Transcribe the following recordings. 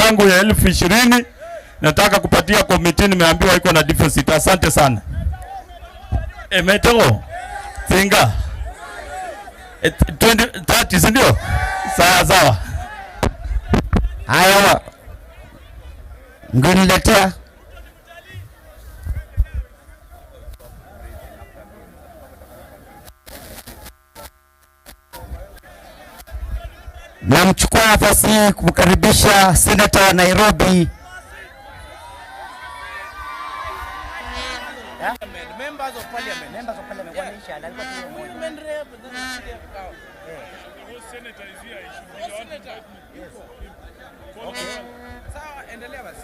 yangu ya 20,000 nataka kupatia committee, nimeambiwa iko na deficit. Asante sana. Emetego Singa 20 30, si ndio? Sawa sawa. Haya, ngeniletea. Namchukua nafasi hii kumkaribisha Senator wa Nairobi. Members of Parliament. Members of Parliament wameisha, alikuwa tu mmoja. Women rep, then Yes. Okay. Sawa, endelea basi.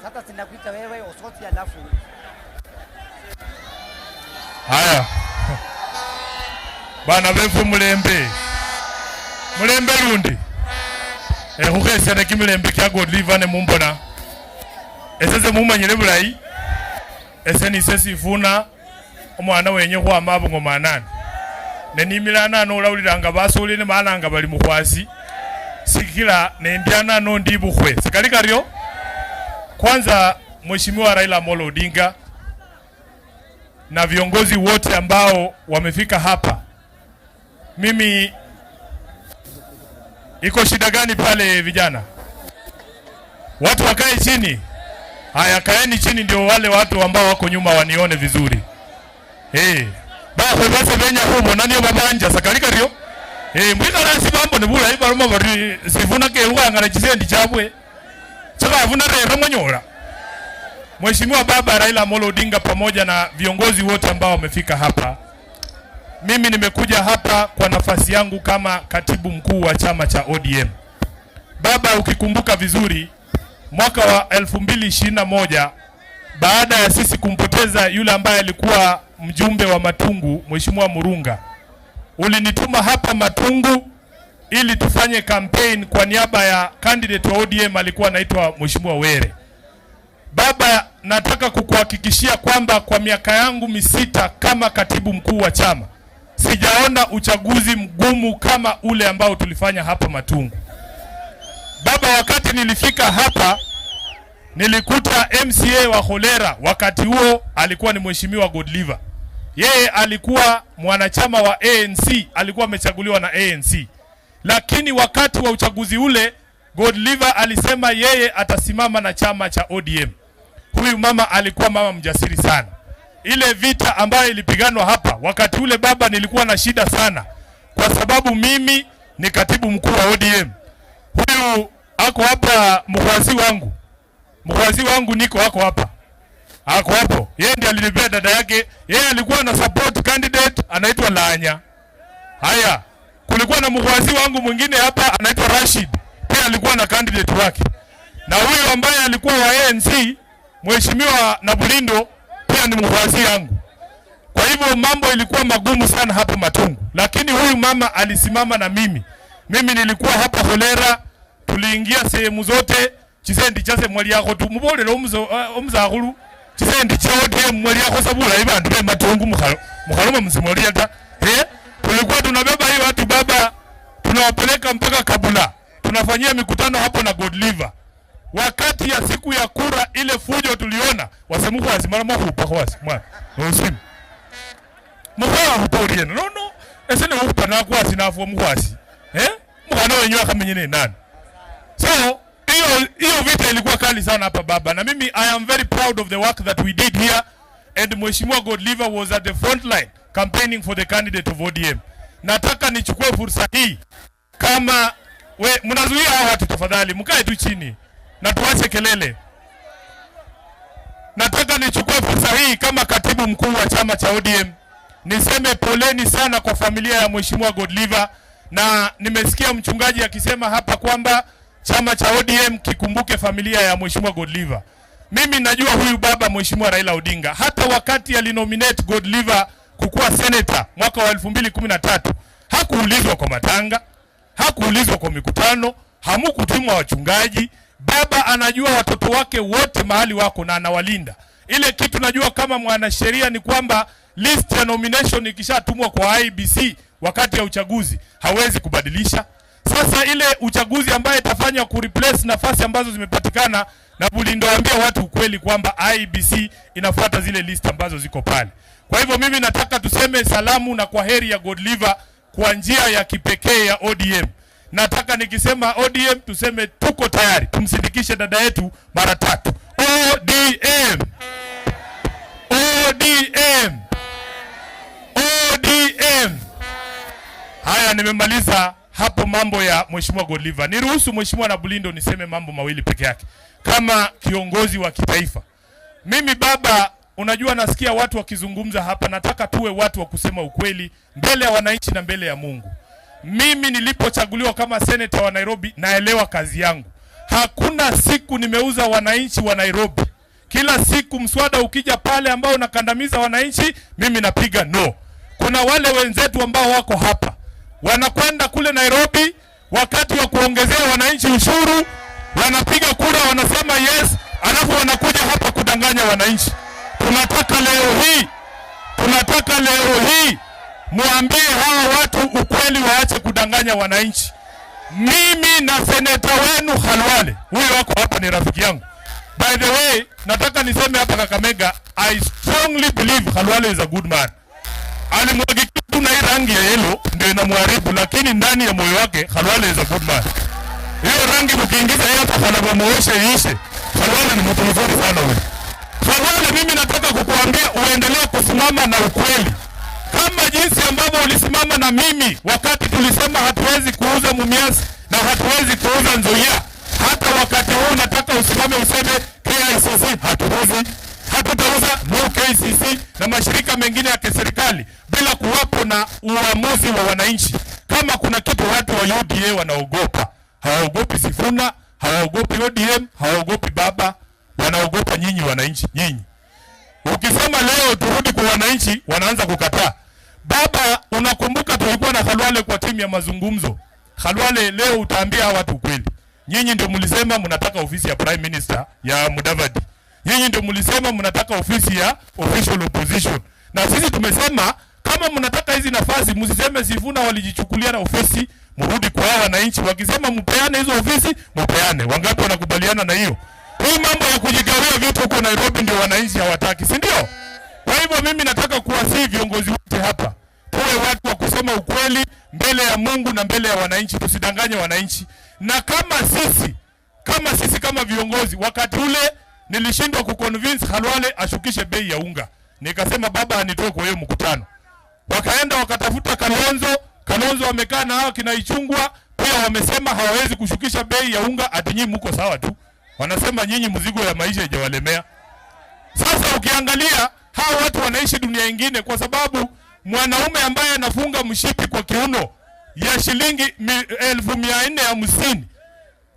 Sasa sinakuita wewe Osotsi alafu. Haya. Bana befu mulembe. Mulembe lundi. Khukhesana kimilembe kya Godliver ne mumbona. Esese mumanyile bulayi. Ese nise Sifuna omwana wenye khwama abungoma anani. Ne nimila anano olawulilanga basolile malanga bali mukhwasi. Sikila nendya nano ndi bukhwe. Sikali karyo? Kwanza Mheshimiwa Raila Amolo Odinga na viongozi wote ambao wamefika hapa. Mimi iko shida gani pale vijana? Watu wakae chini. Haya, kaeni chini ndio wale watu ambao wako nyuma wanione vizuri. Eh. Ba bose benya humo nani babanja sakalika ryo? Eh, mwikala sibambo ne bula ibaruma bari Sifuna ke ruanga chisendi chabwe. Chakavuna rero mwanyola. Mheshimiwa Baba Raila Amolo Odinga pamoja na viongozi wote ambao wamefika hapa. Mimi nimekuja hapa kwa nafasi yangu kama katibu mkuu wa chama cha ODM. Baba, ukikumbuka vizuri mwaka wa 2021 baada ya sisi kumpoteza yule ambaye alikuwa mjumbe wa Matungu, Mheshimiwa Murunga, ulinituma hapa Matungu ili tufanye campaign kwa niaba ya candidate wa ODM alikuwa anaitwa Mheshimiwa Were. Baba, nataka kukuhakikishia kwamba kwa miaka yangu 6 kama katibu mkuu wa chama sijaona uchaguzi mgumu kama ule ambao tulifanya hapa Matungu. Baba, wakati nilifika hapa nilikuta MCA wa Kholera, wakati huo alikuwa ni Mheshimiwa Godliver. Yeye alikuwa mwanachama wa ANC, alikuwa amechaguliwa na ANC. Lakini wakati wa uchaguzi ule Godliver alisema yeye atasimama na chama cha ODM. Huyu mama alikuwa mama mjasiri sana. Ile vita ambayo ilipiganwa hapa wakati ule, baba, nilikuwa na shida sana, kwa sababu mimi ni katibu mkuu wa ODM. Huyu ako hapa mkwasi wangu, mkwasi wangu niko ako hapa, ako hapo. Yeye ndiye alinipea dada yake, yeye alikuwa na support candidate anaitwa Lanya. Haya, kulikuwa na mkwasi wangu mwingine hapa anaitwa Rashid, pia alikuwa na candidate wake, na huyu ambaye alikuwa wa ANC Mheshimiwa Nabulindo pia ni mkwasi yangu. Kwa hivyo mambo ilikuwa magumu sana hapa Matungu, lakini huyu mama alisimama na mimi. Mimi nilikuwa hapa Kholera, tuliingia sehemu zote chisendi chase mwali yako tu mubolele omuzakhulu chisendi cha ODM mwali yako sabula ibandu be Matungu mukhalo mukhaloma msimoli ta. Tulikuwa tunabeba hii watu baba, tunawapeleka mpaka Kabula, tunafanyia mikutano hapo na Godliver. Wakati ya siku ya kura ile fujo tuliona wasemukhwasi mara mwakhupa khwasi mwana nosimu mukhwa khupa uriena no no ese ne khupa nakwasi nafwa mukhwasi mukhana wenyu akhamenye ne nani. So hiyo vita ilikuwa kali sana hapa baba, na mimi I am very proud of the work that we did here, and Mheshimiwa Godliver was at the front line campaigning for the candidate of ODM. Nataka nichukue fursa hii kama we mnazuia hao watu, tafadhali mkae tu chini na tuache kelele. Nataka nichukue fursa hii kama katibu mkuu wa chama cha ODM niseme poleni sana kwa familia ya Mheshimiwa Godliver, na nimesikia mchungaji akisema hapa kwamba chama cha ODM kikumbuke familia ya Mheshimiwa Godliver. Mimi najua huyu baba Mheshimiwa Raila Odinga, hata wakati alinominate Godliver kukuwa senator mwaka wa 2013 hakuulizwa kwa matanga, hakuulizwa kwa mikutano, hamukutumwa wachungaji. Baba anajua watoto wake wote mahali wako na anawalinda. Ile kitu najua kama mwanasheria ni kwamba list ya nomination ikishatumwa kwa IEBC wakati ya uchaguzi hawezi kubadilisha. Sasa ile uchaguzi ambaye itafanya kureplace nafasi ambazo zimepatikana, na Bulindo ambia watu ukweli kwamba IEBC inafuata zile list ambazo ziko pale. Kwa hivyo mimi nataka tuseme salamu na kwa heri ya Godliver kwa njia ya kipekee ya ODM. Nataka nikisema ODM tuseme tuko tayari tumsindikishe dada yetu mara tatu. ODM! ODM! ODM! Haya, nimemaliza hapo mambo ya Mheshimiwa Godliver. Niruhusu Mheshimiwa Nabulindo niseme mambo mawili peke yake kama kiongozi wa kitaifa. Mimi baba, unajua nasikia watu wakizungumza hapa, nataka tuwe watu wa kusema ukweli mbele ya wananchi na mbele ya Mungu. Mimi nilipochaguliwa kama seneta wa Nairobi, naelewa kazi yangu. Hakuna siku nimeuza wananchi wa Nairobi. Kila siku mswada ukija pale ambao unakandamiza wananchi, mimi napiga no. Kuna wale wenzetu ambao wako hapa wanakwenda kule Nairobi, wakati wa kuongezea wananchi ushuru wanapiga kura, wanasema yes, alafu wanakuja hapa kudanganya wananchi. Tunataka leo hii muambie hawa watu ukweli, waache kudanganya wananchi. Mimi na seneta wenu Khalwale, huyo wako hapa ni rafiki yangu. By the way, nataka niseme hapa Kakamega, I strongly believe Khalwale is a good man. Alimwagikia tu na hii rangi ya yellow ndio inamharibu, lakini ndani ya moyo wake Khalwale is a good man. Hiyo rangi mkiingiza yeye hapa Khalwale muoshe iishe. Khalwale ni mtu mzuri sana huyo. Khalwale, mimi nataka kukuambia uendelee kusimama na ukweli kama jinsi ambavyo ulisimama na mimi wakati tulisema hatuwezi kuuza Mumias na hatuwezi kuuza Nzoia. Hata wakati huu nataka usimame useme KICC hatuuzi, hatutauza no KCC na mashirika mengine ya kiserikali bila kuwapo na uamuzi wa wananchi. Kama kuna kitu watu wa UDA wanaogopa, hawaogopi Sifuna, hawaogopi ODM, hawaogopi baba, wanaogopa nyinyi wananchi. Nyinyi ukisema leo turudi kwa wananchi, wanaanza kukataa. Baba, unakumbuka tulikuwa na Khalwale kwa timu ya mazungumzo. Khalwale, leo utaambia hawa watu ukweli. Nyinyi ndio mlisema mnataka ofisi ya Prime Minister ya Mudavadi. Nyinyi ndio mlisema mnataka ofisi ya official opposition. Na sisi tumesema kama mnataka hizi nafasi, msiseme Sifuna walijichukulia na ofisi, mrudi kwa hao wananchi. Wakisema mpeane hizo ofisi, mpeane. Wangapi wanakubaliana na hiyo? Hii mambo ya kujigawia vitu huko Nairobi ndio wananchi hawataki, si ndio? Kwa hivyo mimi nataka kuwasihi viongozi wote hapa, tuwe watu wa kusema ukweli mbele ya Mungu na mbele ya wananchi, tusidanganye wananchi. Na kama sisi kama viongozi, wakati ule nilishindwa kuconvince Khalwale ashukishe bei ya unga, nikasema baba anitoe kwa hiyo mkutano. Wakaenda wakatafuta Kalonzo, Kalonzo wamekaa na hao kina Ichung'wah pia wamesema hawawezi kushukisha bei ya unga, ati nyinyi mko sawa tu. Wanasema nyinyi mzigo ya maisha haijawalemea. Sasa ukiangalia hawa watu wanaishi dunia ingine, kwa sababu mwanaume ambaye anafunga mshipi kwa kiuno ya shilingi 450,000,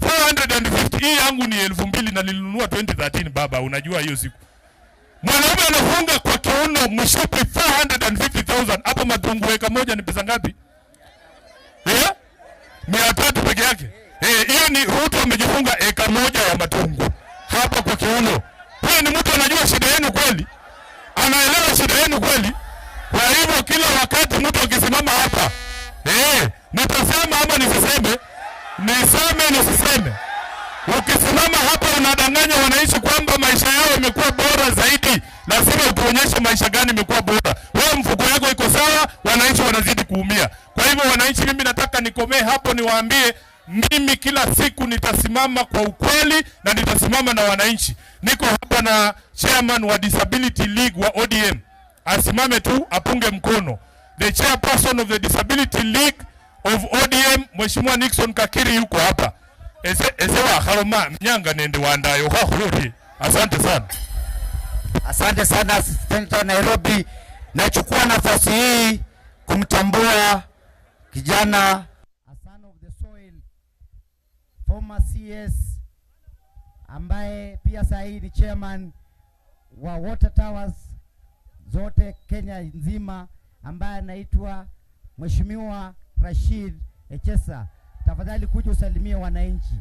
450, hii yangu ni 2,000 na nilinunua 2013 baba, unajua hiyo siku. Mwanaume anafunga kwa kiuno mshipi 450,000. Hapo matungu eka moja ni pesa ngapi? Eh? 300 peke yake. Eh, hiyo ni Ruto amejifunga eka moja ya matungu hapa kwa kiuno. Huyo ni mtu anajua shida yenu kweli? Anaelewa shida yenu kweli? Kwa hivyo kila wakati mtu akisimama hapa, nitasema ama nisiseme? Niseme nisiseme? Ukisimama hapa unadanganya wananchi kwamba maisha yao imekuwa bora zaidi, lazima utuonyeshe maisha gani imekuwa bora. Wewe mfuko yako iko sawa, wananchi wanazidi kuumia. Kwa hivyo wananchi, mimi nataka nikomee hapo, niwaambie mimi kila siku nitasimama kwa ukweli na nitasimama na wananchi. Niko hapa na chairman wa Disability League wa ODM, asimame tu apunge mkono. The chairperson of the Disability League of ODM, Mheshimiwa Nixon Kakiri yuko hapa. Ese ese wa Khaloma mnyanga nende wandayo khakhuti. Asante sana. Asante sana Senator Nairobi. Nachukua nafasi hii kumtambua kijana a son of the soil, former CS ambaye pia sasa hii ni chairman wa Water Towers zote Kenya nzima, ambaye anaitwa Mheshimiwa Rashid Echesa. Tafadhali kuja usalimie wananchi.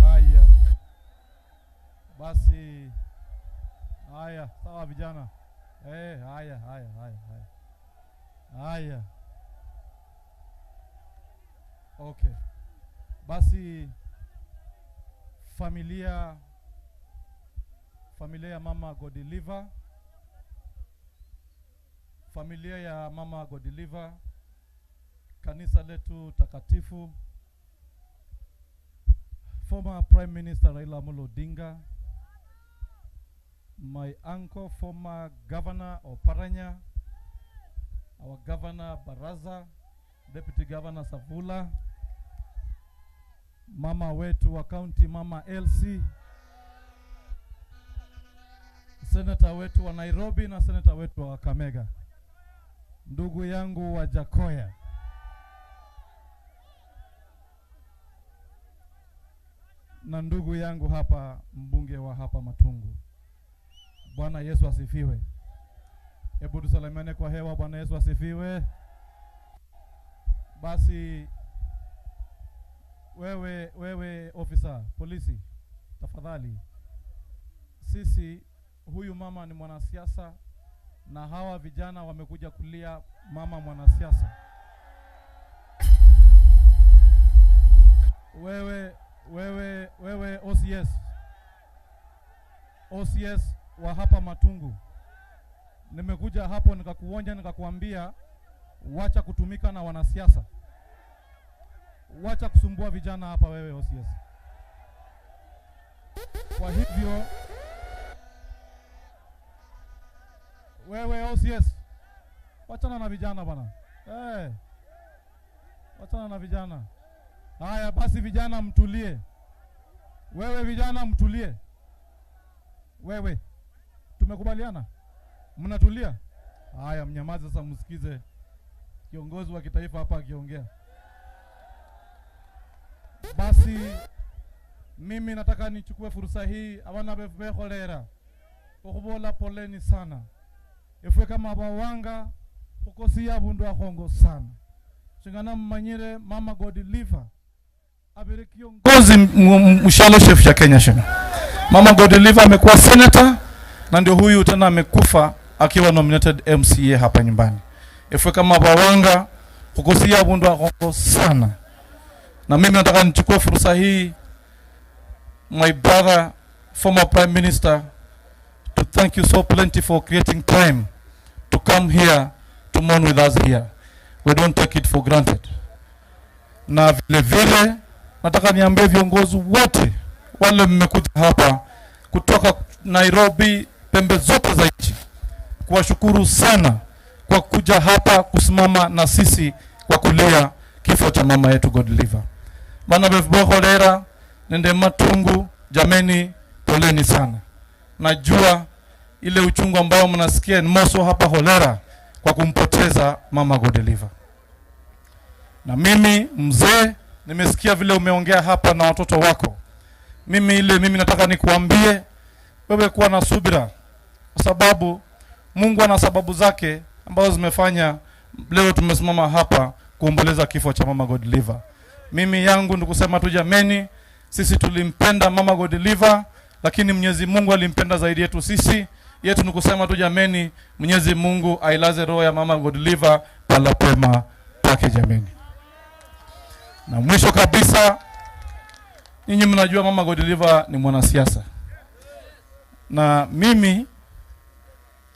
Haya. Haya, sawa vijana. Haya, haya, haya, haya. Haya. Okay. Basi familia ya Mama Godiliva, familia ya Mama Godiliva, kanisa letu takatifu, former Prime Minister Raila Amolo Odinga, my uncle, former Governor Oparanya, our Governor Baraza, Deputy Governor Savula, mama wetu wa county Mama Elsie, senator wetu wa Nairobi na senator wetu wa Kakamega, ndugu yangu wa Jakoya, na ndugu yangu hapa mbunge wa hapa Matungu. Bwana Yesu asifiwe. Hebu tusalimiane kwa hewa. Bwana Yesu asifiwe. Basi wewe ofisa polisi, tafadhali, sisi, huyu mama ni mwanasiasa na hawa vijana wamekuja kulia mama mwanasiasa. Wewe OCS wa hapa Matungu, nimekuja hapo nikakuonja, nikakuambia wacha kutumika na wanasiasa, wacha kusumbua vijana hapa, wewe OCS. Kwa hivyo wewe OCS, wachana na vijana bwana. Wachana na vijana. Haya basi, vijana mtulie. Wewe vijana mtulie. Wewe, tumekubaliana? Mnatulia? Haya, mnyamaze sasa, msikize kiongozi wa kitaifa hapa akiongea. Basi mimi nataka nichukue fursa hii abana bekholera okhubola poleni sana. Efwe kama abawanga khukosia abundu akhongo sana. Shingana mmanyire Mama Godiliva abere kiongozi mshalo chef cha Kenya shina. Mama Godiliva amekuwa senator na ndio huyu tena amekufa akiwa nominated MCA hapa nyumbani. Efwe kama abawanga khukosia abundu akhongo sana. Na mimi nataka nichukue fursa hii, my brother, former Prime Minister, to thank you so plenty for creating time to come here to mourn with us here. We don't take it for granted. Na vile vile nataka niambie viongozi wote wale mmekuja hapa kutoka Nairobi, pembe zote za nchi, kuwashukuru sana kwa kuja hapa kusimama na sisi kwa kulia kifo cha mama yetu Godiliva. Bana befbokholera nende Matungu, jameni, poleni sana. Najua ile uchungu ambao mnasikia ni moso hapa holera kwa kumpoteza Mama Godiliva. Na mimi mzee, nimesikia vile umeongea hapa na watoto wako. Mimi nataka nikuambie wewe, kuwa na subira, kwa sababu Mungu ana sababu zake ambazo zimefanya leo tumesimama hapa kuomboleza kifo cha Mama Godiliva. Mimi yangu ni kusema tu jameni, sisi tulimpenda Mama Godiliva, lakini Mwenyezi Mungu alimpenda zaidi yetu sisi. Yetu ni kusema tu jameni, Mwenyezi Mungu ailaze roho ya Mama Godiliva pala pema pake jameni. Na mwisho kabisa, ninyi mnajua Mama Godiliva ni mwanasiasa. Na mimi,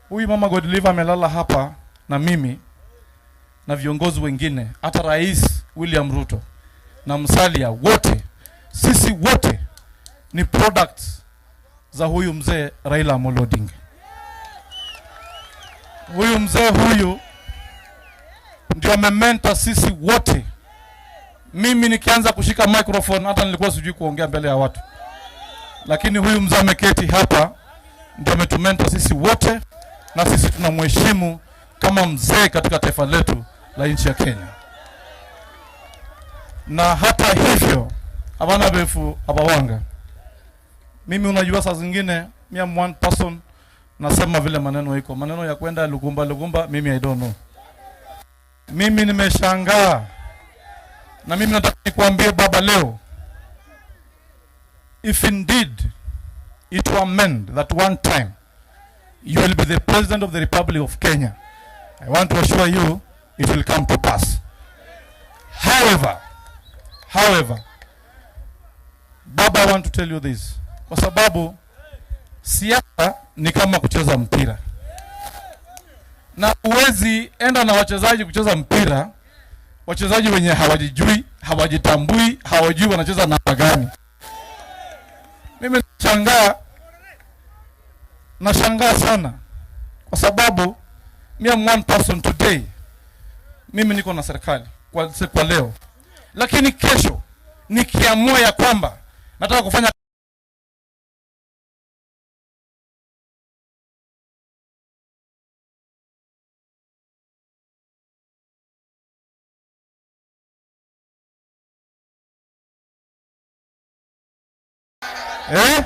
huyu Mama Godiliva amelala hapa na mimi na viongozi wengine, hata Rais William Ruto na Musalia, wote sisi wote ni products za huyu mzee Raila Amolo Odinga. Huyu mzee huyu ndio amementor sisi wote. Mimi nikianza kushika microphone hata nilikuwa sijui kuongea mbele ya watu, lakini huyu mzee ameketi hapa ndio ametumentor sisi wote, na sisi tunamheshimu kama mzee katika taifa letu la nchi ya Kenya. Na hata hivyo, abana befu abawanga, mimi unajua saa zingine mi am one person nasema vile maneno iko, maneno ya kwenda lugumba lugumba, mimi I don't know. Mimi nimeshangaa, na mimi nataka nikuambie baba leo, if indeed it were meant that one time you will be the president of the Republic of Kenya. I want to assure you it will come to pass. However, Baba, I want to tell you this, kwa sababu siasa ni kama kucheza mpira, na huwezi enda na wachezaji kucheza mpira, wachezaji wenye hawajijui, hawajitambui, hawajui wanacheza namba gani. Mimi nashangaa sana kwa sababu me am one person today. Mimi niko na serikali kwa leo, lakini kesho nikiamua ya kwamba nataka kufanya eh?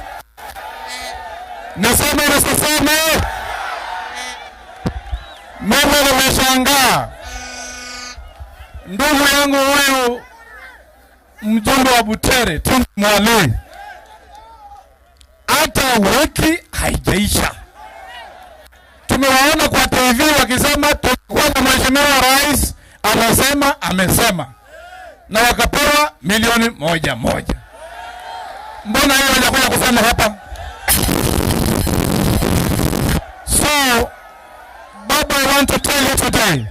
Niseme nisiseme? Mimi nimeshangaa ndugu yangu huyu mjumbe wa Butere Tindi Mwale, hata wiki haijaisha tumewaona kwa TV wakisema tulikuwa na mheshimiwa rais anasema amesema, na wakapewa milioni moja moja. Mbona hiyo hajakuja kusema hapa? So, Baba, I want to tell you today,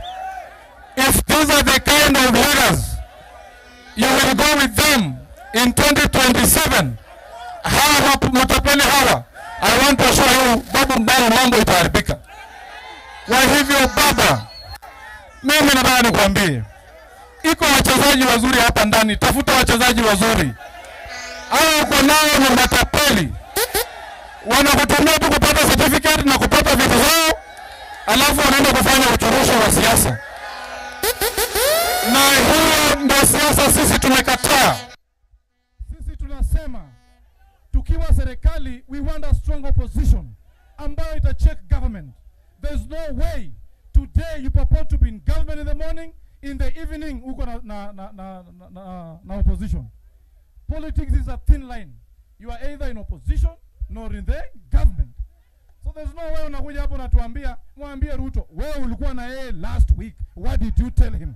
if these are the kind of leaders you will go with them in 2027, hawa matapeli hawa, I want to assure you, Babu Mbali, mambo itaharibika. Kwa hivyo baba, mimi nataka nikwambie, iko wachezaji wazuri hapa ndani, tafuta wachezaji wazuri. Hao uko nao ni matapeli, wanakutumia tu kupata certificate na kupata vitu zao, alafu wanaenda kufanya uchurushi wa siasa, na hiyo ndio siasa sisi tumekataa. Sisi tunasema tukiwa serikali, we want a strong opposition ambayo ita check government. There's no way today you purport to be in government in the morning, in the evening uko na opposition. Politics is a thin line. You are either in opposition nor in the government. So there's no way unakuja hapo unatuambia mwambie Ruto, wewe ulikuwa na yeye last week. What did you tell him?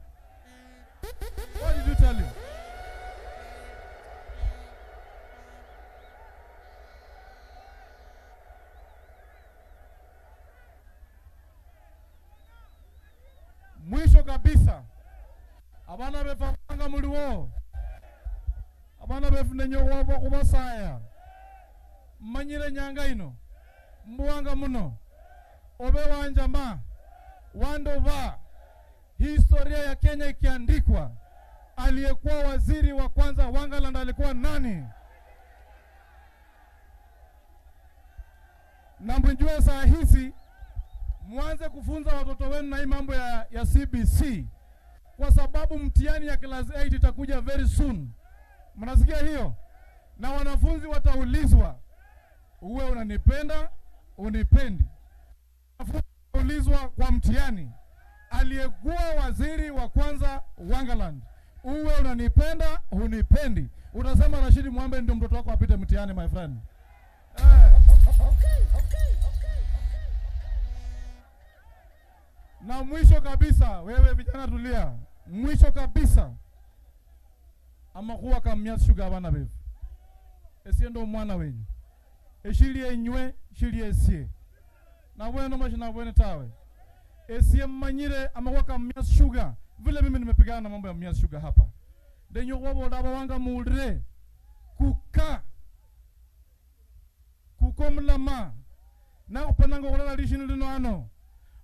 What did you tell him? Mwisho kabisa, abana befe abanga muliwo, abana befu nenyowa khubasaya, mmanyire nyanga ino mbuwanga muno obe wanjama wandova. Historia ya Kenya ikiandikwa, aliyekuwa waziri wa kwanza Wangaland alikuwa nani? Na mjue saa hizi mwanze kufunza watoto wenu na hii mambo ya CBC, kwa sababu mtihani ya class 8 itakuja very soon. Mnasikia hiyo? Na wanafunzi wataulizwa, uwe unanipenda unipendi. Wanafunzi wataulizwa kwa mtihani, aliyekuwa waziri wa kwanza Wangaland, uwe unanipenda unipendi, utasema Rashidi Mwambe ndio mtoto wako apite mtihani, my friend. Na mwisho kabisa, wewe vijana tulia. Mwisho kabisa, amakhuwa ka Mumias Sugar abana befu, esie ndo omwana wenyu, eshili enywe shili esie nabwene mashi nabwene tawe, esie mmanyire amakhuwa ka Mumias Sugar vile mimi nimepigana na mambo ya Mumias Sugar hapa, ndenyo khwabola abawanga muulire kuka kukomulama nakhupananga khulola lishini lino ano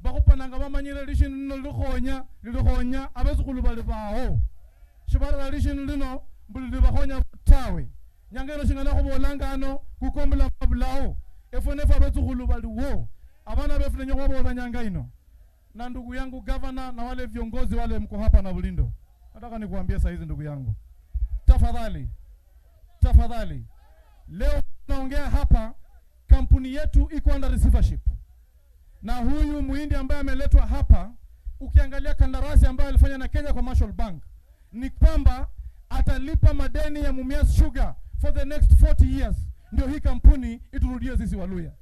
bakhupananga bamanyire lishini lino lilikhonya lilikhonya abesukhulu bali bawo shibarala lishini lino mbuli libakhonya tawe. Nyanga ino shingana khubolanga ano kukomulama bulawo efwe nefe abesukhulu baliwo abana befu nenyo khwabola nyanga ino. Na ndugu yangu governor na wale viongozi wale mko hapa na Bulindo, nataka nikuambie saa hizi ndugu yangu, tafadhali tafadhali, leo naongea hapa, kampuni yetu iko under receivership, na huyu muhindi ambaye ameletwa hapa, ukiangalia kandarasi ambayo alifanya na Kenya Commercial Bank ni kwamba atalipa madeni ya Mumias Sugar for the next 40 years, ndio hii kampuni iturudie sisi Waluya.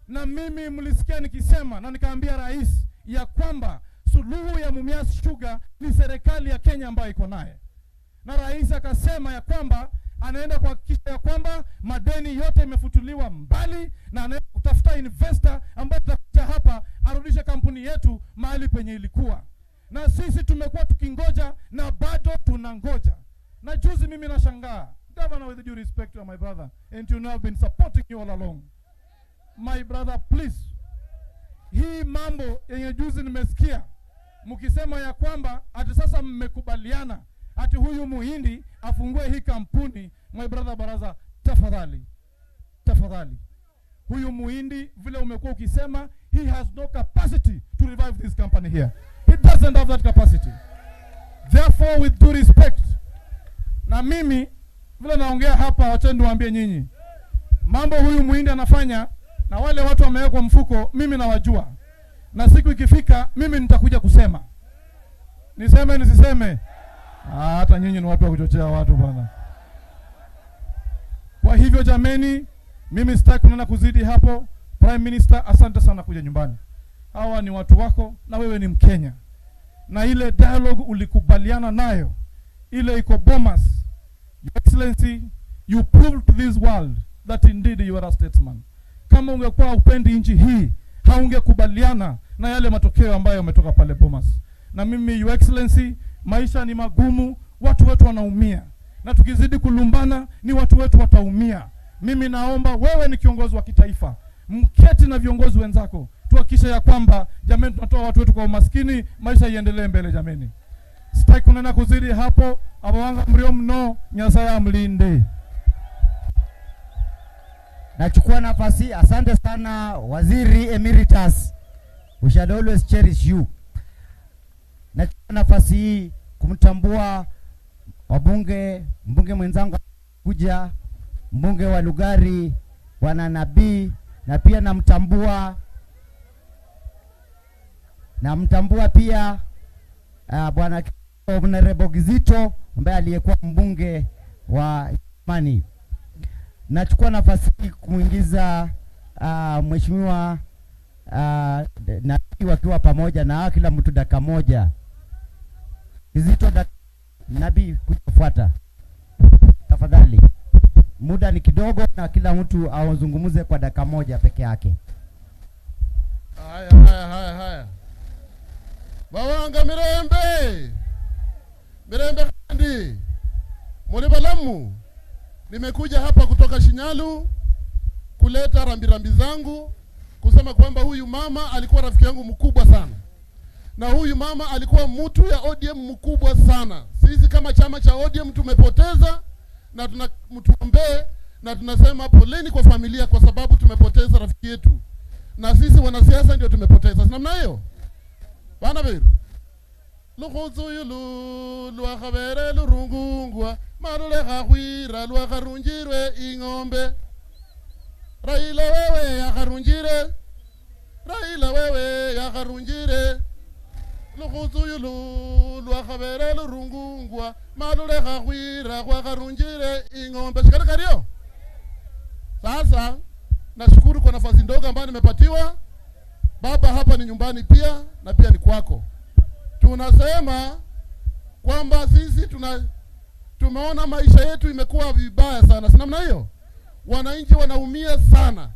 Na mimi mlisikia nikisema na nikaambia rais ya kwamba suluhu ya Mumias Sugar ni serikali ya Kenya ambayo iko naye, na rais akasema ya kwamba anaenda kuhakikisha ya kwamba madeni yote imefutuliwa mbali, na anaenda kutafuta investor ambaye atakuja hapa arudishe kampuni yetu mahali penye ilikuwa. Na sisi tumekuwa tukingoja na bado tunangoja. Na juzi mimi nashangaa, Governor, with due respect to my brother, and you know I've been supporting you all along, my brother, please, hii mambo yenye juzi nimesikia mkisema ya kwamba ati sasa mmekubaliana ati huyu muhindi afungue hii kampuni, my brother Baraza, tafadhali, tafadhali, huyu muhindi vile umekuwa ukisema, he has no capacity to revive this company here. He doesn't have that capacity. Therefore, with due respect, na mimi vile naongea hapa, wacha niwaambie nyinyi mambo huyu muhindi anafanya na wale watu wamewekwa mfuko, mimi nawajua, na siku ikifika mimi nitakuja kusema. Niseme nisiseme? Hata nyinyi ni watu wa kuchochea watu bwana. Kwa hivyo jameni, mimi sitaki kunena kuzidi hapo. Prime Minister, asante sana kuja nyumbani. Hawa ni watu wako na wewe ni Mkenya, na ile dialogue ulikubaliana nayo ile iko Bomas. Your Excellency, you proved to this world that indeed you are a statesman. Kama ungekuwa upendi nchi hii, haungekubaliana na yale matokeo ambayo yametoka pale Bomas. Na mimi, Your Excellency, maisha ni magumu, watu wetu wanaumia, na tukizidi kulumbana ni watu wetu wataumia. Mimi naomba wewe ni kiongozi wa kitaifa, mketi na viongozi wenzako, tuhakikishe ya kwamba jameni, tunatoa watu wetu kwa umaskini, maisha iendelee mbele jameni. Sitaki kunena kuzidi hapo. Abawanga mrio mno, Nyasaye amlinde. Nachukua nafasi, asante sana Waziri Emeritus. We shall always cherish you. Nachukua nafasi hii kumtambua wabunge, mbunge mwenzangu kuja, mbunge wa Lugari Bwana Nabii, na pia namtambua pia Bwana Honorable Kizito ambaye aliyekuwa mbunge wa Mani. Nachukua nafasi hii kumwingiza mheshimiwa Nabii wakiwa pamoja na kila mtu dakika moja. Kizito, Nabii kufuata tafadhali, muda ni kidogo na kila mtu azungumze kwa dakika moja peke yake. Haya, haya, haya, haya. Bawanga mirembe, mirembe kandi muli balamu. Nimekuja hapa kutoka Shinyalu kuleta rambirambi zangu kusema kwamba huyu mama alikuwa rafiki yangu mkubwa sana, na huyu mama alikuwa mtu ya ODM mkubwa sana. Sisi kama chama cha ODM tumepoteza, na tunamtuombee na tunasema poleni kwa familia, kwa sababu tumepoteza rafiki yetu, na sisi wanasiasa ndio tumepoteza. Si namna hiyo bana beru lukhutsu lwakhabere lurungungwa malulekha khwira lwakharunjirwe ing'ombe. Raila wewe yakharunjire, Raila wewe yakharunjire, lukhutsu lwakhabere lurungungwa malulekha khwira khwakharunjire ing'ombe. Shikali kario. Sasa nashukuru kwa nafasi ndogo ambayo nimepatiwa. Baba, hapa ni nyumbani pia na pia ni kwako. Tunasema kwamba sisi tumeona maisha yetu imekuwa vibaya sana, si namna hiyo? Wananchi wanaumia sana,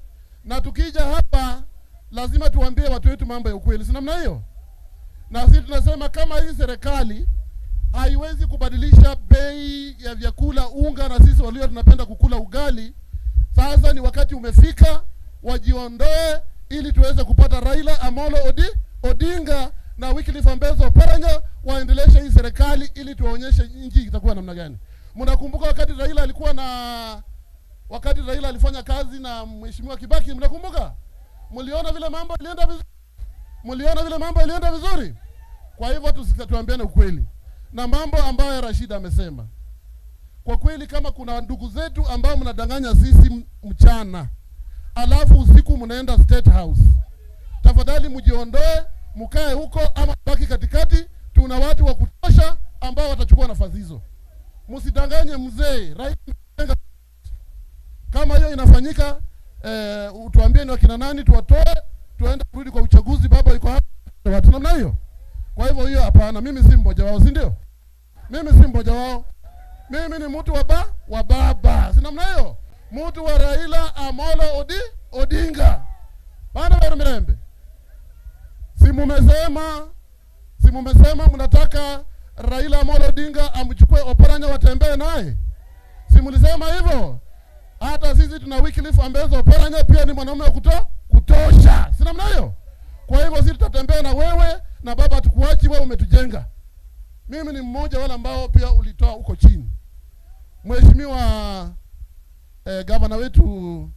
na tukija hapa lazima tuambie watu wetu mambo ya ukweli, si namna hiyo? Na sisi tunasema kama hii serikali haiwezi kubadilisha bei ya vyakula, unga, na sisi walio tunapenda kukula ugali, sasa ni wakati umefika wajiondoe ili tuweze kupata Raila Amolo Odinga na Wycliffe Ambezo Oparanya waendeleshe hii serikali ili tuwaonyeshe nchi itakuwa namna gani. Mnakumbuka wakati Raila alikuwa na wakati Raila alifanya kazi na Mheshimiwa Kibaki, mnakumbuka? Mliona vile mambo ilienda vizuri? Mliona vile mambo ilienda vizuri? Kwa hivyo tuambiane ukweli. Na mambo ambayo Rashid amesema, kwa kweli kama kuna ndugu zetu ambao mnadanganya sisi mchana, alafu usiku mnaenda State House, tafadhali mjiondoe, mkae huko ama baki katikati. Tuna watu wa kutosha ambao watachukua nafasi hizo. Msidanganye mzee. Rais, kama hiyo inafanyika, Utuambie ni wakina nani tuwatoe, tuende kurudi kwa uchaguzi. Baba yuko hapa, watu namna hiyo. Kwa hivyo hiyo hapana, mimi si mmoja wao, si ndio? Mimi si mmoja wao. Mimi ni mtu wa baba, si namna hiyo? Mtu wa Raila Amolo Odinga. Bana wa Mirembe, si mumesema mnataka Raila Amolo Odinga amchukue Oparanya watembee naye? Si mlisema hivyo? Hata sisi tuna Wycliffe Ambezo Oparanya pia ni mwanaume wa kutosha, si namna hiyo? Kwa hivyo sisi tutatembea na wewe na baba, tukuachi wewe, umetujenga. Mimi ni mmoja wale ambao pia ulitoa huko chini. Mheshimiwa gavana wetu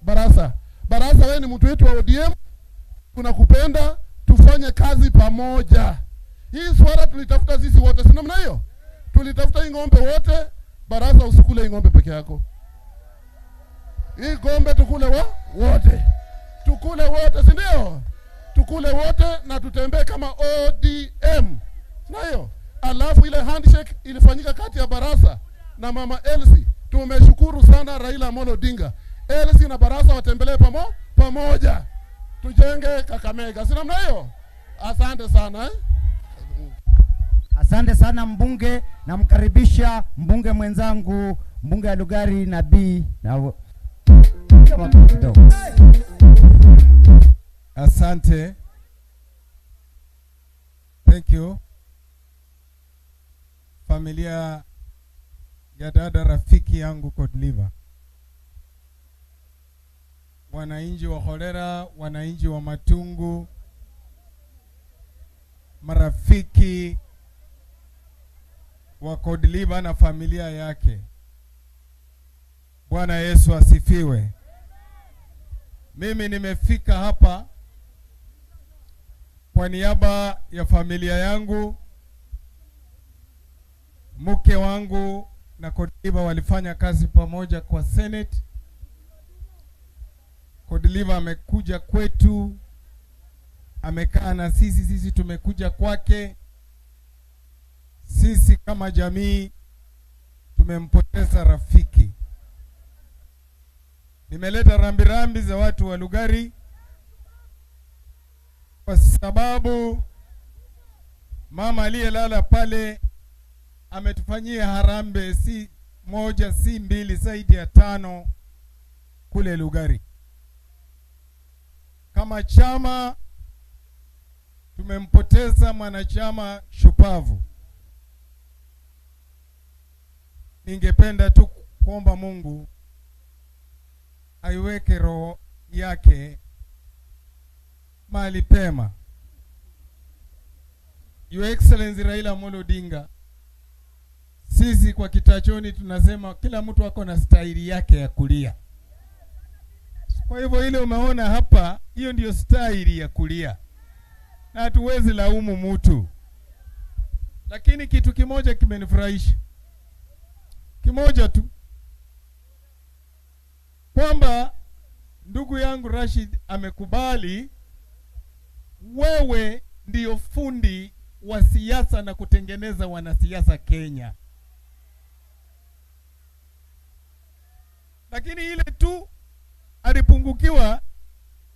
Barasa, Barasa, wewe ni mtu wetu wa ODM, tunakupenda, tufanye kazi pamoja. Hii swala tulitafuta sisi wote, si namna hiyo? Tulitafuta hii ng'ombe wote. Barasa, usikule hii ng'ombe peke yako. Hii ng'ombe tukule wote, tukule wote, si ndio? Tukule wote na tutembee kama ODM, si ndio? Alafu ile handshake ilifanyika kati ya Barasa na mama Elsie. Tumeshukuru sana Raila Amolo Odinga. Elsie na Barasa watembelee pamoja, tujenge Kakamega, si namna hiyo? Asante sana Asante sana mbunge, namkaribisha mbunge mwenzangu, mbunge wa Lugari Nabii na kidogo. Asante. Thank you. Familia ya dada rafiki yangu Godliver, wananchi wa Kholera, wananchi wa Matungu, marafiki wa Godliver na familia yake. Bwana Yesu asifiwe. Mimi nimefika hapa kwa niaba ya familia yangu. Mke wangu na Godliver walifanya kazi pamoja kwa Senate. Godliver amekuja kwetu, amekaa na sisi, sisi tumekuja kwake. Sisi kama jamii tumempoteza rafiki. Nimeleta rambirambi za watu wa Lugari kwa sababu mama aliyelala pale ametufanyia harambee si moja si mbili, zaidi ya 5 kule Lugari. Kama chama tumempoteza mwanachama shupavu. Ningependa tu kuomba Mungu aiweke roho yake mahali pema. Your Excellency Raila Amolo Odinga, sisi kwa Kitachoni tunasema kila mtu ako na staili yake ya kulia. Kwa hivyo ile umeona hapa, hiyo ndiyo staili ya kulia, na hatuwezi laumu mtu. Lakini kitu kimoja kimenifurahisha, kimoja tu, kwamba ndugu yangu Rashid amekubali wewe ndiyo fundi wa siasa na kutengeneza wanasiasa Kenya. Lakini ile tu alipungukiwa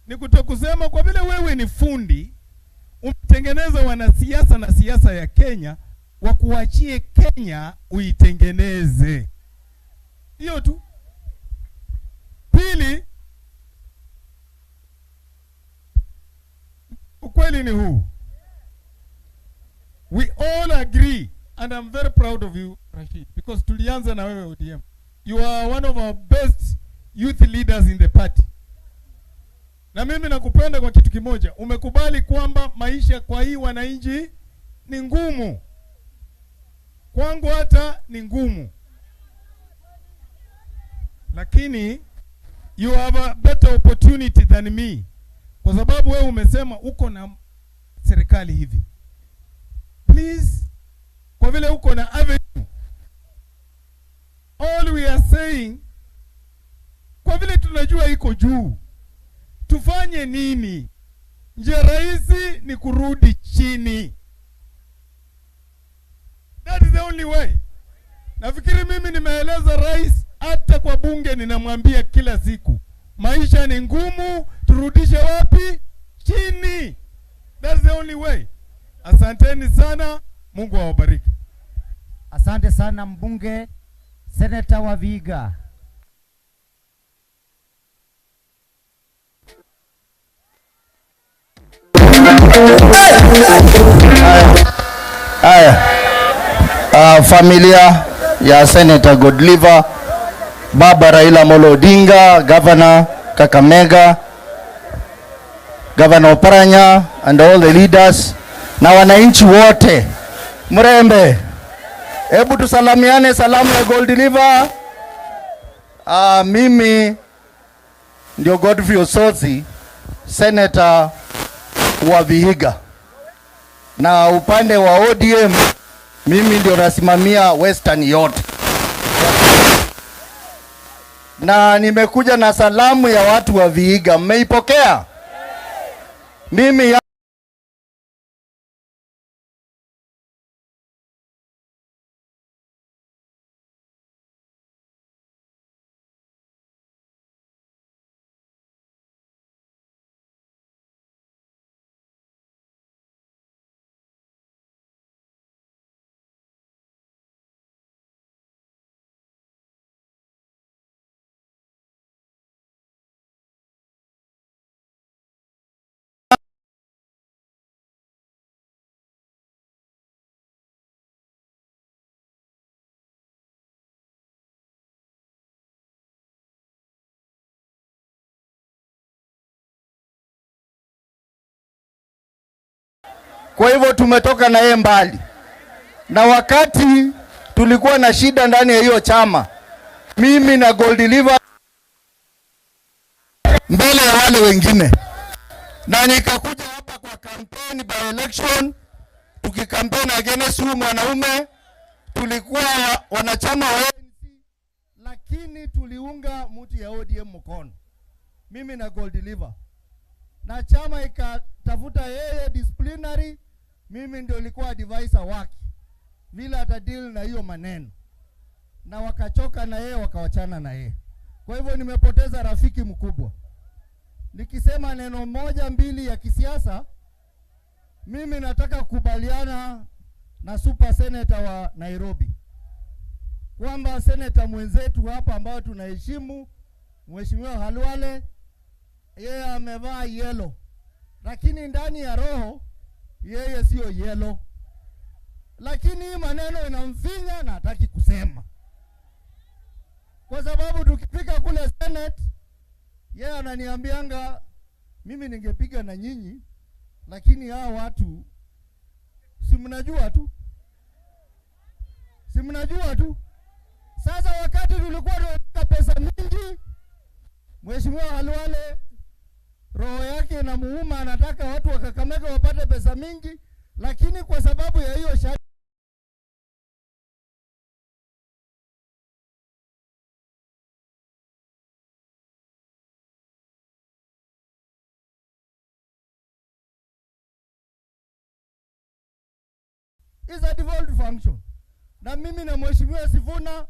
ni kutokusema kwa vile wewe ni fundi umetengeneza wanasiasa na siasa ya Kenya, wakuachie Kenya uitengeneze. Hiyo tu. Pili, ukweli ni huu. We all agree, and I'm very proud of you, Rashid, because tulianza na wewe ODM. You are one of our best youth leaders in the party. Na mimi nakupenda kwa kitu kimoja. Umekubali kwamba maisha kwa hii wananchi ni ngumu. Kwangu hata ni ngumu. Lakini you have a better opportunity than me. Kwa sababu wewe umesema uko na serikali hivi. Please, kwa vile uko na avenue. All we are saying, kwa vile tunajua iko juu, tufanye nini? Njia rahisi ni kurudi chini. That is the only way. Nafikiri mimi nimeeleza rais Hata kwa bunge ninamwambia kila siku, maisha ni ngumu, turudishe wapi? Chini. That's the only way. Asanteni sana, Mungu awabariki. Asante sana mbunge, seneta wa Vihiga. Haya, familia ya Senator Godliver, Baba Raila Amolo Odinga, Governor Kakamega, Governor Oparanya and all the leaders na wananchi wote, Mrembe, hebu tusalamiane salamu ya Godliver. Mimi ndio Godfrey Osotsi, Senator wa Vihiga, na upande wa ODM mimi ndio nasimamia Western yote, na nimekuja na salamu ya watu wa Vihiga. Mmeipokea? Mimi ya Kwa hivyo tumetoka na yeye mbali, na wakati tulikuwa na shida ndani ya hiyo chama, mimi na Godliver mbele ya wale wengine, na nikakuja hapa kwa campaign by election, tukikampaign against huyu mwanaume. Tulikuwa wanachama wa ANC, lakini tuliunga mtu ya ODM mkono, mimi na Godliver, na chama ikatafuta yeye disciplinary, mimi ndio nilikuwa advisor wake vile atadeal na hiyo maneno, na wakachoka na yeye wakawachana na yeye. Kwa hivyo nimepoteza rafiki mkubwa. Nikisema neno moja mbili ya kisiasa, mimi nataka kukubaliana na super senator wa Nairobi kwamba senator mwenzetu hapa ambao tunaheshimu, Mheshimiwa Khalwale, yeye amevaa yellow, lakini ndani ya roho yeye sio yellow. Lakini hii maneno inamfinya na hataki kusema, kwa sababu tukifika kule Senate yeye ananiambianga mimi ningepiga na nyinyi, lakini hao watu si mnajua tu, si mnajua tu. Sasa wakati tulikuwa tunataka pesa mingi, Mheshimiwa Khalwale roho yake inamuuma, anataka watu wa Kakamega wapate pesa mingi, lakini kwa sababu ya hiyo is a devolved function. Na mimi na Mheshimiwa Sifuna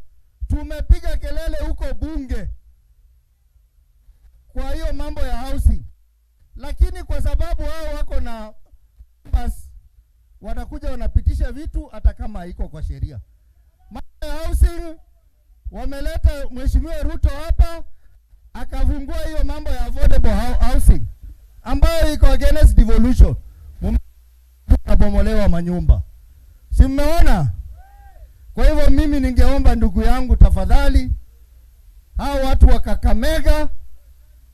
tumepiga kelele huko bunge kwa hiyo mambo ya housing, lakini kwa sababu hao wako na pass, watakuja wanapitisha vitu hata kama haiko kwa sheria. Mambo ya housing wameleta Mheshimiwa Ruto hapa akafungua hiyo mambo ya affordable housing ambayo iko against devolution. Mnabomolewa manyumba, si mmeona? Kwa hivyo mimi ningeomba ndugu yangu, tafadhali, hawa watu wa Kakamega,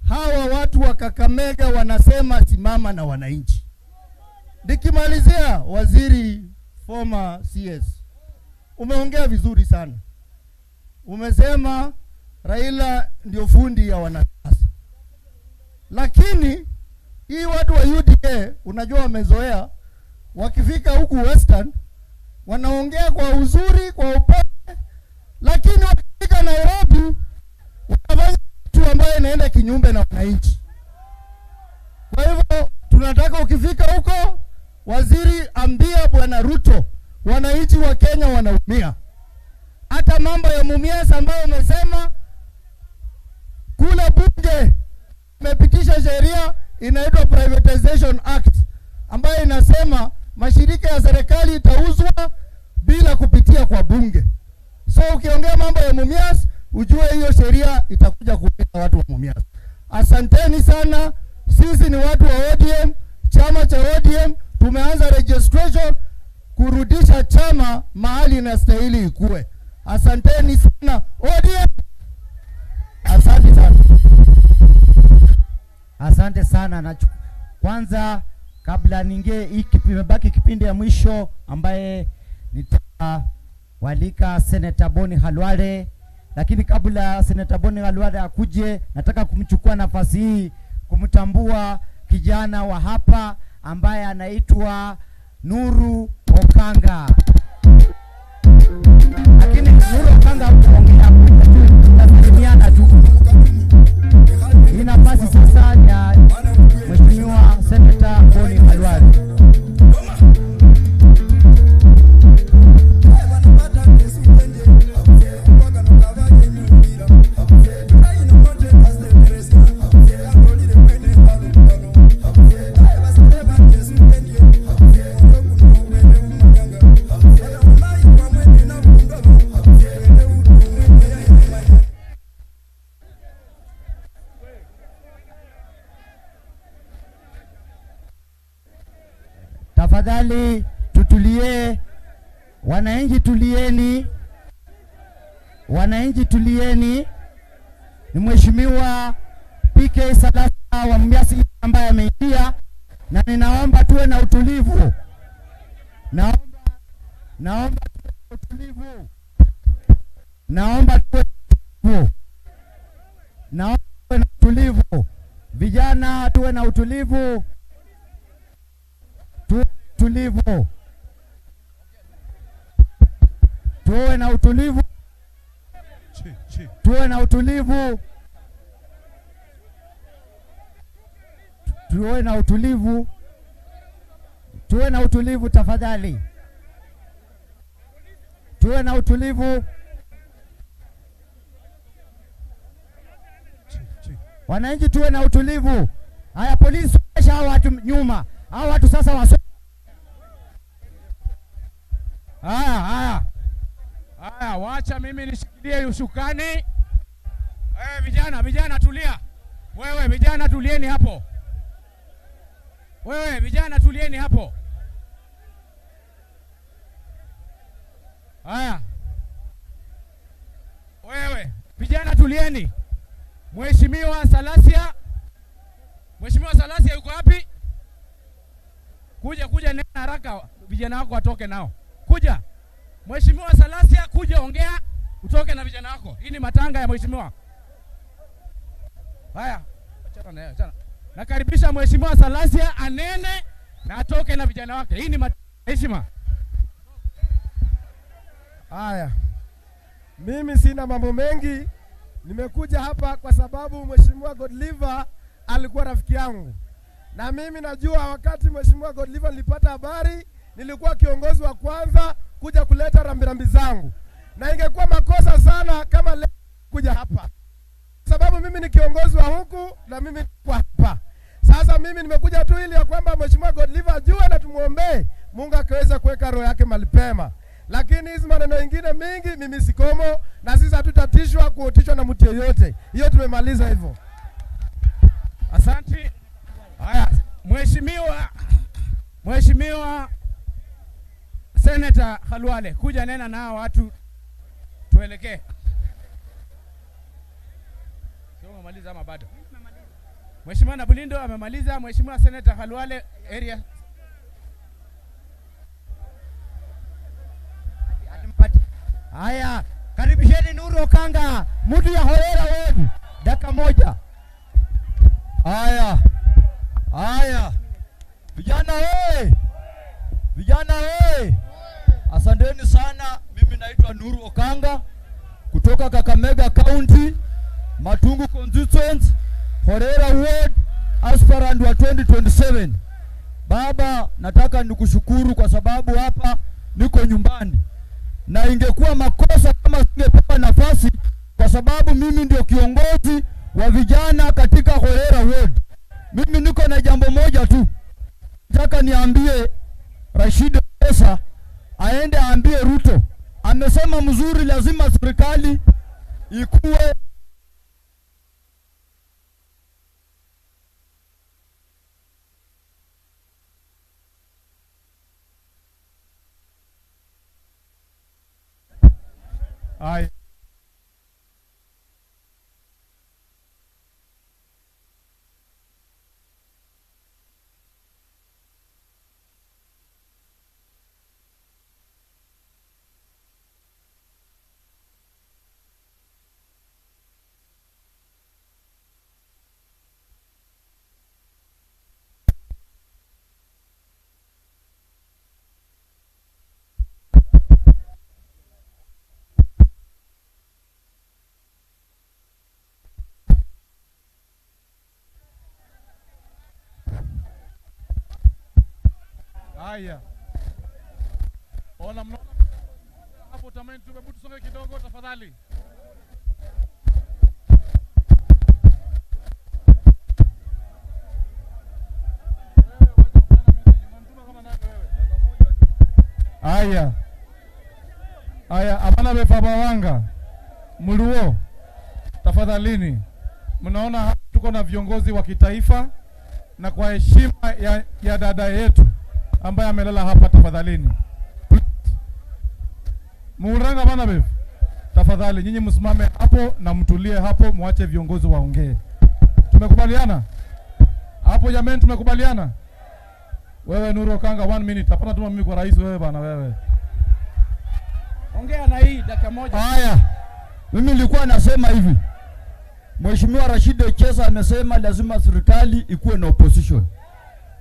hawa watu wa Kakamega wanasema simama na wananchi. Nikimalizia, waziri former CS, umeongea vizuri sana. Umesema Raila ndio fundi ya wanasiasa, lakini hii watu wa UDA unajua wamezoea, wakifika huku Western wanaongea kwa uzuri, kwa upole, lakini wakifika Nairobi wanafanya kitu ambayo inaenda kinyume na wananchi. Kwa hivyo tunataka ukifika huko, waziri, ambia Bwana Ruto wananchi wa Kenya wanaumia. Hata mambo ya Mumias ambayo umesema sheria inaitwa Privatization Act ambayo inasema mashirika ya serikali itauzwa bila kupitia kwa bunge. So ukiongea mambo ya Mumias, ujue hiyo sheria itakuja kuumiza watu wa Mumias. Asanteni sana. Sisi ni watu wa ODM, chama cha ODM. Tumeanza registration kurudisha chama mahali inastahili ikue. Asanteni sana ODM. Asante sana. Asante sana na kwanza kabla ninge imebaki kipindi ya mwisho ambaye nitawalika Senator Boni Khalwale, lakini kabla Senator Boni Khalwale akuje, nataka kumchukua nafasi hii kumtambua kijana wa hapa ambaye anaitwa Nuru Okanga. Lakini Nuru Okanga hakuongea, tutasalimiana tu. Hii nafasi sasa ya Mheshimiwa Senator Boni Khalwale. Tafadhali tutulie, wananchi tulieni, wananchi tulieni. Ni Mheshimiwa PK Salasya wa Mumias ambaye ameingia, na ninaomba tuwe na utulivu. Naomba tuwe na utulivu. Naomba tuwe na utulivu. Naomba tuwe na utulivu. Vijana tuwe na utulivu. Tuwe tulivu. Tuwe na utulivu. Tuwe na utulivu. Tuwe na utulivu. Tuwe na utulivu tafadhali. Tuwe na utulivu. Wananchi tuwe na utulivu. Haya, polisi washa watu nyuma. Hao watu sasa waso. Haya, haya. Haya, wacha mimi nishikilie usukani. Vijana, vijana tulia. Wewe vijana tulieni hapo. Wewe vijana tulieni hapo. Haya. Wewe vijana tulieni. Mheshimiwa Salasya. Mheshimiwa Salasya yuko wapi? Kuja, kuja nena haraka, vijana wako watoke nao. Kuja. Mheshimiwa Salasya, kuja ongea, utoke na vijana wako. Hii ni matanga ya mheshimiwa. Haya, achana naye, achana. Nakaribisha Mheshimiwa Salasya anene na atoke na vijana wake. Hii ni heshima. Haya. Mimi sina mambo mengi. Nimekuja hapa kwa sababu Mheshimiwa Godliver alikuwa rafiki yangu. Na mimi najua wakati Mheshimiwa Godliver nilipata habari, nilikuwa kiongozi wa kwanza kuja kuleta rambirambi zangu. Na ingekuwa makosa sana kama leo kuja hapa. Sababu mimi ni kiongozi wa huku na mimi kwa hapa. Sasa mimi nimekuja tu ili ya kwamba Mheshimiwa Godliver ajue na tumuombee Mungu akaweza kuweka roho yake mahali pema. Lakini hizi maneno mengine mingi mimi sikomo, na sisi hatutatishwa kuotishwa na mtu yeyote. Hiyo tumemaliza hivyo. Asante. Haya, Mheshimiwa Senator Khalwale, kuja nena na watu tuelekee. Sio umemaliza ama bado? Mheshimiwa Nabulindo amemaliza. Mheshimiwa Senator Khalwale area. Haya, karibisheni Nuru Okanga, mtu ya Horera wenu. Dakika moja. Haya. Haya. Vijana we. Vijana we. Asanteni sana. Mimi naitwa Nuru Okanga kutoka Kakamega County, Matungu constituency, Horera Ward, aspirant wa 2027. Baba, nataka nikushukuru kwa sababu hapa niko nyumbani. Na ingekuwa makosa kama singepewa nafasi, kwa sababu mimi ndio kiongozi wa vijana katika Horera Ward. Mimi Nataka niambie Rashid Echesa aende aambie Ruto, amesema mzuri, lazima serikali ikuwe Haya. Haya. Ona mnaona hapo, tamani tu, hebu tusonge kidogo tafadhali. Haya. Haya, abana befabawanga muluo, tafadhalini. Mnaona hapa tuko na viongozi wa kitaifa, na kwa heshima ya dada yetu ambaye amelala hapa, tafadhalini. Muuranga bana befu, tafadhali nyinyi msimame hapo na mtulie hapo, muache viongozi waongee. Tumekubaliana hapo jameni? Tumekubaliana? Wewe Nuru Okanga, 1 minute. Hapana, tuma mimi kwa rais. Wewe bana, wewe Ongea na hii dakika moja. Haya, mimi nilikuwa nasema hivi, Mheshimiwa Rashid Echesa amesema lazima serikali ikuwe na opposition,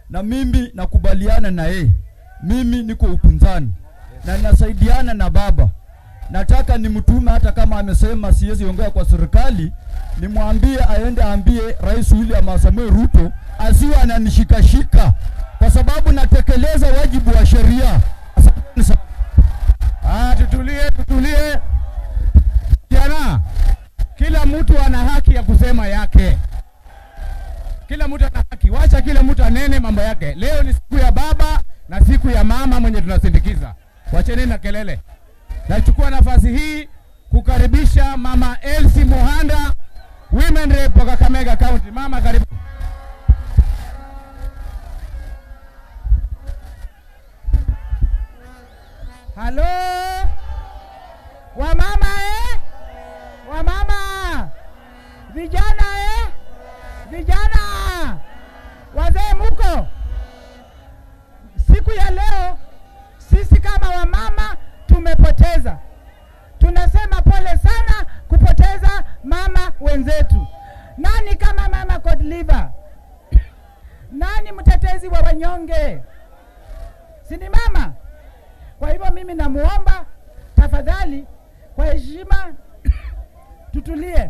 na mimi nakubaliana na yeye. Mimi niko upinzani na nasaidiana na baba. Nataka nimtume, hata kama amesema siwezi ongea kwa serikali, nimwambie aende aambie Rais William Samoei Ruto asiwe ananishikashika, kwa sababu natekeleza wajibu wa sheria. Asante sana. Ah, tutulie, tutulie. Jana kila mtu ana haki ya kusema yake. Kila mtu ana haki, wacha kila mtu anene mambo yake. Leo ni siku ya baba na siku ya mama mwenye tunasindikiza. Wacheni na kelele. Nachukua nafasi hii kukaribisha Mama Elsie Muhanda, Women Rep wa Kakamega County. Mama, karibu. Halo wamama eh? Wamama, vijana eh? Vijana, wazee muko? Siku ya leo sisi kama wamama tumepoteza, tunasema pole sana kupoteza mama wenzetu. Nani kama mama Godliver? Nani mtetezi wa wanyonge? Si ni mama? Kwa hivyo mimi namuomba tafadhali, kwa heshima tutulie.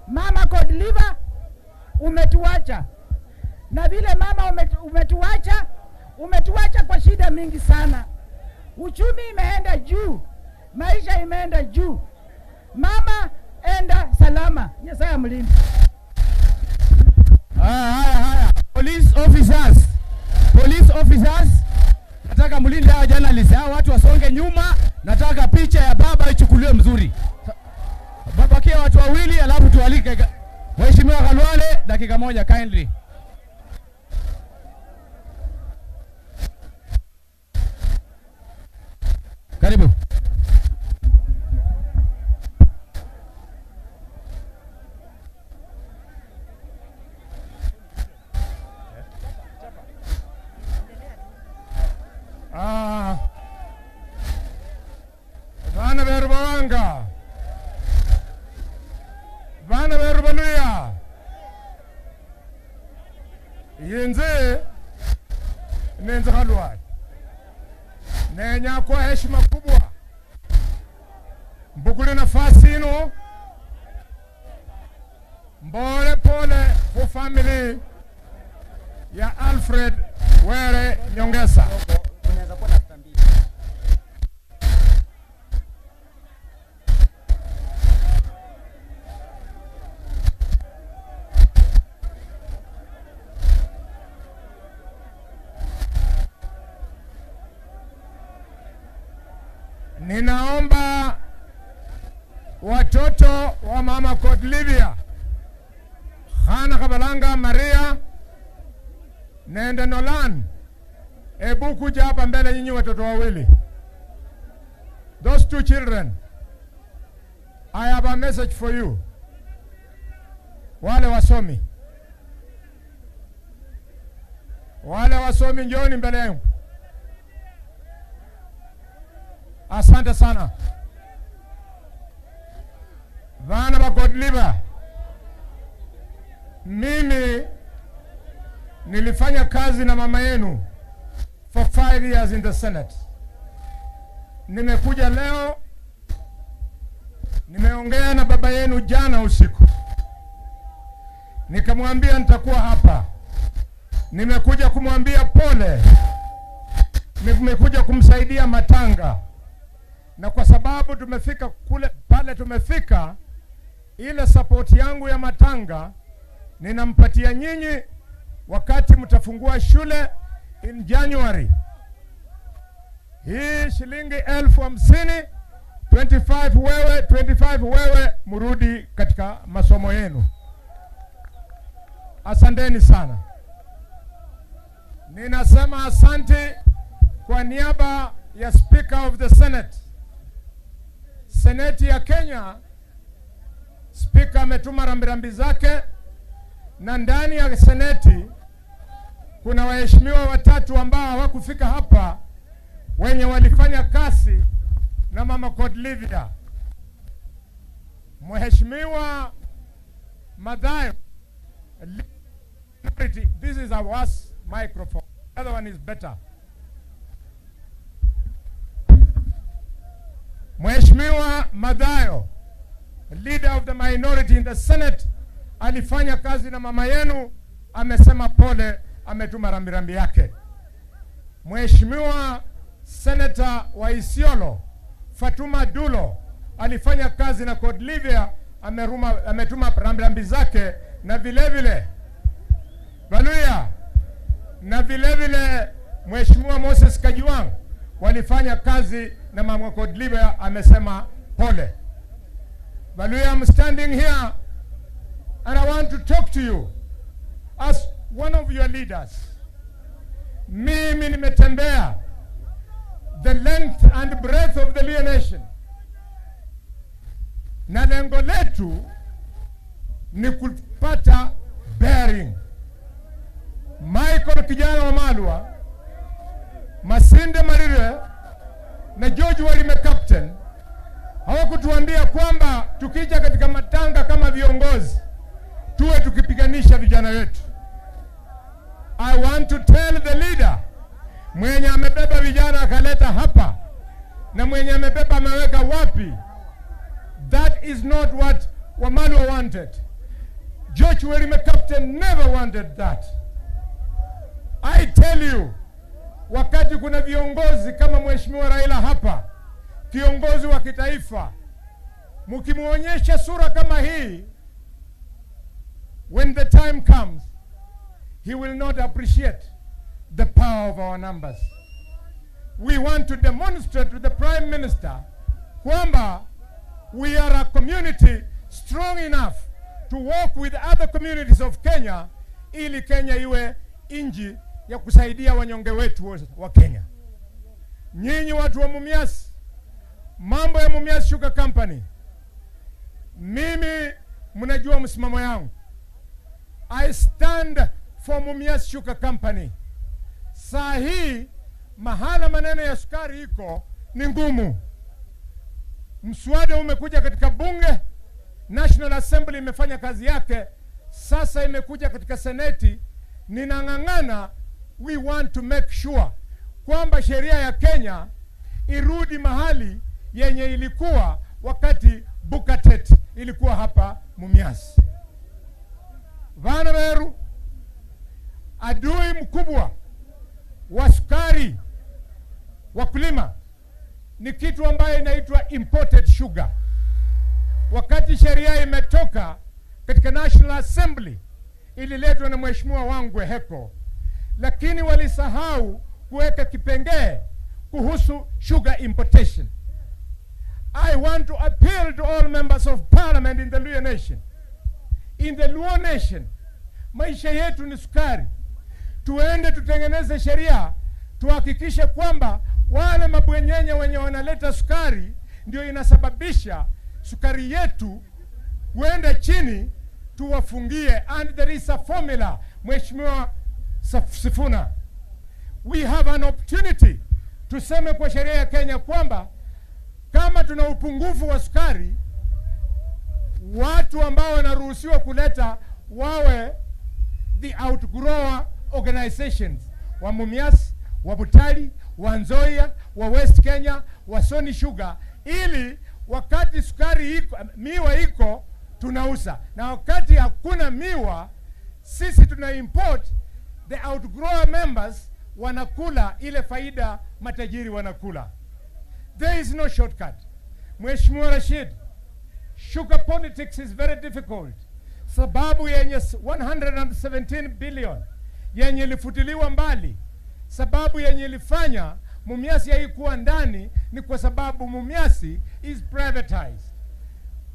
Mama Godliver, umetuacha, na vile mama umetuacha, umetuacha kwa shida mingi sana. Uchumi imeenda juu, maisha imeenda juu. Mama, enda salama. Nyasaye amlinde. Haya, haya. Police officers, police officers, nataka mlinde hawa journalists, hawa watu wasonge nyuma. Nataka picha ya baba ichukuliwe mzuri. Bakia watu wawili, alafu tualike Mheshimiwa Khalwale, dakika moja kindly. Karibu. Vana veru vawanga, vana veru valuya, yinze nenze Khalwale nenya kwa heshima kubwa mbukule nafasi ino mbole pole ku family ya Alfred Were Nyongesa. Ninaomba watoto wa mama Godlivia, Hana Kabalanga, Maria nende Nolan, ebu kuja hapa mbele nyinyi watoto wawili. Those two children, I have a message for you. Wale wasomi, wale wasomi, njooni mbele yangu. Asante sana vana va Godliver. Mimi nilifanya kazi na mama yenu for 5 years in the Senate. Nimekuja leo, nimeongea na baba yenu jana usiku, nikamwambia nitakuwa hapa. Nimekuja kumwambia pole, nimekuja kumsaidia matanga, na kwa sababu tumefika kule pale tumefika, ile support yangu ya matanga ninampatia nyinyi wakati mtafungua shule in January. Hii shilingi 50,000, 25 wewe, 25 wewe, mrudi katika masomo yenu. Asanteni sana. Ninasema asante kwa niaba ya Speaker of the Senate. Seneti ya Kenya, Speaker ametuma rambirambi zake, na ndani ya Seneti kuna waheshimiwa watatu ambao hawakufika hapa wenye walifanya kazi na mama Godlivia. Mheshimiwa Madhayo, this is a worse microphone. The other one is better. Mheshimiwa Madhayo, leader of the minority in the Senate, alifanya kazi na mama yenu, amesema pole, ametuma rambirambi yake. Mheshimiwa Senator wa Isiolo, Fatuma Dulo, alifanya kazi na Godlivia, ametuma rambirambi zake, na vile vile Baluya, na vile vile Mheshimiwa Moses Kajwang walifanya kazi na mama Godlivia, amesema pole. Baluya, I'm standing here and I want to talk to you as one of your leaders. Mimi nimetembea the length and breadth of the Luo nation, na lengo letu ni kupata bearing. Michael Kijana wa Malwa, Masinde Marire na George Walime Captain hawakutuambia kwamba tukija katika matanga kama viongozi tuwe tukipiganisha vijana wetu. I want to tell the leader mwenye amebeba vijana akaleta hapa na mwenye amebeba ameweka wapi, that is not what Wamalwa wanted. George Walime Captain never wanted that. I tell you, wakati kuna viongozi kama Mheshimiwa Raila hapa, kiongozi wa kitaifa, mkimuonyesha sura kama hii, when the time comes, he will not appreciate the power of our numbers. We want to demonstrate to the Prime Minister kwamba we are a community strong enough to work with other communities of Kenya ili Kenya iwe inji ya kusaidia wanyonge wetu wa Kenya. Nyinyi watu wa Mumias, mambo ya Mumias Sugar Company, mimi mnajua msimamo yangu. I stand for Mumias Sugar Company. Saa hii mahala maneno ya sukari iko ni ngumu. Mswada umekuja katika bunge, National Assembly imefanya kazi yake, sasa imekuja katika Seneti. Ninang'ang'ana, we want to make sure kwamba sheria ya Kenya irudi mahali yenye ilikuwa wakati Bukatet ilikuwa hapa Mumias. Vana Meru, adui mkubwa wa sukari wakulima ni kitu ambayo inaitwa imported sugar. Wakati sheria imetoka katika National Assembly, ililetwa na Mheshimiwa Wangwe Heko, lakini walisahau kuweka kipengee kuhusu sugar importation. I want to appeal to all members of parliament in the Luo nation. In the Luo nation, maisha yetu ni sukari. Tuende tutengeneze sheria, tuhakikishe kwamba wale mabwenyenye wenye wanaleta sukari ndio inasababisha sukari yetu kuenda chini, tuwafungie. And there is a formula, Mheshimiwa Sifuna. We have an opportunity tuseme kwa sheria ya Kenya kwamba kama tuna upungufu wa sukari, watu ambao wanaruhusiwa kuleta wawe the outgrower organizations wa Mumias, wa Butali, wa Nzoia, wa West Kenya, wa Sony Sugar, ili wakati sukari iko, miwa iko tunauza, na wakati hakuna miwa sisi tuna import. The outgrower members wanakula ile faida matajiri wanakula. There is no shortcut. Mheshimiwa Rashid, sugar politics is very difficult. Sababu yenye 117 billion yenye ilifutiliwa mbali, sababu yenye ilifanya Mumias haikuwa ndani ni kwa sababu Mumias is privatized.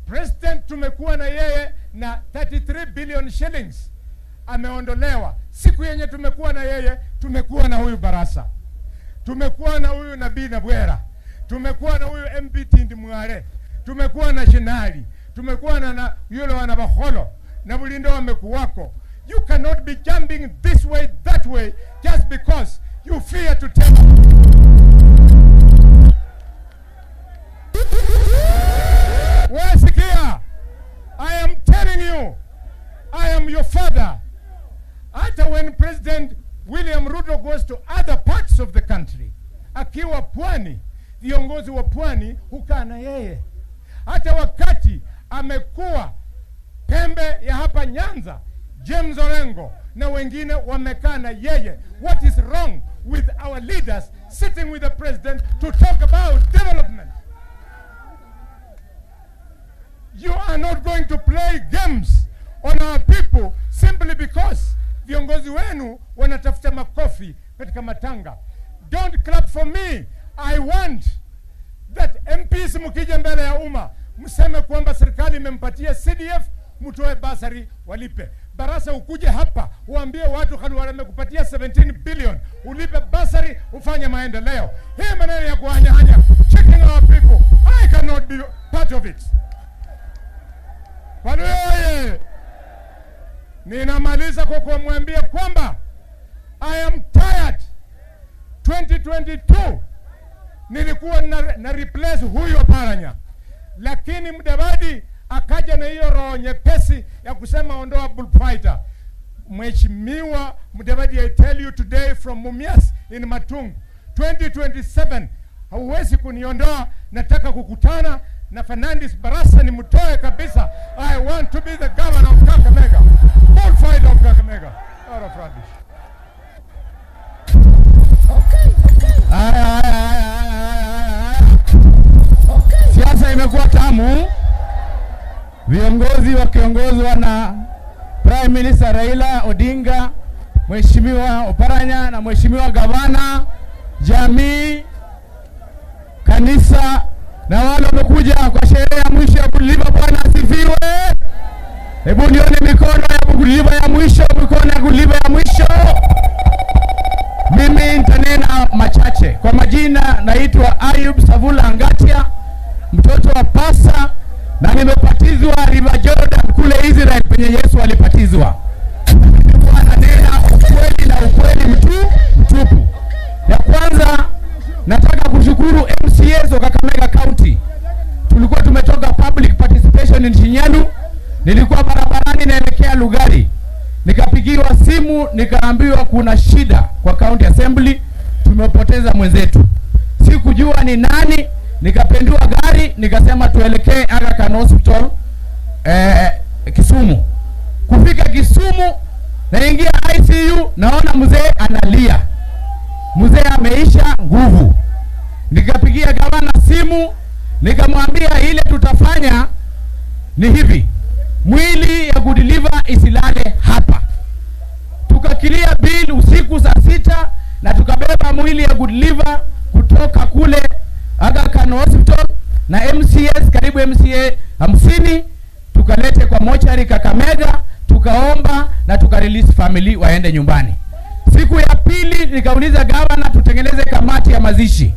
President tumekuwa na yeye na 33 billion shillings ameondolewa. Siku yenye tumekuwa na yeye, tumekuwa na huyu Barasa, tumekuwa na huyu Nabii Nabwera, tumekuwa na huyu MP Tindi Mwale, tumekuwa na Shinali, tumekuwa na yule wana Baholo na Bulindo wamekuwako. You cannot be jumping this way that way just because you fear to tell. Wasikia, I am telling you, I am your father. Hata when President William Ruto goes to other parts of the country, akiwa pwani, viongozi wa pwani hukaa na yeye. Hata wakati amekuwa pembe ya hapa Nyanza, James Orengo na wengine wamekaa na yeye. What is wrong with our leaders sitting with the president to talk about development? You are not going to play games on our people simply because viongozi wenu wanatafuta makofi katika matanga. Don't clap for me. I want that MPs mkija mbele ya umma mseme kwamba serikali imempatia CDF, mtoe basari walipe. Barasa ukuje hapa uambie watu wamekupatia 17 billion, ulipe basari ufanye maendeleo. Hii maneno ya kuhanyahanya, checking our people, I cannot be part of it. Waluoye, ninamaliza kwa kumwambia kwamba I am tired. 2022 nilikuwa na replace huyo Paranya, lakini Mudavadi akaja na hiyo roho nyepesi ya kusema ondoa bullfighter. Mheshimiwa Mudavadi, I tell you today from Mumias in Matungu, 2027 hauwezi kuniondoa. Nataka kukutana na Fernandes Barasa nimtoe kabisa. I want to be the governor of Kakamega. Bullfighter of Kakamega. Out of rubbish. Haya, haya, haya, haya, haya. Siasa imekuwa tamu. Viongozi wakiongozwa na Prime Minister Raila Odinga, Mheshimiwa Oparanya na Mheshimiwa Gavana, jamii, kanisa na wale wamekuja kwa sherehe ya mwisho ya Goodliver. Bwana asifiwe. Hebu nione mikono ya Goodliver ya mwisho, mikono ya Goodliver ya mwisho. Mimi nitanena machache. Kwa majina naitwa Ayub Savula Angatia, mtoto wa pasa, na nimepatizwa River Jordan kule Israel penye Yesu alipatizwa. Nanena ukweli na ukweli mtupu. Ya kwanza nataka kushukuru MCAs wa Kakamega County. Tulikuwa tumetoka public participation in Shinyalu, nilikuwa barabarani naelekea Lugari, nikapigiwa simu nikaambiwa kuna shida kwa county assembly, tumepoteza mwenzetu. Sikujua ni nani, nikapendua gari nikasema tuelekee Aga Khan Hospital Kisumu. Kufika Kisumu naingia ICU, naona mzee analia, mzee ameisha nguvu. Nikapigia gavana simu nikamwambia ile tutafanya ni hivi, mwili ya Goodliver isilale hapa. Tukakilia bill usiku saa 6 na tukabeba mwili ya Goodliver kutoka kule Aga Khan Hospital na MC karibu MCA 50, tukalete kwa mochari Kakamega, tukaomba na tukarelease family waende nyumbani. Siku ya pili nikauliza gavana tutengeneze kamati ya mazishi,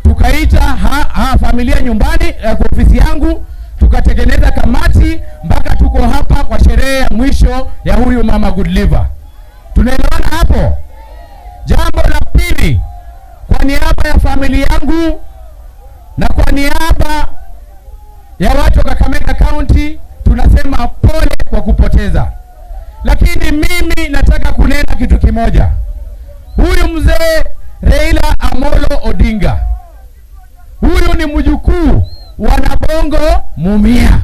tukaita familia nyumbani kwa ofisi yangu, tukatengeneza kamati mpaka tuko hapa kwa sherehe ya mwisho ya huyu mama Godliver. Tunaelewana hapo? Jambo la pili, kwa niaba ya familia yangu na kwa niaba ya watu wa Kakamega County tunasema pole kwa kupoteza. Lakini mimi nataka kunena kitu kimoja. Huyu mzee Raila Amolo Odinga, huyu ni mjukuu wa Nabongo Mumia.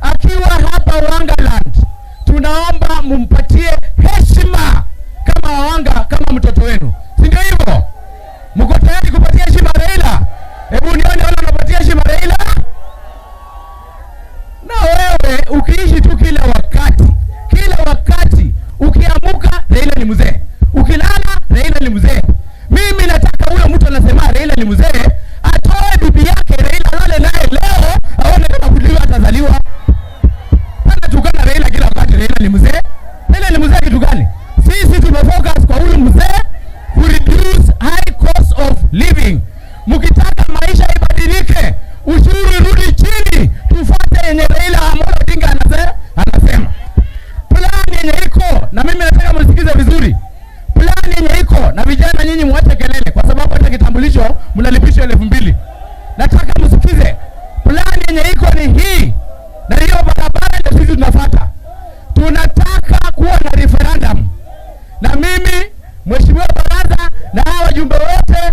Akiwa hapa Wangaland, tunaomba mumpatie heshima kama Wawanga, kama mtoto wenu, si ndio hivyo? Mko tayari kupatia heshima Raila? Hebu nione wale wanapatia heshima Raila. Na wewe ukiishi tu kila wakati, kila wakati ukiamuka Raila ni mzee, ukilala Raila ni mzee. Mimi nataka huyo mtu anasema Raila ni mzee atoe bibi yake Raila alale naye leo, aone kama kuliwa atazaliwa. Anatukana Raila kila wakati, Raila ni mzee. Raila ni mzee kitu gani? Sisi tumefocus kwa huyu mzee ku reduce high cost of living. Mkitaka maisha ibadilike, ushuru irudi chini, tufuate yenye Raila Amolo Odinga anasema. Plan yenye iko, na mimi nataka msikize vizuri. Plan yenye iko, na vijana nyinyi muache kelele, kwa sababu hata kitambulisho mnalipishwa 2000. Nataka msikize. Plan yenye iko ni hii, na hiyo barabara ndio sisi tunafuata. Tunataka kuwa na referendum. Na mimi Mheshimiwa Baraza na hawa wajumbe wote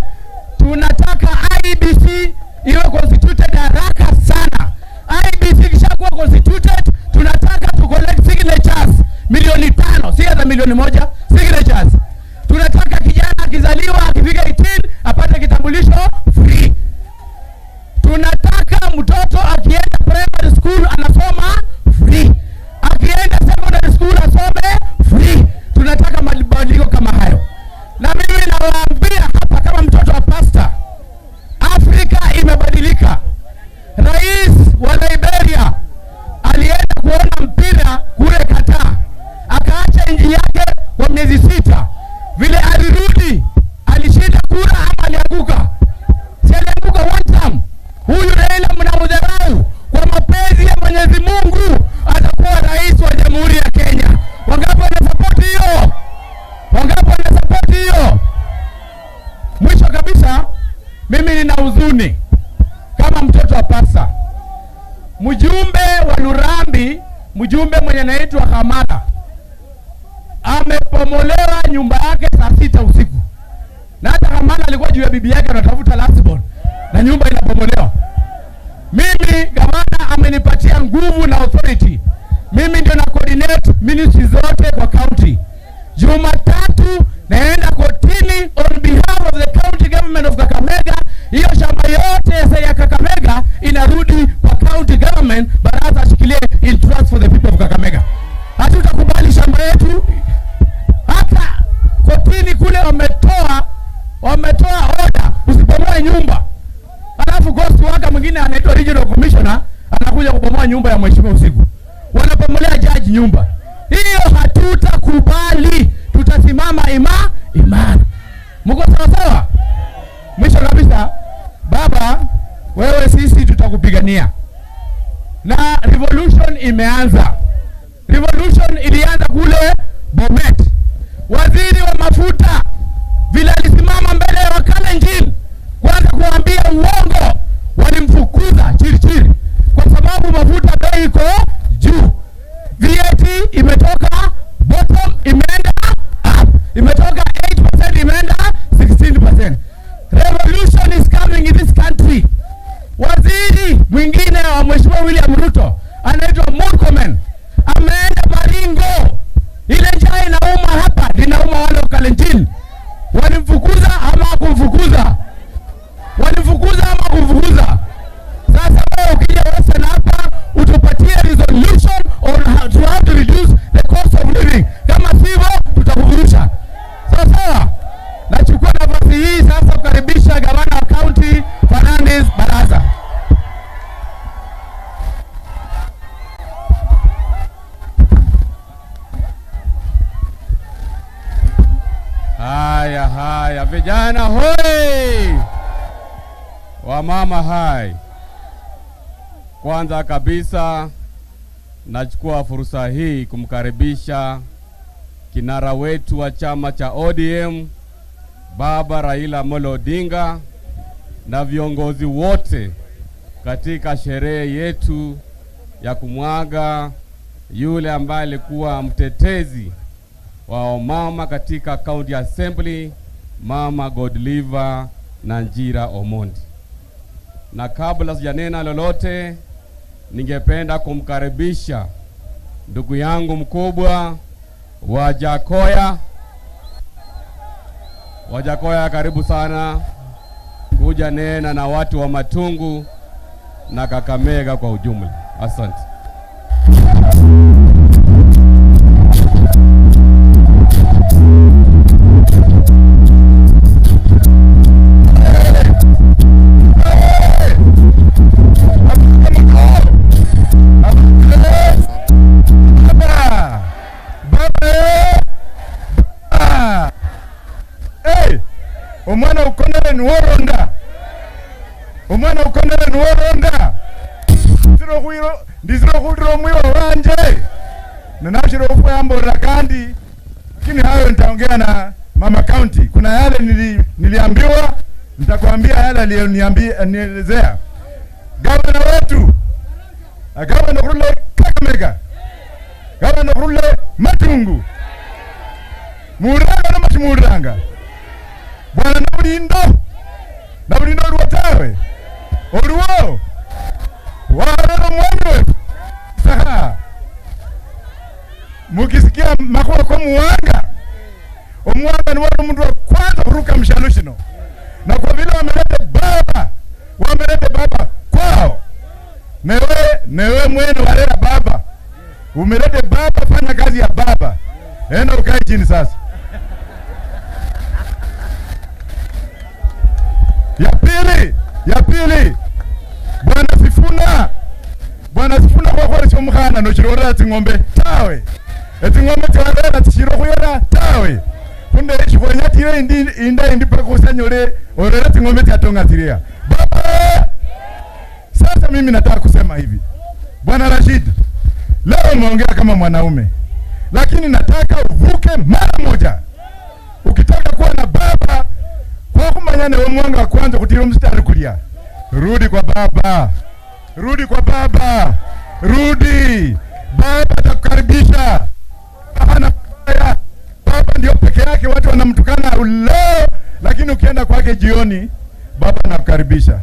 tunataka IEBC iwe constituted haraka sana. IEBC ikishakuwa constituted, tunataka tu collect signatures 5,000,000, si hata 1,000,000 signatures. Tunataka kijana akizaliwa akifika 18 apate kitambulisho free. Tunataka mtoto akienda primary school anasoma free, akienda secondary school asome free. Tunataka mabadiliko kama hayo. Na mimi nawaambia hapa kama mtoto wa pastor, Afrika imebadilika. Rais wa Liberia alienda kuona mpira kule Qatar, akaacha nchi yake kwa miezi 6. Vile alirudi alishinda kura ama alianguka? Si alianguka one time. Huyu Raila mnamdharau, kwa mapenzi ya Mwenyezi Mungu atakuwa rais wa Jamhuri ya Kenya. Wangapi wanasupport hiyo? Wangapi wanasupport hiyo? Mwisho kabisa, mimi nina huzuni kama mtoto wa pasa. Mjumbe wa Lurambi, mjumbe mwenye anaitwa Hamada, amepomolewa nyumba yake saa 6 usiku. Na hata Hamada alikuwa juu ya bibi yake anatafuta last born, na nyumba inapomolewa. Mimi gavana amenipatia nguvu na authority. Mimi ndio na coordinate ministry zote kwa county. Jumatatu naenda kotini on behalf of the county government of Kakamega. Hiyo shamba yote ya Kakamega inarudi kwa county government, baraza ashikilie in trust for the people of Kakamega. Hatutakubali shamba yetu. Hata kotini kule wametoa order usibomoe nyumba. Alafu ghost waka mwingine anaitwa regional commissioner anakuja kubomoa nyumba ya mheshimiwa usiku. Wanapomolea judge nyumba. Hiyo hatutakubali. Tutasimama imara. Mko sawa sawa? Mwisho kabisa, baba, wewe sisi tutakupigania. Na revolution imeanza. Revolution ilianza kule Bomet. Waziri wa mafuta vile alisimama mbele ya Wakalenjin kwanza kuambia uongo, walimfukuza chiri kwa sababu mafuta bei iko juu. VAT imetoka bottom imeenda up, imetoka 8% imeenda 16%. Revolution is coming in this country. Waziri mwingine wa Mheshimiwa William Ruto anaitwa Murkomen ameenda Baringo Haya haya, vijana hoi, wamama hai. Kwanza kabisa nachukua fursa hii kumkaribisha kinara wetu wa chama cha ODM Baba Raila Amolo Odinga na viongozi wote katika sherehe yetu ya kumwaga yule ambaye alikuwa mtetezi wa wamama katika County Assembly, Mama Godliver Nanjira Omondi. Na kabla sijanena lolote, ningependa kumkaribisha ndugu yangu mkubwa Wajakoya. Wajakoya, karibu sana kuja nena na watu wa Matungu na Kakamega kwa ujumla. Asante. Omwana ukonere niworonda, omwana ukonere niworonda, ndiziro khulira omwiwa wanje nanashira okhwamborera kandi, lakini hayo nitaongea na mama county. Kuna yale niliambiwa, nitakwambia yale aliyonielezea gavana wetu, gavana khurula Kakamega, gavana khurula Matungu, muranga namashimuranga Bwana Nabulindo oliwo tawe oliwo warero mwami wetu saha. Mukisikia makhuwa ko muwanga, omuwanga ni wali omundu wa kwanza khuruka mushalo shino, na kwa vile wamelete baba kwao, newe mwene warera baba, umelete baba, fanya kazi ya baba, enda ukae chini sasa. Ya pili, Bwana Sifuna kwa kwa omukhana noshirorera tsing'ombe tawe, etsing'ombe tsiwarera tsishiri khuyera tawe, kunde shikhwenyatile indi inda indi paka khusanyole orera tsing'ombe tsiatonga tsilia baba. Sasa mimi nataka kusema hivi, Bwana Rashid, leo umeongea kama mwanaume, lakini nataka uvuke mara moja. Ukitaka kuwa na baba kwa kumanyana we mwanga wa kwanza kutira mstari kulia, rudi kwa baba, rudi kwa baba, rudi. Baba atakukaribisha. Hana baya. Baba ndio peke yake watu wanamtukana leo, lakini ukienda kwake jioni baba anakukaribisha.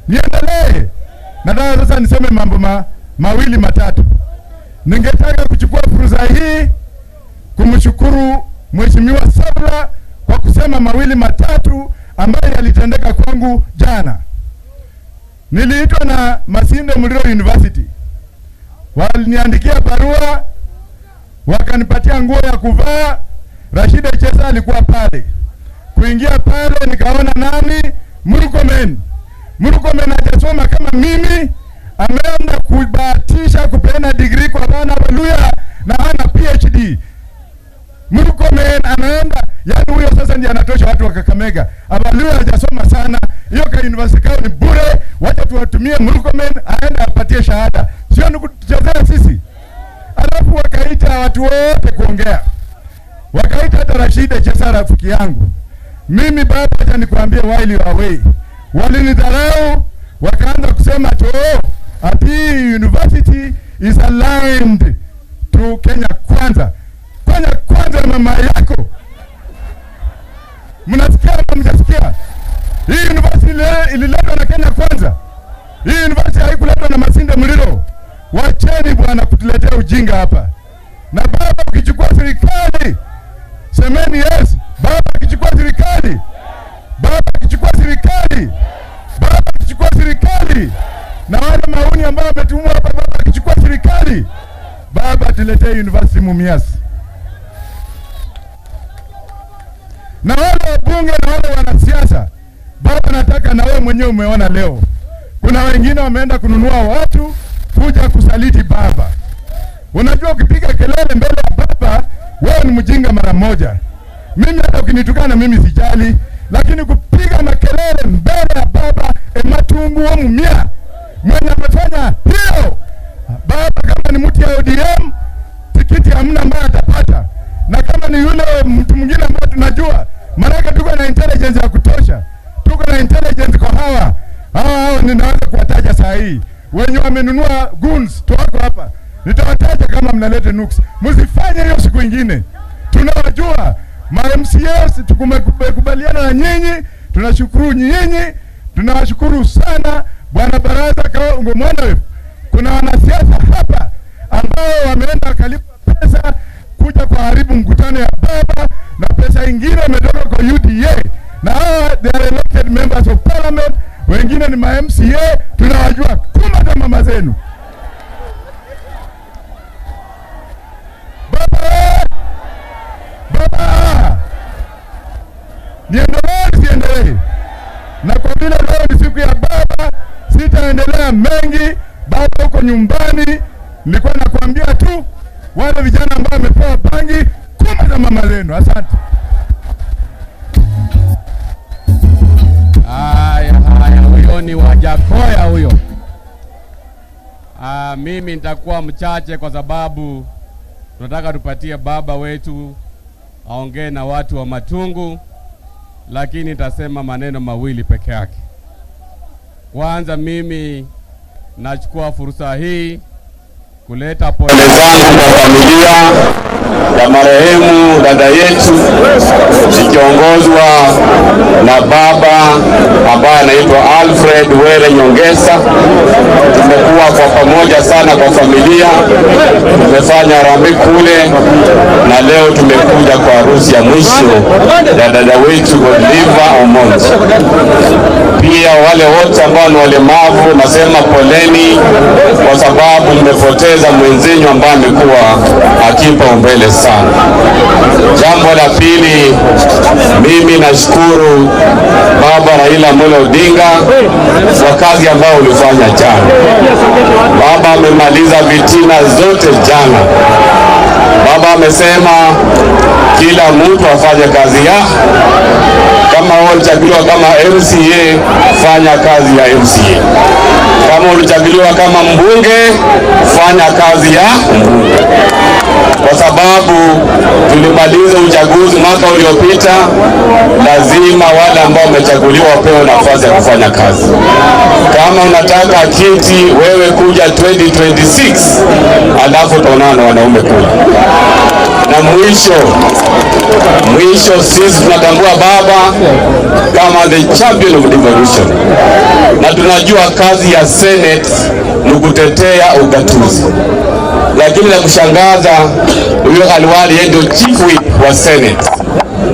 Niendelee. Nataka sasa niseme mambo mawili matatu. Ningetaka kuchukua fursa hii kumshukuru Mheshimiwa Sabla kwa kusema mawili matatu ambayo yalitendeka kwangu jana. Niliitwa na Masinde Muliro University, waliniandikia barua, wakanipatia nguo ya kuvaa. Rashid Echesa alikuwa pale. Kuingia pale nikaona nani? Murkomen. Murkomen hajasoma kama mimi, ameenda kubahatisha kupeana degree kwa bana Waluya na hana PhD. Murkomen anaenda, yani huyo sasa ndiye anatosha watu wa Kakamega. Abaluya hajasoma sana, hiyo ka university kao ni bure, wacha tuwatumie Murkomen aende apatie shahada. Sio ni kutuchezea sisi. Alafu wakaita watu wote kuongea. Wakaita hata Rashid Echesa rafiki yangu. Mimi baba, acha nikwambie, while you are away, walinidharau, wakaanza kusema ati oh, ati university is aligned to Kenya Kwanza. Kenya Kwanza mama yako. Mnasikia ama mjasikia? Hii university ililetwa na Kenya Kwanza. Hii university haikuletwa na Masinde Muliro. Wacheni bwana kutuletea ujinga hapa. Na baba ukichukua serikali, semeni yes. Baba akichukua serikali, baba akichukua serikali, baba akichukua serikali, na wale mauni ambao wametumwa hapa, baba akichukua serikali, baba tuletee university Mumias. Na wale wabunge na wale wanasiasa, baba nataka na wewe mwenyewe umeona leo kuna wengine wameenda kununua watu kuja kusaliti baba. Unajua ukipiga kelele mbele ya baba wewe ni mjinga mara moja, Mimi hata ukinitukana mimi sijali, lakini kupiga makelele mbele ya baba Ematungu wa Mumia mwenye amefanya hiyo, baba kama ni mtu ya ODM tikiti hamna ambaye atapata, na kama ni yule mtu mwingine ambaye tunajua, maanake tuko na intelligence ya kutosha, tuko na intelligence kwa hawa hawa, ninaweza kuwataja saa hii wenye wamenunua goons tuwako hapa, nitawataja kama mnaleta nuks. Msifanye hiyo siku ingine, tunawajua ma MCAs, tukumekubaliana na nyinyi, tunashukuru nyinyi, tunawashukuru sana bwana baraza kwa wetu. Kuna wanasiasa hapa ambao wameenda wakalipa pesa kuja kuharibu mkutano ya baba, na pesa ingine imetoka kwa UDA, na hawa they are elected members of parliament, wengine ni ma MCA, tunawajua kuma mama zenu. Baba, baba, niendelee siendelee? Na kwa vile leo ni siku ya baba, sitaendelea mengi. Baba huko nyumbani, nilikuwa nakwambia tu wale vijana ambao wamepewa bangi, kuma za mama zenu. Asante. Haya, haya, huyo ni Wajakoya huyo. Mimi nitakuwa mchache kwa sababu tunataka tupatie baba wetu aongee na watu wa Matungu, lakini nitasema maneno mawili peke yake. Kwanza, mimi nachukua fursa hii kuleta pole zangu kwa familia ya marehemu dada yetu ikiongozwa na baba ambaye anaitwa Alfred Were Nyongesa. Tumekuwa kwa pamoja sana kwa familia, tumefanya harambee kule, na leo tumekuja kwa harusi ya mwisho ya dada wetu Godliver Omondi. Pia wale wote ambao ni walemavu, nasema poleni kwa sababu mmepoteza mwenzenyu ambaye amekuwa akipa umbele sana. Jambo la pili, mimi nashukuru baba Raila Amolo Odinga kwa kazi ambayo ulifanya jana. Baba amemaliza vitina zote jana. Baba amesema kila mtu afanye kazi ya, kama ulichaguliwa kama MCA fanya kazi ya MCA, kama ulichaguliwa kama mbunge fanya kazi ya mbunge, kwa sababu tulimaliza uchaguzi mwaka uliopita. Lazima wale ambao wamechaguliwa wapewe nafasi ya kufanya kazi. Kama unataka kiti wewe kuja 2026, alafu utaonana na wanaume kule. Na mwisho, sisi tunatambua baba kama the champion of devolution, na tunajua kazi ya Senate ni kutetea ugatuzi, lakini la kushangaza huyo Khalwale yeye ndio chief whip wa Senate.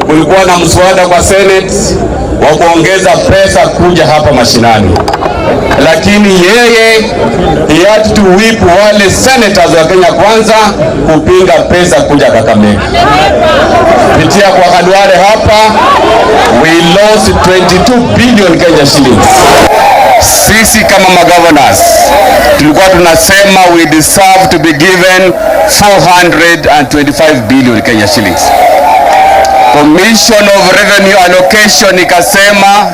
Kulikuwa na mswada kwa Senate wa kuongeza pesa kuja hapa mashinani, lakini yeye he had to whip wale senators wa Kenya Kwanza kupinga pesa kuja Kakamega. Kupitia kwa Khalwale hapa we lost 22 billion Kenya shillings. Sisi kama magovernors tulikuwa tunasema we deserve to be given 425 billion Kenya shillings. Commission of Revenue Allocation ikasema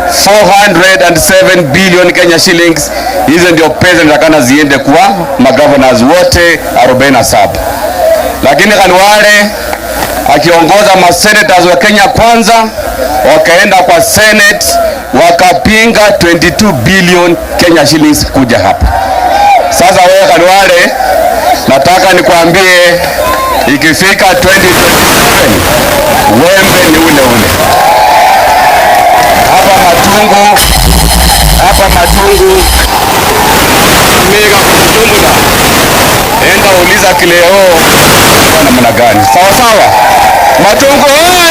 407 billion Kenya shillings. Hizo ndio pesa zinatakana ziende kwa magovernors wote 47. Lakini Khalwale akiongoza masenators wa Kenya Kwanza wakaenda kwa Senate wakapinga 22 billion Kenya shillings kuja hapa. Sasa wewe Khalwale, nataka nikwambie ikifika 2027 wembe ni ule ule. Hapa Matungu, Mega kwa ujumla, enda uliza kileo kwa namna gani. Sawa sawa, Matungu oye!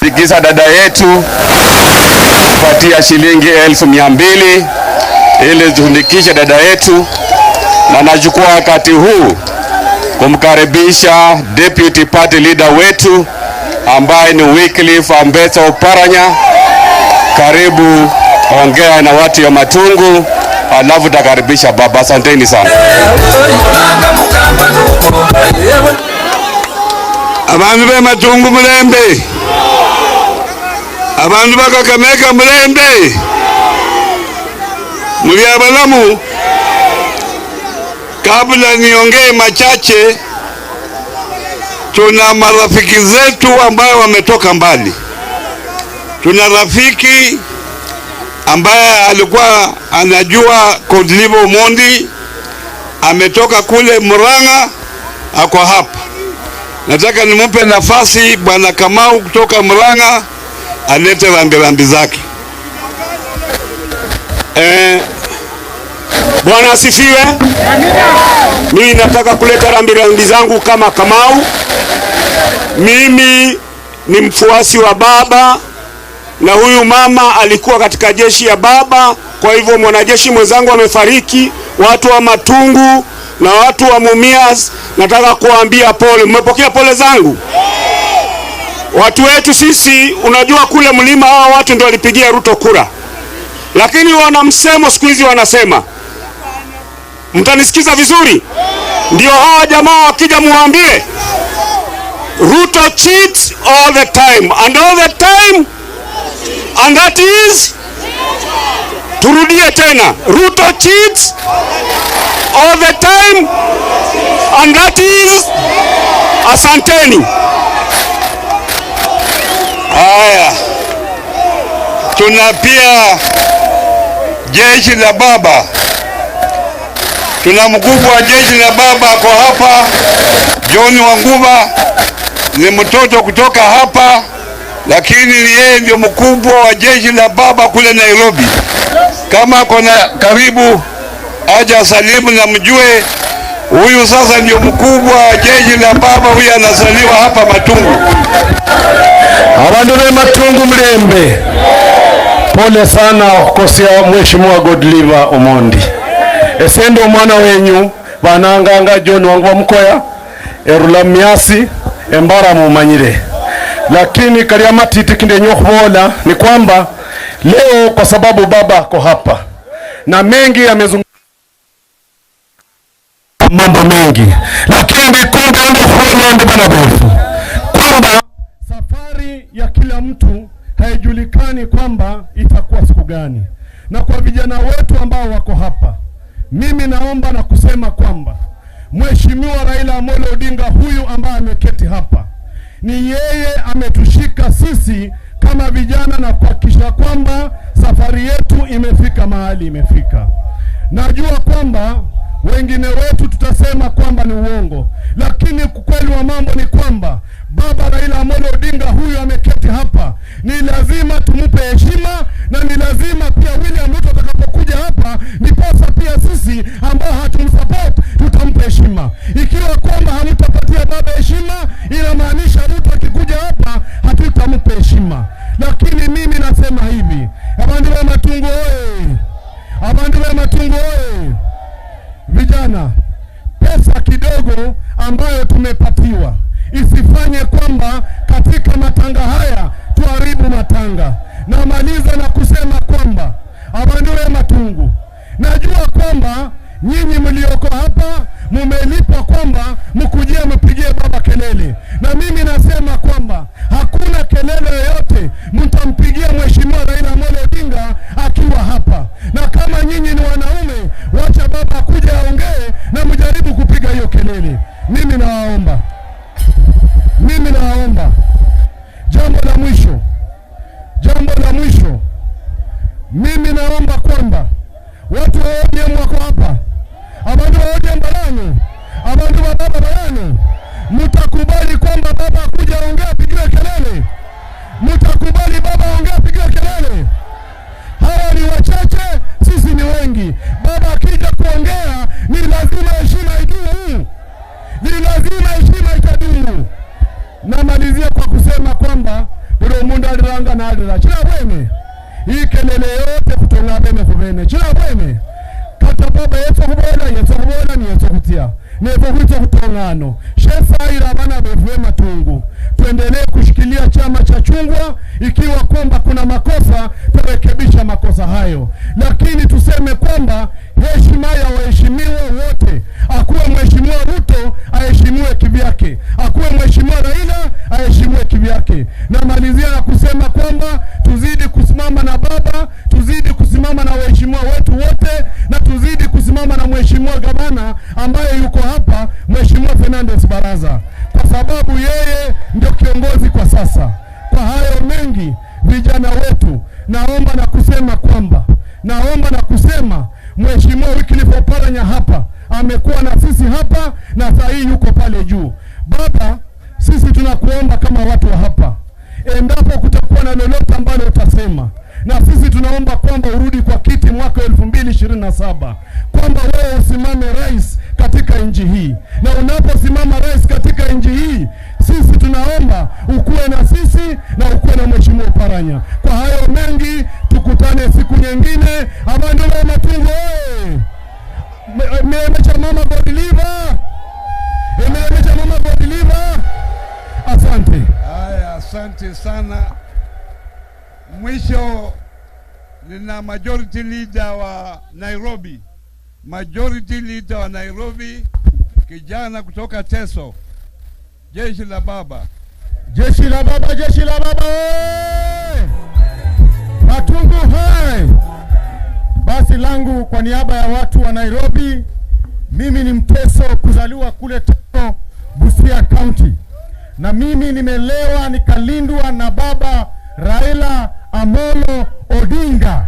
Tikisa dada yetu kupatia shilingi 200,000 ili tunikishe dada yetu, na nachukua wakati huu kumkaribisha deputy party leader wetu ambaye ni Wycliffe Ambetsa Oparanya. Karibu ongea na watu ya Matungu alafu takaribisha baba. Asanteni sana. Abandu be Matungu mulembe, abandu ba Kakamega mulembe, muli abalamu. Kabla niongee machache, tuna marafiki zetu ambayo wametoka mbali. Tuna rafiki ambaye alikuwa anajua Godliver Omondi, ametoka kule Murang'a, ako hapa. Nataka nimpe nafasi Bwana Kamau kutoka Murang'a alete rambirambi zake. Bwana asifiwe. Mimi nataka kuleta rambirambi zangu kama Kamau. Mimi ni mfuasi wa baba na huyu mama alikuwa katika jeshi ya baba, kwa hivyo mwanajeshi mwenzangu amefariki. Watu wa Matungu na watu wa Mumias, nataka kuambia pole. Mmepokea pole zangu? Watu wetu sisi, unajua kule mlima hawa watu ndio walipigia Ruto kura, lakini wana msemo siku hizi wanasema, mtanisikiza vizuri, ndio hawa jamaa wakija muambie Ruto cheats all the time and all the time and that is, turudie tena, Ruto cheats all the time and that is. Asanteni. Haya, tuna pia jeshi la baba, tuna mkubwa wa jeshi la baba ako hapa, John Wanguba ni mtoto kutoka hapa, lakini ni yeye ndio mkubwa wa jeshi la baba kule Nairobi. Kama ako na karibu aje asalimu na mjue huyu sasa ndio mkubwa wa jeshi la baba, huyu anasaliwa hapa Matungu. Abandu be Matungu mlembe, pole sana kukosea Mheshimiwa Godliver Omondi. Esendo mwana wenyu bananganga John Wanguba Mukoya erula miasi embara mumanyire, lakini kalia matiti kindenyo kubola ni kwamba leo kwa sababu baba ako hapa na mengi yamezungumzwa mambo mengi, lakini mikunde ndio bana befu kwamba safari ya kila mtu haijulikani kwamba itakuwa siku gani. Na kwa vijana wetu ambao wako hapa, mimi naomba na kusema kwamba Mheshimiwa Raila Amolo Odinga huyu ambaye ameketi hapa, ni yeye ametushika sisi kama vijana na kuhakikisha kwamba safari yetu imefika mahali imefika. Najua kwamba wengine wetu tutasema kwamba ni uongo, lakini ukweli wa mambo ni kwamba baba Raila Amolo Odinga huyu ameketi hapa, ni lazima tumupe heshima, na ni lazima pia William Ruto atakapokuja hapa, ndiposa pia sisi ambao hatumsupport tutampa heshima. Ikiwa kwamba hamtapatia baba heshima, inamaanisha Ruto akikuja hapa hatutampa heshima. Lakini mimi nasema hivi, abandu ba Matungu oye! Abandu ba Matungu oye! Vijana, pesa kidogo ambayo tumepatiwa isifanye kwamba katika matanga haya tuharibu matanga. Namaliza na kusema kwamba abandu ba Matungu, najua kwamba nyinyi mlioko hapa mumelipwa kwamba mkujie mpigie baba kelele, na mimi nasema kwamba hakuna kelele yoyote mtampigia Mheshimiwa Raila Amolo Odinga akiwa hapa. Na kama nyinyi ni wanaume, wacha baba akuje aongee na mjaribu kupiga hiyo kelele. Mimi nawaomba, mimi nawaomba. Jambo la mwisho, jambo la mwisho, mimi naomba kwamba watu wa ODM wako hapa, abandu wa ODM barani, abandu wa baba barani, mtakubali kwamba baba akuja aongee apigiwe kelele? Mtakubali baba aongee apigiwe kelele? Hawa ni wachache, sisi ni wengi. Baba akija kuongea ni lazima heshima idumu, ni lazima heshima itadumu. Namalizia kwa kusema kwamba buli omundu aliranga nalira chila bwene, hii kelele yote kutonga bene kubene chila bwene kata. Baba yetso khubola yetso khubola ni yetso khutia nevo khwitsa khutong'ano shesaira bana bevue Matungu, tuendelee kushikilia chama cha chungwa. Ikiwa kwamba kuna makosa turekebisha makosa hayo, lakini tuseme kwamba heshima ya waheshimiwa wote, akuwe mheshimiwa Ruto aheshimiwe kivyake, akuwe mheshimiwa Raila aheshimiwe kivyake. Namalizia na kusema kwamba tuzidi kusimama na baba, tuzidi kusimama na waheshimiwa wetu wote, na tuzidi kusimama na mheshimiwa gavana ambaye yuko hapa, Mheshimiwa Fernandes Baraza, kwa sababu yeye ndio kiongozi kwa sasa. Kwa hayo mengi, vijana wetu, naomba na kusema kwamba, naomba na kusema Mheshimiwa Wycliffe Oparanya hapa amekuwa na sisi hapa na saa hii yuko pale juu. Baba, sisi tunakuomba kama watu wa hapa, endapo kutakuwa na lolote ambalo utasema, na sisi tunaomba kwamba urudi kwa kiti mwaka 2027, kwamba wewe usimame rais katika nchi hii, na unaposimama rais katika nchi hii, sisi tunaomba ukuwe na sisi na ukuwe na Mheshimiwa Oparanya. Kwa hayo mengi, tukutane siku nyingine. Abandu ba Matungu oye! Mirembe mama Godliver, mirembe mama Godliver. Asante. Haya, asante sana. Mwisho nina majority leader wa Nairobi, majority leader wa Nairobi, kijana kutoka Teso, jeshi la baba. Jeshi la baba, jeshi la baba oye! Matungu hai! Basi langu kwa niaba ya watu wa Nairobi, mimi ni Mteso, kuzaliwa kule Teso, Busia County, na mimi nimelewa nikalindwa na baba Raila Amolo Odinga,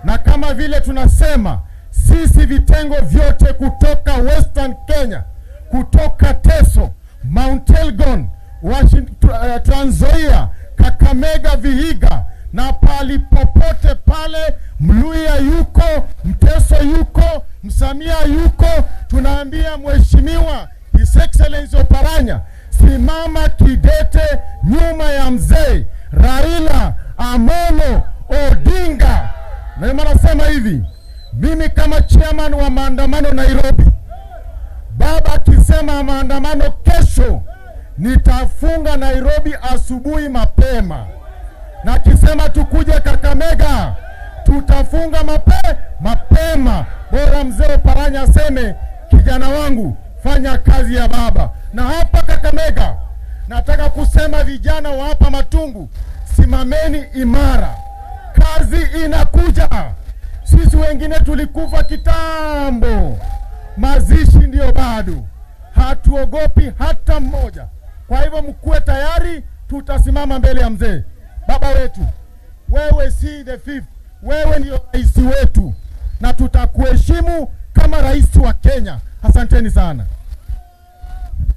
na kama vile tunasema sisi vitengo vyote kutoka Western Kenya, kutoka Teso, Mount Elgon, Trans Nzoia, Kakamega, Vihiga na pali popote pale Mluya yuko, Mteso yuko, Msamia yuko, tunaambia Mheshimiwa His Excellency Oparanya, simama kidete nyuma ya mzee Raila Amolo Odinga. Na ndio nasema hivi, mimi kama chairman wa maandamano Nairobi, baba akisema maandamano kesho, nitafunga Nairobi asubuhi mapema, na akisema tukuje Kakamega, tutafunga mapema. Bora mzee Oparanya aseme, kijana wangu, fanya kazi ya baba. Na hapa Kakamega nataka kusema vijana wa hapa Matungu, simameni imara, kazi inakuja. Sisi wengine tulikufa kitambo, mazishi ndiyo bado, hatuogopi hata mmoja. Kwa hivyo mkuwe tayari, tutasimama mbele ya mzee baba wetu. Wewe si the fifth, wewe ndio rais wetu na tutakuheshimu kama rais wa Kenya. Asanteni sana.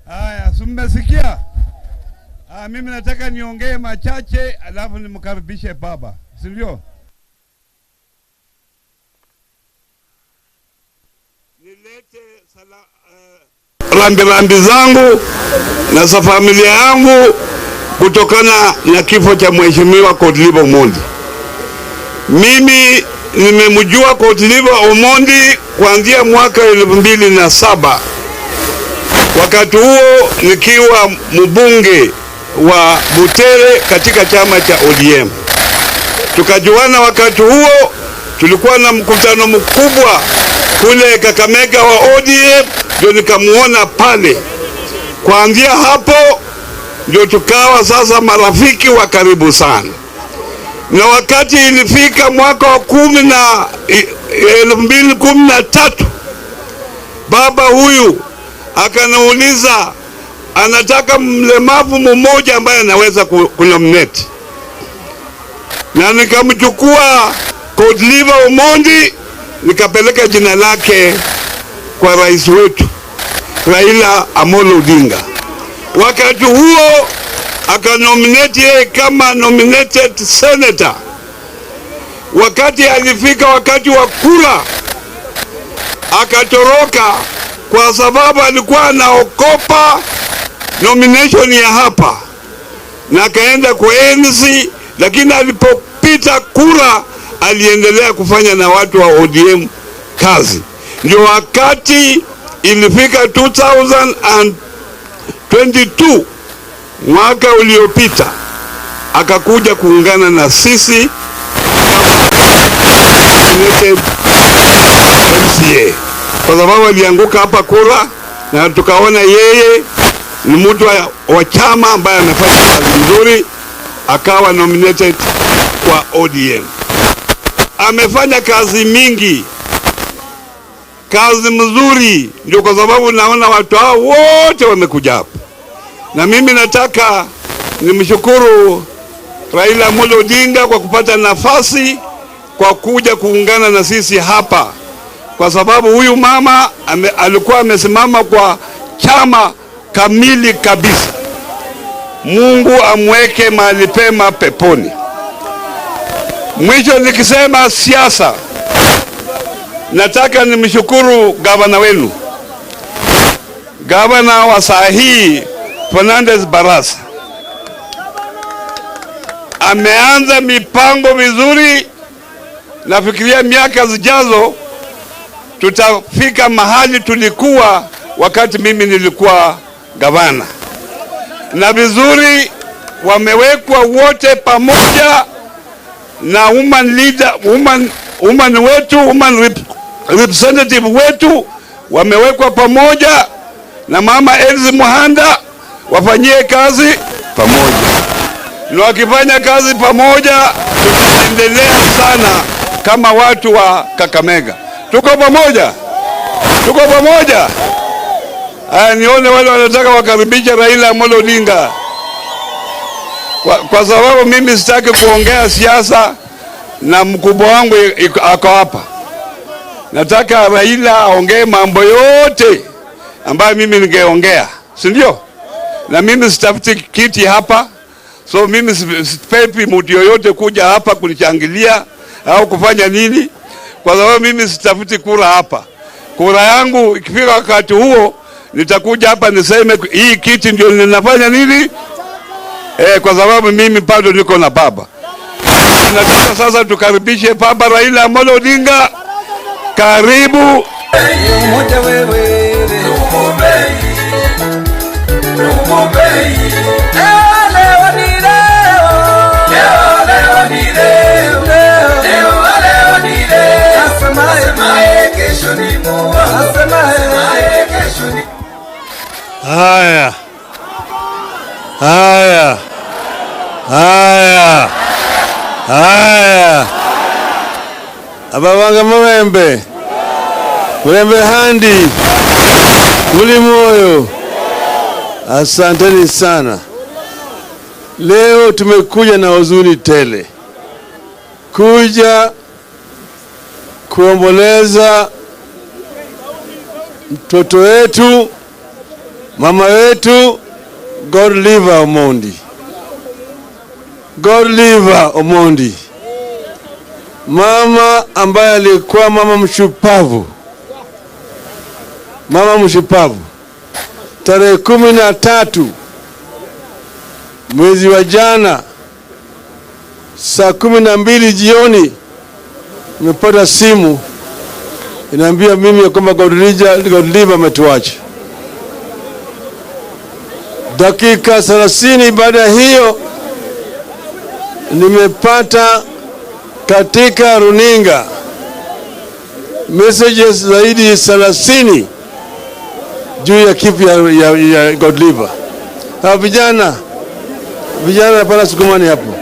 Haya, si mmesikia? Mimi nataka niongee machache alafu nimkaribishe baba, si ndio? Nilete rambirambi zangu na za familia yangu kutokana na kifo cha Mheshimiwa Godliver Omondi. Mimi nimemjua Godliver Omondi kuanzia mwaka 2007. Wakati huo nikiwa mbunge wa Butere katika chama cha ODM. Tukajuana wakati huo, tulikuwa na mkutano mkubwa kule Kakamega wa ODM, ndio nikamuona pale. Kuanzia hapo ndio tukawa sasa marafiki wa karibu sana. Na wakati ilifika mwaka wa 2013, baba huyu akaniuliza anataka mlemavu mmoja ambaye anaweza kunominate, na nikamchukua Godliver Omondi nikapeleka jina lake kwa rais wetu Raila Amolo Odinga. Wakati huo akanominate yeye kama nominated senator. Wakati alifika wakati wa kura akatoroka, kwa sababu alikuwa anaogopa nomination ya hapa, na akaenda kwa ANC, lakini alipopita kura aliendelea kufanya na watu wa ODM kazi. Ndio wakati ilifika 2022, mwaka uliopita, akakuja kuungana na sisi kama MCA, kwa sababu alianguka hapa kura na tukaona yeye ni mtu wa chama ambaye amefanya kazi nzuri, akawa nominated kwa ODM. Amefanya kazi mingi, kazi mzuri, ndio kwa sababu naona watu hao wote wamekuja hapa. Na mimi nataka nimshukuru Raila Amolo Odinga kwa kupata nafasi kwa kuja kuungana na sisi hapa, kwa sababu huyu mama alikuwa amesimama kwa chama kamili kabisa. Mungu amweke mahali pema peponi. Mwisho nikisema siasa, nataka nimshukuru gavana wenu, gavana wa saa hii Fernandez Barasa. Ameanza mipango mizuri. Nafikiria miaka zijazo tutafika mahali tulikuwa wakati mimi nilikuwa gavana. Na vizuri wamewekwa wote pamoja na woman leader, woman wetu, woman representative wetu wamewekwa pamoja na mama Elsie Muhanda, wafanyie kazi pamoja. Na wakifanya kazi pamoja tutaendelea sana kama watu wa Kakamega. Tuko pamoja? Tuko pamoja? Aya, nione wale wanataka wakaribisha Raila Amolo Odinga. Kwa sababu mimi sitaki kuongea siasa na mkubwa wangu ako hapa. Nataka Raila aongee mambo yote ambayo mimi ningeongea, si ndio? Na mimi sitafuti kiti hapa. So mimi sipepi mtu yoyote kuja hapa kunichangilia au kufanya nini, kwa sababu mimi sitafuti kura hapa. Kura yangu ikifika wakati huo nitakuja hapa niseme hii kiti ndio ninafanya nini? Kwa sababu mimi bado niko na baba. Nataka sasa tukaribishe Baba Raila Amolo Odinga. Karibu. Haya. Haya. Haya. Haya. Ababanga murembe. Murembe handi. Muli moyo. Asanteni sana. Leo tumekuja na huzuni tele. Kuja kuomboleza mtoto wetu, mama wetu Godliver Omondi. Godliver Omondi, mama ambaye alikuwa mama mshupavu. Mama mshupavu. Tarehe 13 mwezi wa jana saa 12 jioni nimepata simu inaambia mimi kwamba Godliver ametuacha. Dakika 30 baada hiyo nimepata katika runinga messages zaidi 30 juu ya kifo ya Godliver. Hawa vijana hapana sukumani hapo.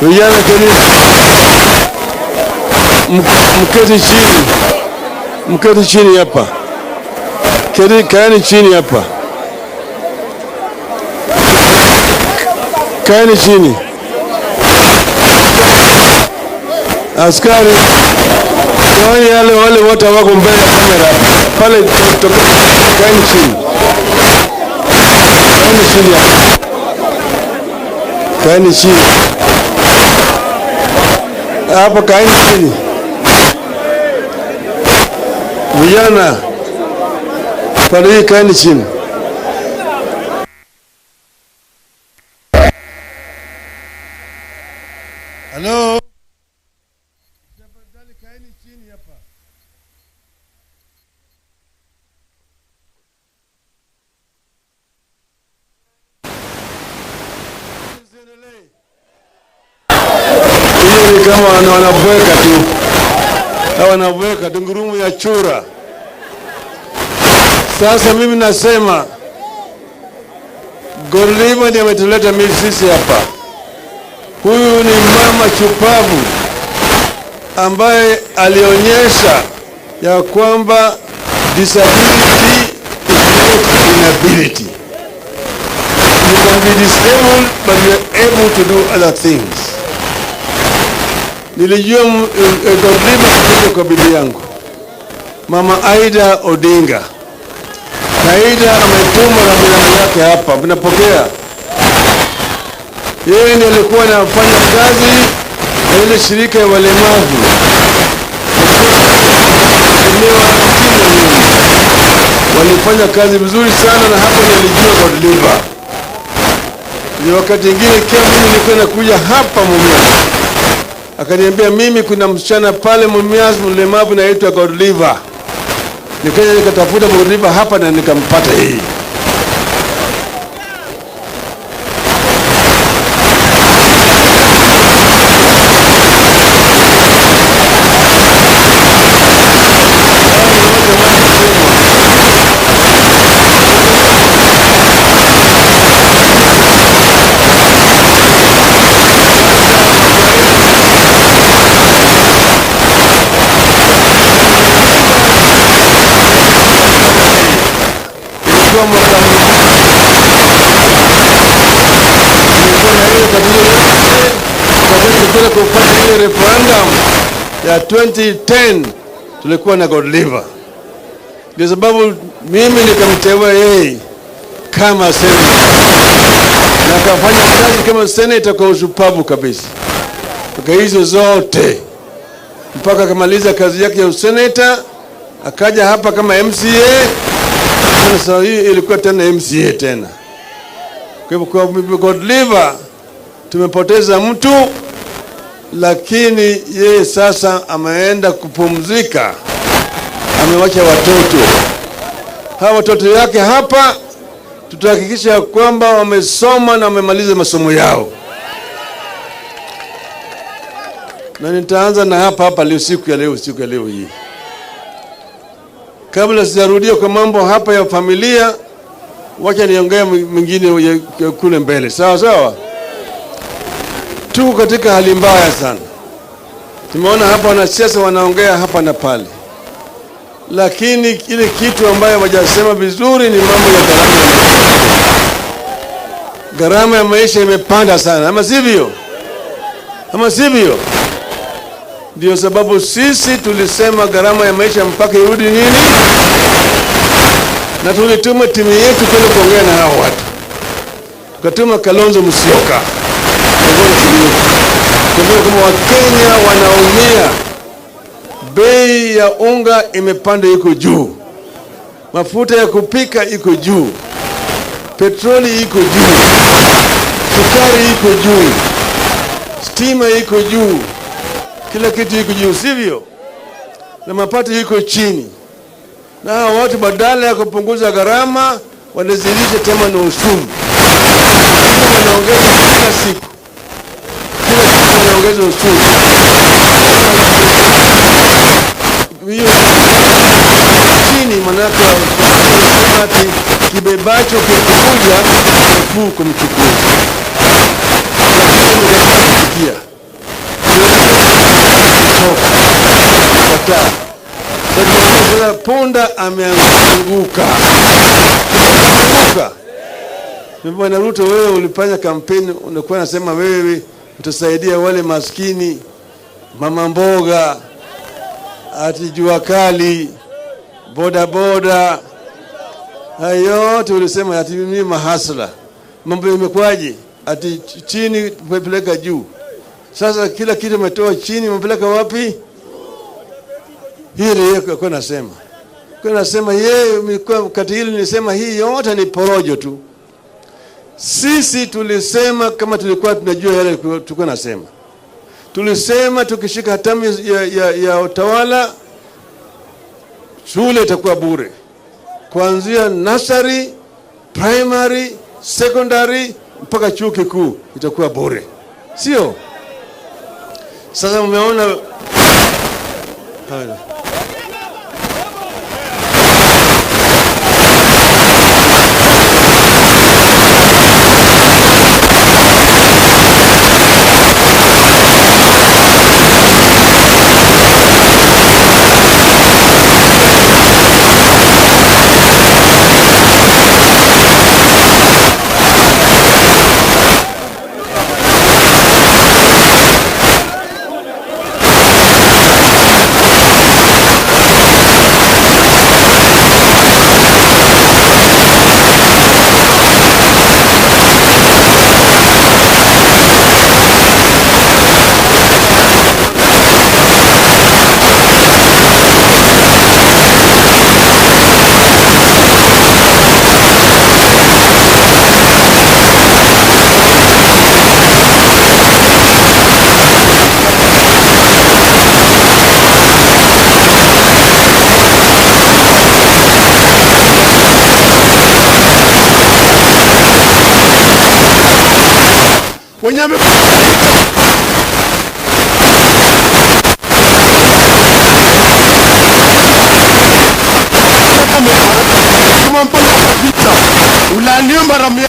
Vijana mketi chini. Mketi chini hapa. Kaeni chini hapa. Kaeni chini. Askari. Toeni yale wale wote wako mbele ya kamera pale, kaeni chini, kaeni chini hapo, kaeni chini hapo, kaeni chini vijana pale, hii kaeni chini. Hello. Tafadhali kaeni chini hapa. Hiyo ni kama wanabweka tu, hawa wanabweka tu, ngurumo ya chura. Sasa mimi nasema Godliver ndiye ametuleta mimi sisi hapa. Huyu ni mama chupavu ambaye alionyesha ya kwamba disability is not inability. You can be disabled but you are able to do other things. Nilijua Godliver kutoka kwa bibi yangu Mama Aida Odinga. Na Aida ametuma rambirambi yake hapa, mnapokea. Yeye ndiye alikuwa anafanya kazi na ile shirika ya walemavu eneo timu, walifanya kazi vizuri sana, na hapo nilijua Godliver. Ni wakati mwingine kama mimi nilikuwa nakuja hapa Mumias, akaniambia mimi kuna msichana pale Mumias mlemavu naitwa Godliver. Nikaja nikatafuta Godliver hapa na nikampata yeye. Ilikuwa mwaka nilikuwa na ile tatizo yote, wakati tulikwenda kufanya ile referendum ya 2010 tulikuwa na Godliver. Ndio sababu mimi nikamteua yeye kama senator na akafanya kazi kama senator kwa ushupavu kabisa, kwa hizo zote mpaka akamaliza kazi yake ya useneta, akaja hapa kama MCA. Sasa hii ilikuwa tena MCA tena. Kwa hivyo kwa Godliver tumepoteza mtu, lakini yeye sasa ameenda kupumzika, amewacha watoto. Hawa watoto yake hapa tutahakikisha kwamba wamesoma na wamemaliza masomo yao, na nitaanza na hapa hapa leo, siku ya leo, siku ya leo hii. Kabla sijarudia kwa mambo hapa ya familia, wacha niongee mengine ya kule mbele, sawa sawa. Tuko katika hali mbaya sana. Tumeona hapa wanasiasa wanaongea hapa na pale, lakini ile kitu ambayo hawajasema vizuri ni mambo ya gharama ya maisha. Gharama ya maisha imepanda sana, ama sivyo? Ama sivyo? Ndio sababu sisi tulisema gharama ya maisha mpaka irudi nini, na tulituma timu yetu kwenda kuongea na hao watu. Tukatuma Kalonzo Musyoka kuambia kama Wakenya wanaumia, bei ya unga imepanda iko juu, mafuta ya kupika iko juu, petroli iko juu, sukari iko juu, stima iko juu, kila kitu iko juu, sivyo? Na mapato iko chini. Na hawa watu badala ya kupunguza gharama wanazidisha tena na ushuru, wanaongeza kila siku, kila siku wanaongeza ushuru. Hiyo chini, manake wanasema ati kibebacho kikuja nafuu kumchukua, lakini kusikia kataa. Punda ameanguka. Anguka. Bwana Ruto, wewe ulifanya kampeni, unakuwa unasema wewe utasaidia wale maskini, mama mboga, ati jua kali, boda boda, hayo yote ulisema ati mimi mahasla. Mambo imekuwaje? Ati chini umepeleka juu. Sasa kila kitu umetoa chini umepeleka wapi? Hii ndio kwa nasema. Kwa nasema yeye kati hili nilisema hii yote ni porojo tu. Sisi tulisema kama tulikuwa tunajua yale tulikuwa nasema. Tulisema tukishika hatamu ya utawala shule itakuwa bure. Kuanzia nursery, primary, secondary mpaka chuo kikuu itakuwa bure. Sio? Sasa mmeona haya. Ulaaniwe mara 100.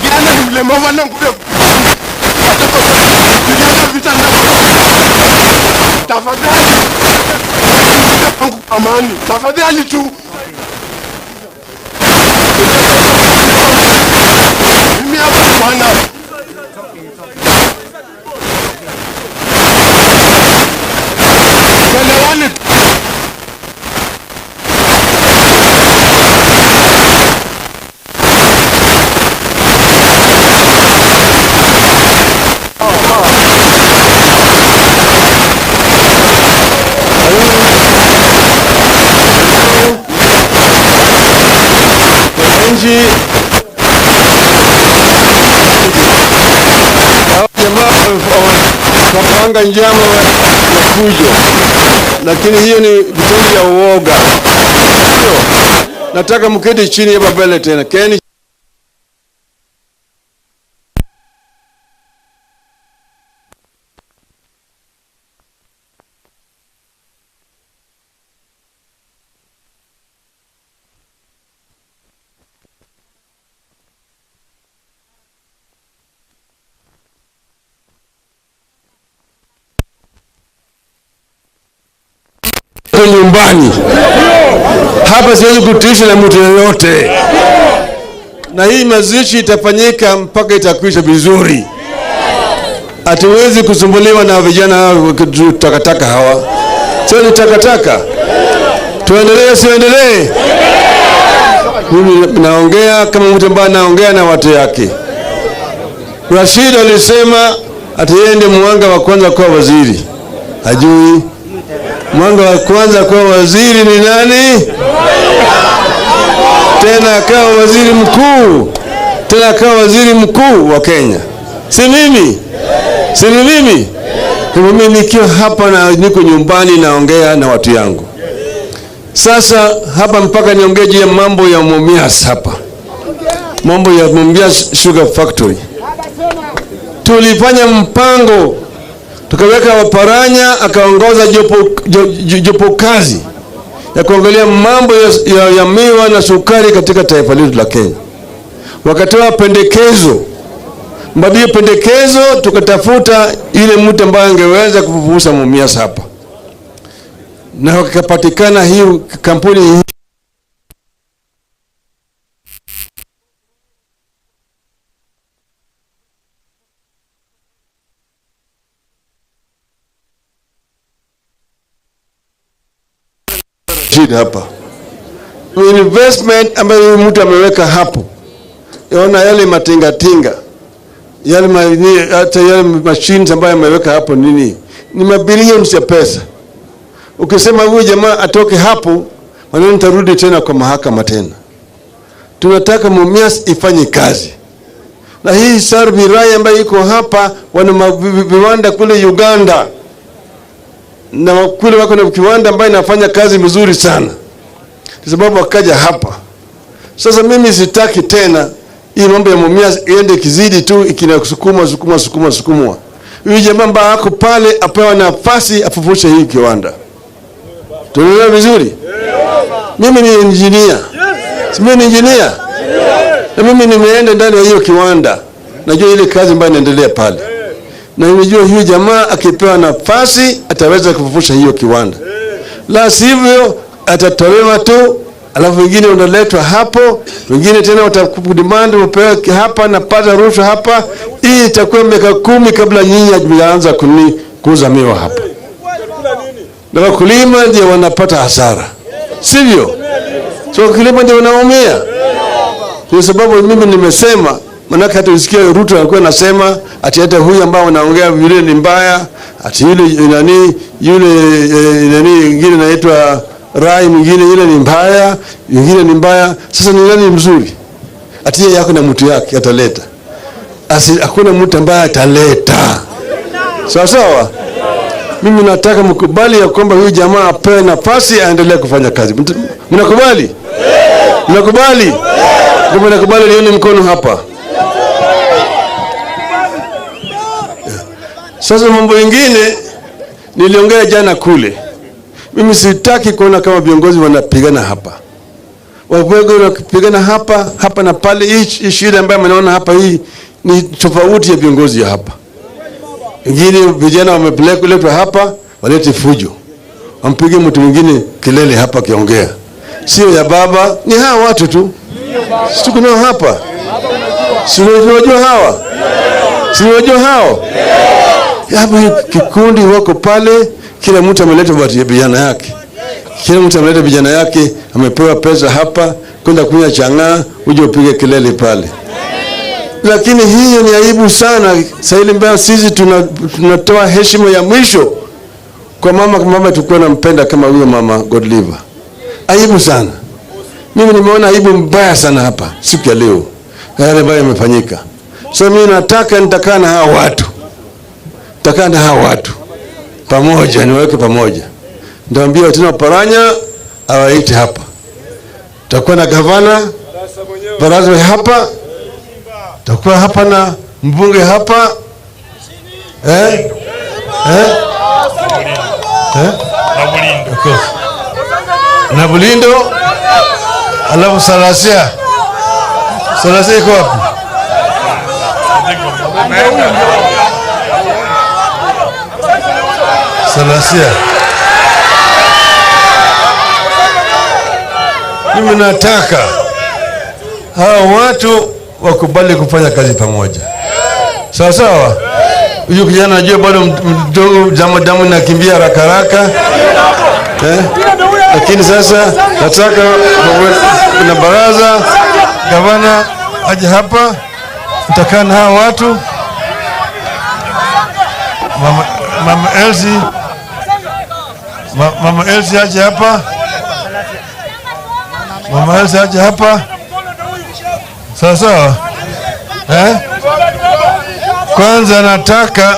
Kijana ni mlemavu ana nguvu ya kupigana vita na tafadhali amani, tafadhali tu. Mimi hapa bwana. Tuelewane. Wananchi jamaa wapanga njama ya fujo, lakini hiyo ni vitendo vya uoga. Nataka mketi chini hapa mbele tena. Keni nyumbani hapa, siwezi kutisha na mtu yoyote, na hii mazishi itafanyika mpaka itakwisha vizuri. Hatuwezi kusumbuliwa na vijana hawa takataka hawa, sio ni takataka. Tuendelee, siendelee? Mimi naongea kama mtu ambaye naongea na watu yake. Rashid alisema ati yeye ndiye mwanga wa kwanza kuwa waziri. Hajui mwanga wa kwanza kuwa waziri ni nani? Tena akawa waziri mkuu, tena akawa waziri mkuu wa Kenya. Si mimi? Si mimi? Mimi nikiwa hapa na niko nyumbani naongea na watu yangu. Sasa hapa mpaka niongee juu ya mambo ya Mumias hapa. Mambo ya Mumias Sugar Factory. Tulifanya mpango, tukaweka Waparanya akaongoza jopo kazi ya kuangalia mambo ya miwa na sukari katika taifa letu la Kenya. Wakatoa pendekezo. Mbadili pendekezo, tukatafuta ile mtu ambaye angeweza kufufusa Mumias hapa. Na wakapatikana hii kampuni hii. Rashid hapa. Investment ambayo mtu ameweka hapo, ona yale matingatinga yale hata yale machines ambayo ameweka hapo nini, ni mabilioni ya pesa. Ukisema huyu jamaa atoke hapo, maneno tarudi tena kwa mahakama tena. Tunataka Mumias ifanye kazi, na hii Sarvi Rai ambayo iko hapa, wana viwanda kule Uganda na kule wako na kiwanda ambayo inafanya kazi mzuri sana, kwa sababu wakaja hapa. Sasa mimi sitaki tena hii mambo ya Mumias iende kizidi tu ikinasukuma sukuma sukuma sukuma. Huyu jamaa ambaye ako pale apewa nafasi afufushe hii kiwanda. Tunaelewa vizuri? Mimi ni engineer. Si mimi ni engineer? Na mimi nimeenda ndani ya hiyo kiwanda. Najua ile kazi ambayo inaendelea pale. Na nimejua huyu jamaa akipewa nafasi ataweza kufufusha hiyo kiwanda. La sivyo atatolewa tu, alafu wengine unaletwa hapo, wengine tena watakudemand upewe hapa na pata rushwa hapa. Hii itakuwa miaka 10 kabla nyinyi hamjaanza kuuza miwa hapa. Na wakulima ndio wanapata hasara, sivyo? So wakulima ndio wanaumia. Kwa sababu mimi nimesema, manake hata usikia Ruto alikuwa anasema ati hata huyu ambao wanaongea vile ni mbaya, ati yule nani yule nani mwingine anaitwa Rai, mwingine yule ni mbaya, mwingine ni mbaya. Sasa ni nani mzuri? Ati yeye yako na mtu yake ataleta. Hakuna mtu ambaye ataleta. Sawa sawa? Mimi nataka mkubali ya kwamba huyu jamaa apewe nafasi aendelee kufanya kazi. Mnakubali? Mnakubali? Kama mnakubali nione mkono hapa. Sasa mambo mengine niliongea jana kule. Mimi sitaki kuona kama viongozi wanapigana hapa. Wapigana wanapigana hapa, hapa na pale. Hii shida ambayo mnaona hapa hii ni tofauti ya viongozi hapa. Wengine vijana wamepelekwa hapa walete fujo. Wampige mtu mwingine kelele hapa kiongea. Sio ya baba, ni hawa watu tu. Si tuko nao hapa. Si unajua hawa? Si unajua hao? Hapa kikundi wako pale, kila mtu ameleta vijana yake. Kila mtu ameleta vijana yake, amepewa pesa hapa kwenda kunywa chang'aa, uje upige kelele pale. Lakini hiyo ni aibu sana. Sasa ile mbaya sisi tunatoa heshima ya mwisho kwa mama, mama tulikuwa tunampenda kama huyo mama Godliver. Aibu sana. Mimi nimeona aibu mbaya sana hapa siku ya leo. Yale ambayo yamefanyika. So mimi nataka nitakaa na hawa watu. Nitakaa na hawa watu pamoja, niweke pamoja. Nitaambia tena Paranya awaite hapa. Tutakuwa na gavana baraza hapa. Tutakuwa hapa na mbunge hapa. Okay. Na Bulindo. Alafu Salasia. Salasia iko wapi? Salasia. Mimi nataka hao watu wakubali kufanya kazi pamoja. Sawa sawa? Huyu kijana najua bado mdogo, damu inakimbia haraka haraka. Lakini sasa nataka kuna baraza, gavana aje hapa, nitakaa na hao watu. Mama Elsie, Mama Elsie aje hapa. Mama Elsie aje hapa. Sawa sawa? Kwanza nataka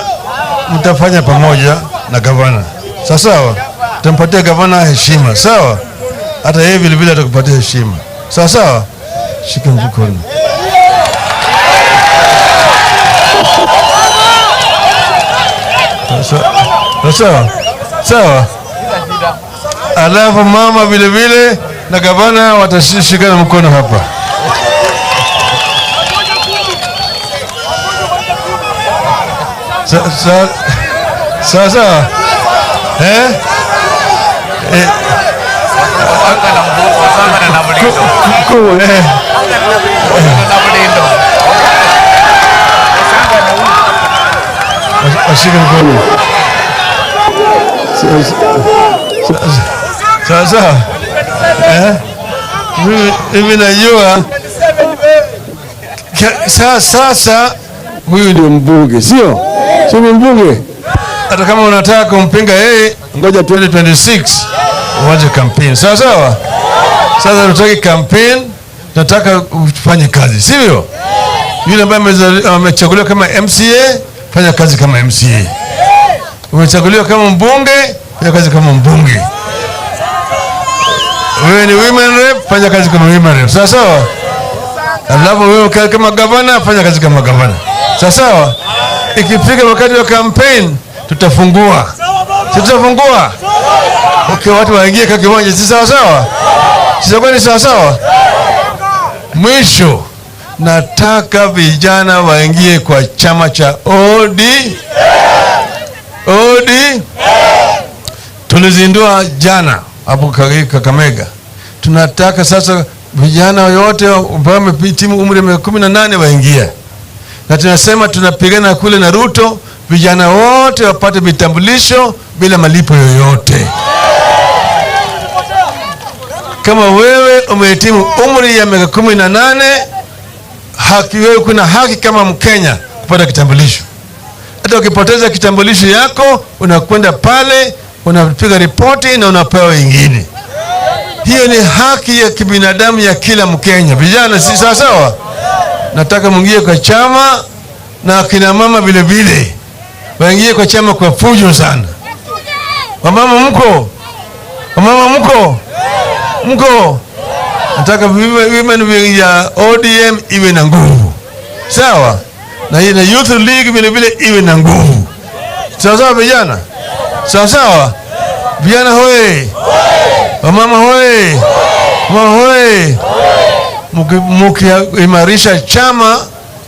mtafanya pamoja na gavana. Sawa sawa? Tampatia gavana heshima, sawa? Hata yeye vile vile atakupatia heshima. Sawa sawa? Shika mkono. Sawa? Sawa? Alafu mama vile vile na gavana watashikana mkono hapa. Sawa sawa? Ashike mkono. Sawa sawa. Mimi najua sasa huyu ndio mbunge, sio? Sio mbunge? Hata kama unataka kumpinga yeye, ngoja 2026 uanze campaign. Sawa sawa? Sasa tutaki campaign, tunataka ufanye kazi, sivyo? Yule ambaye amechaguliwa kama MCA, fanya kazi kama MCA. Umechaguliwa kama mbunge, fanya kazi kama mbunge. Wewe ni women rep, fanya kazi kama women rep. Sawa sawa? Alafu wewe kama gavana, fanya kazi kama gavana. Sawa sawa? Ikifika wakati wa campaign, tutafungua. Tutafungua. Okay, watu waingie kwa kiwanja, si sawa sawa? Sitakuwa ni sawa sawa? Mwisho, nataka vijana waingie kwa chama cha ODM. ODM. Tulizindua jana hapo Kakamega. Tunataka sasa vijana wote ambao wamehitimu umri wa miaka 18 waingie. Na tunasema tunapigana kule na Ruto, vijana wote wapate vitambulisho bila malipo yoyote. Kama wewe umehitimu umri ya miaka 18, haki wewe, kuna haki kama Mkenya kupata kitambulisho. Hata ukipoteza kitambulisho yako, unakwenda pale, unapiga ripoti na unapewa wengine. Hiyo ni haki ya kibinadamu ya kila Mkenya. Vijana, si sawa sawa? Nataka mwingie kwa chama na kina mama vile vile waingie kwa chama kwa fujo sana. Wamama mko? Wamama mko? Mko? Nataka women wing ya ODM iwe na nguvu. Sawa? Na hii na Youth League vile vile iwe na nguvu. Sawa sawa vijana? Sawa sawa? Vijana hoye! Wamama hoye! Mama hoye! Mkiimarisha chama,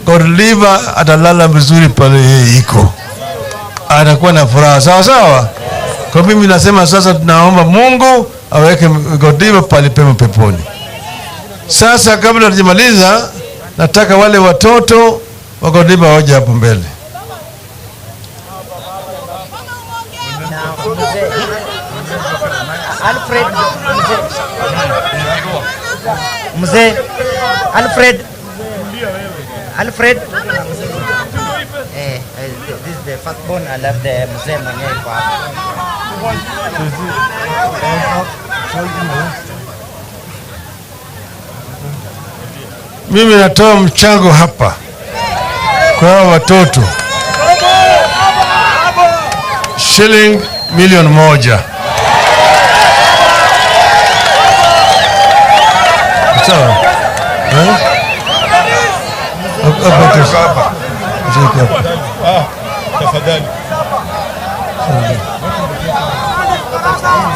Godliver atalala vizuri pale yeye iko. Atakuwa na furaha. Sawa sawa? Kwa mimi nasema sasa tunaomba Mungu aweke Godliver pale pema peponi. Sasa kabla hatujamaliza, nataka wale watoto wa Godliver waje hapo mbele. Alfred, mzee Alfred, Alfred, this is the first born. I love the mzee mwenyewe kwa hapa. Mimi natoa mchango hapa kwa hawa watoto shilingi milioni 1. Sawa?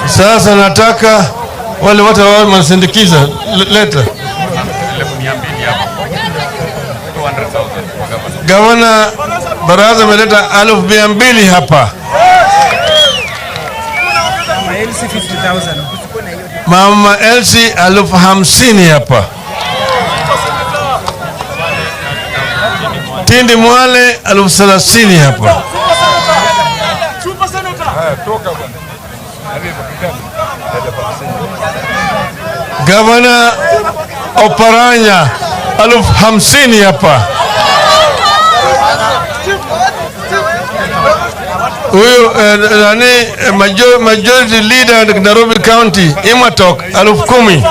Sasa nataka wale watu ambao wanasindikiza leta. Gavana Baraza ameleta 200,000 hapa. Mama Elsie 50,000 hapa. Tindi Mwale 30,000 hapa. Gavana Oparanya 50,000 hapa. Huyu nani majority leader Nairobi County Imatok 10,000.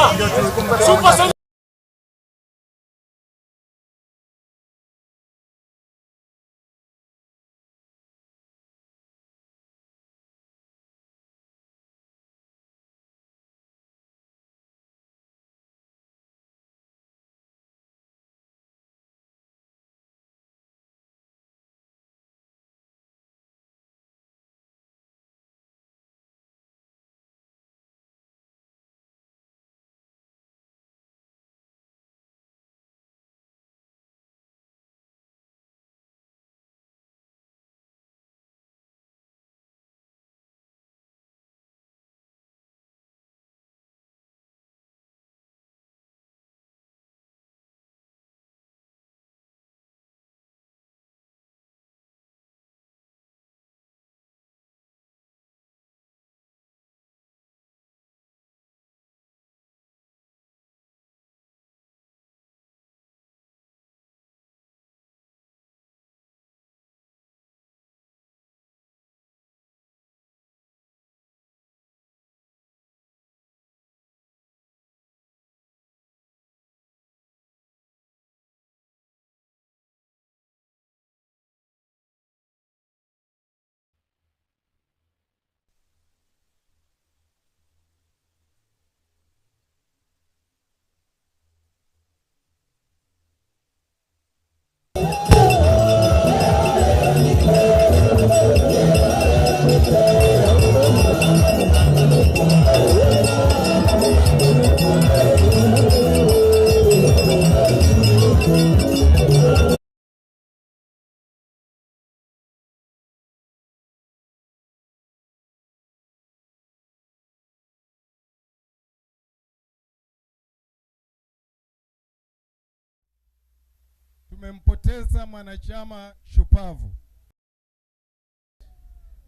Tumempoteza mwanachama shupavu.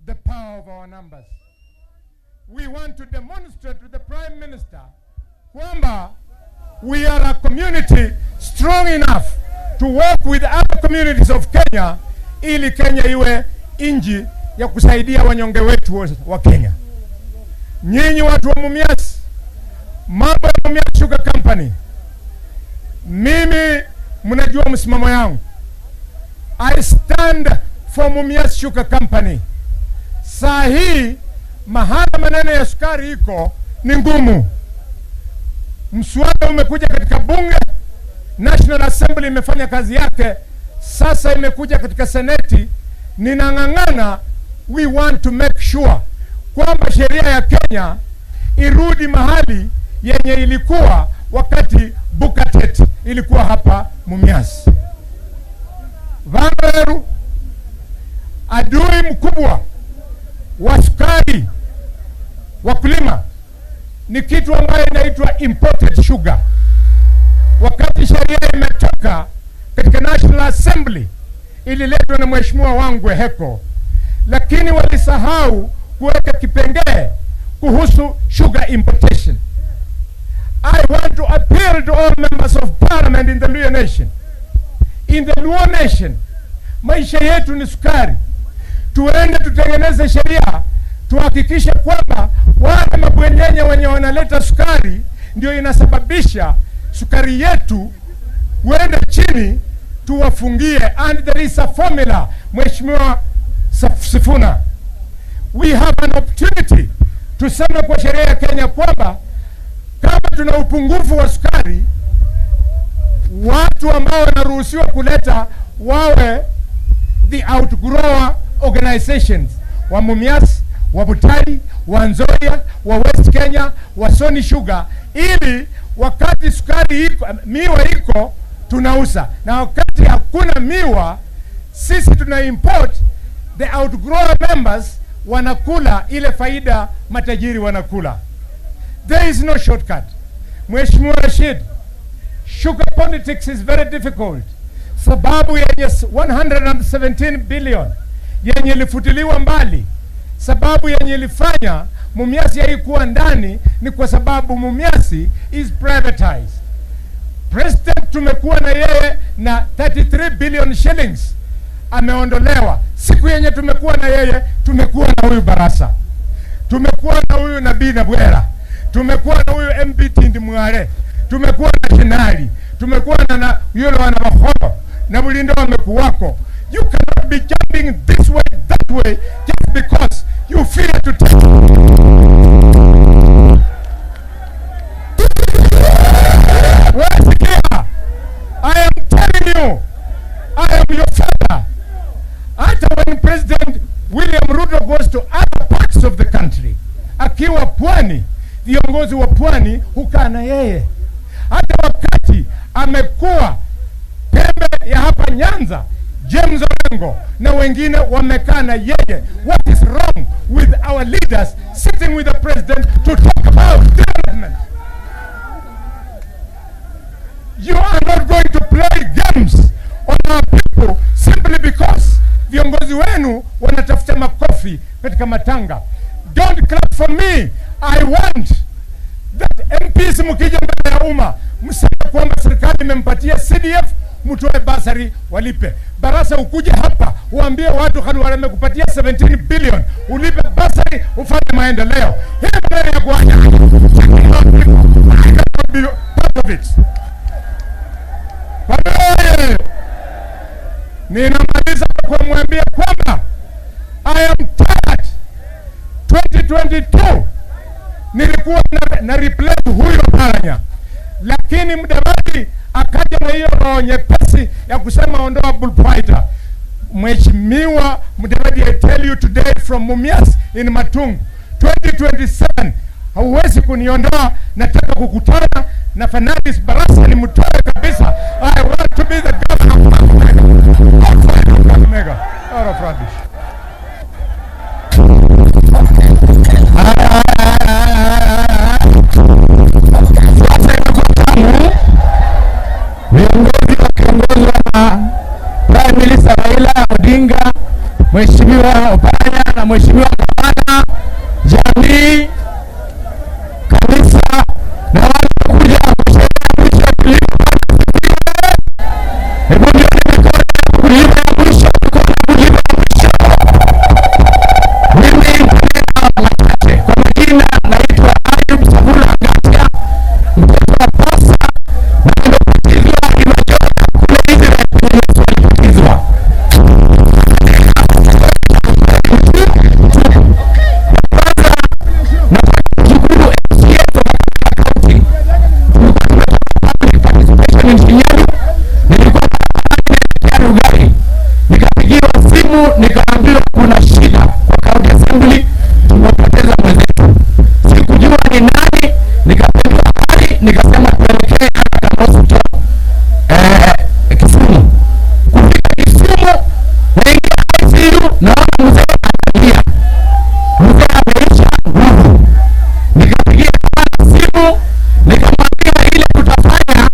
The power of our numbers. We want to demonstrate to the Prime Minister kwamba we are a community strong enough to work with other communities of Kenya ili Kenya iwe nchi ya kusaidia wanyonge wetu wa Kenya. Nyinyi watu wa Mumias, mambo ya Mumias Sugar Company, mimi mnajua msimamo yangu. I stand for Mumias Sugar Company. Saa hii mahala maneno ya sukari iko ni ngumu. Mswada umekuja katika bunge, National Assembly imefanya kazi yake, sasa imekuja katika seneti. Ninang'ang'ana, we want to make sure kwamba sheria ya Kenya irudi mahali yenye ilikuwa wakati Bukatet ilikuwa hapa Mumias. Vanweru, adui mkubwa wa sukari wakulima ni kitu ambayo inaitwa imported sugar. Wakati sheria imetoka katika National Assembly, ililetwa na mheshimiwa Wangwe Heko, lakini walisahau kuweka kipengee kuhusu sugar importation. I want to appeal to all members of parliament in the Luo Nation. In the Luo Nation, maisha yetu ni sukari. Tuende tutengeneze sheria, tuhakikishe kwamba wale mabwenyenye wenye wanaleta sukari ndio inasababisha sukari yetu kuenda chini, tuwafungie. And there is a formula, Mheshimiwa Sifuna, we have an opportunity tuseme kwa sheria ya Kenya kwamba kama tuna upungufu wa sukari, watu ambao wanaruhusiwa kuleta wawe the outgrower organizations wa Mumias, wa Butali, wa Nzoia, wa West Kenya, wa Sony Sugar, ili wakati sukari iko, miwa iko tunauza, na wakati hakuna miwa sisi tuna import. The outgrower members wanakula ile faida matajiri wanakula. There is no shortcut. Mheshimiwa Rashid, sugar politics is very difficult. Sababu yenye 117 billion yenye ilifutiliwa mbali, sababu yenye ilifanya Mumias haikuwa ndani ni kwa sababu Mumias is privatized. President tumekuwa na yeye na 33 billion shillings ameondolewa. Siku yenye tumekuwa na yeye, tumekuwa na huyu Barasa, tumekuwa na huyu Nabii Nabwera, tumekuwa na huyu MP Tindi Mwale, tumekuwa na Shinali, tumekuwa na yule wana Bahoro na Bulindo wamekuwako. You cannot be jumping this way that way just because you fear to take. Wasikia, I am telling you, I am your father. Hata when President William Ruto goes to other parts of the country, akiwa pwani, viongozi wa pwani hukaa na yeye. Hata wakati amekuwa pembe ya hapa Nyanza, James Orengo na wengine wamekaa na yeye. What is wrong with our leaders sitting with the president to talk about development? You are not going to play games on our people simply because viongozi wenu wanatafuta makofi katika matanga. Don't clap for me. I want that MPs mkija mbele ya umma mseme kwamba serikali imempatia CDF, mtoe basari walipe. Barasa ukuje hapa uambie watu kanu wamekupatia 17 billion, ulipe basari ufanye maendeleo. Hii maneno ya kuacha part of it. Pamoja ninamaliza kwa kumwambia kwamba I am tired. 2022 nilikuwa na replace huyo Paranya, lakini Mudavadi akaja na hiyo roho nyepesi ya kusema ondoa bullfighter. Mheshimiwa Mudavadi, I tell you today from Mumias in Matungu, 2027 hauwezi kuniondoa. Nataka kukutana na Fernandes Barasa nimtoe kabisa. I want to be the governor of Kakamega. Out of rubbish. Viongozi wakiongozwa na Odinga, Mheshimiwa Oparanya na Mheshimiwa Gavana, jamii, kanisa na wale kuja kusherehekea mwisho ya kilimo. Hebu nione mikono ya kulima ya mwisho, mikono ya kulima ya mwisho. Mimi nitanena machache. Kwa majina naitwa Ayub Savula Ngatia, mtoto wa Posa, na nimebatizwa Imajola kule Israel kwenye Yesu alibatizwa. Shukuru MCA wa Kaunti. Tulikuwa tumetoka public participation in Shinyalu, nilikuwa barabarani naelekea Lugari, nikapigiwa simu nikaambiwa kuna shida kwa county assembly, tumepoteza mwenzetu. Sikujua ni nani, nikapindua habari nikasema tuelekee Aga Hospital Kisumu. Kufika Kisumu naingia ICU, naona mzee analia, mzee ameisha nguvu. Nikapigia baba simu nikamwambia ile tutafanya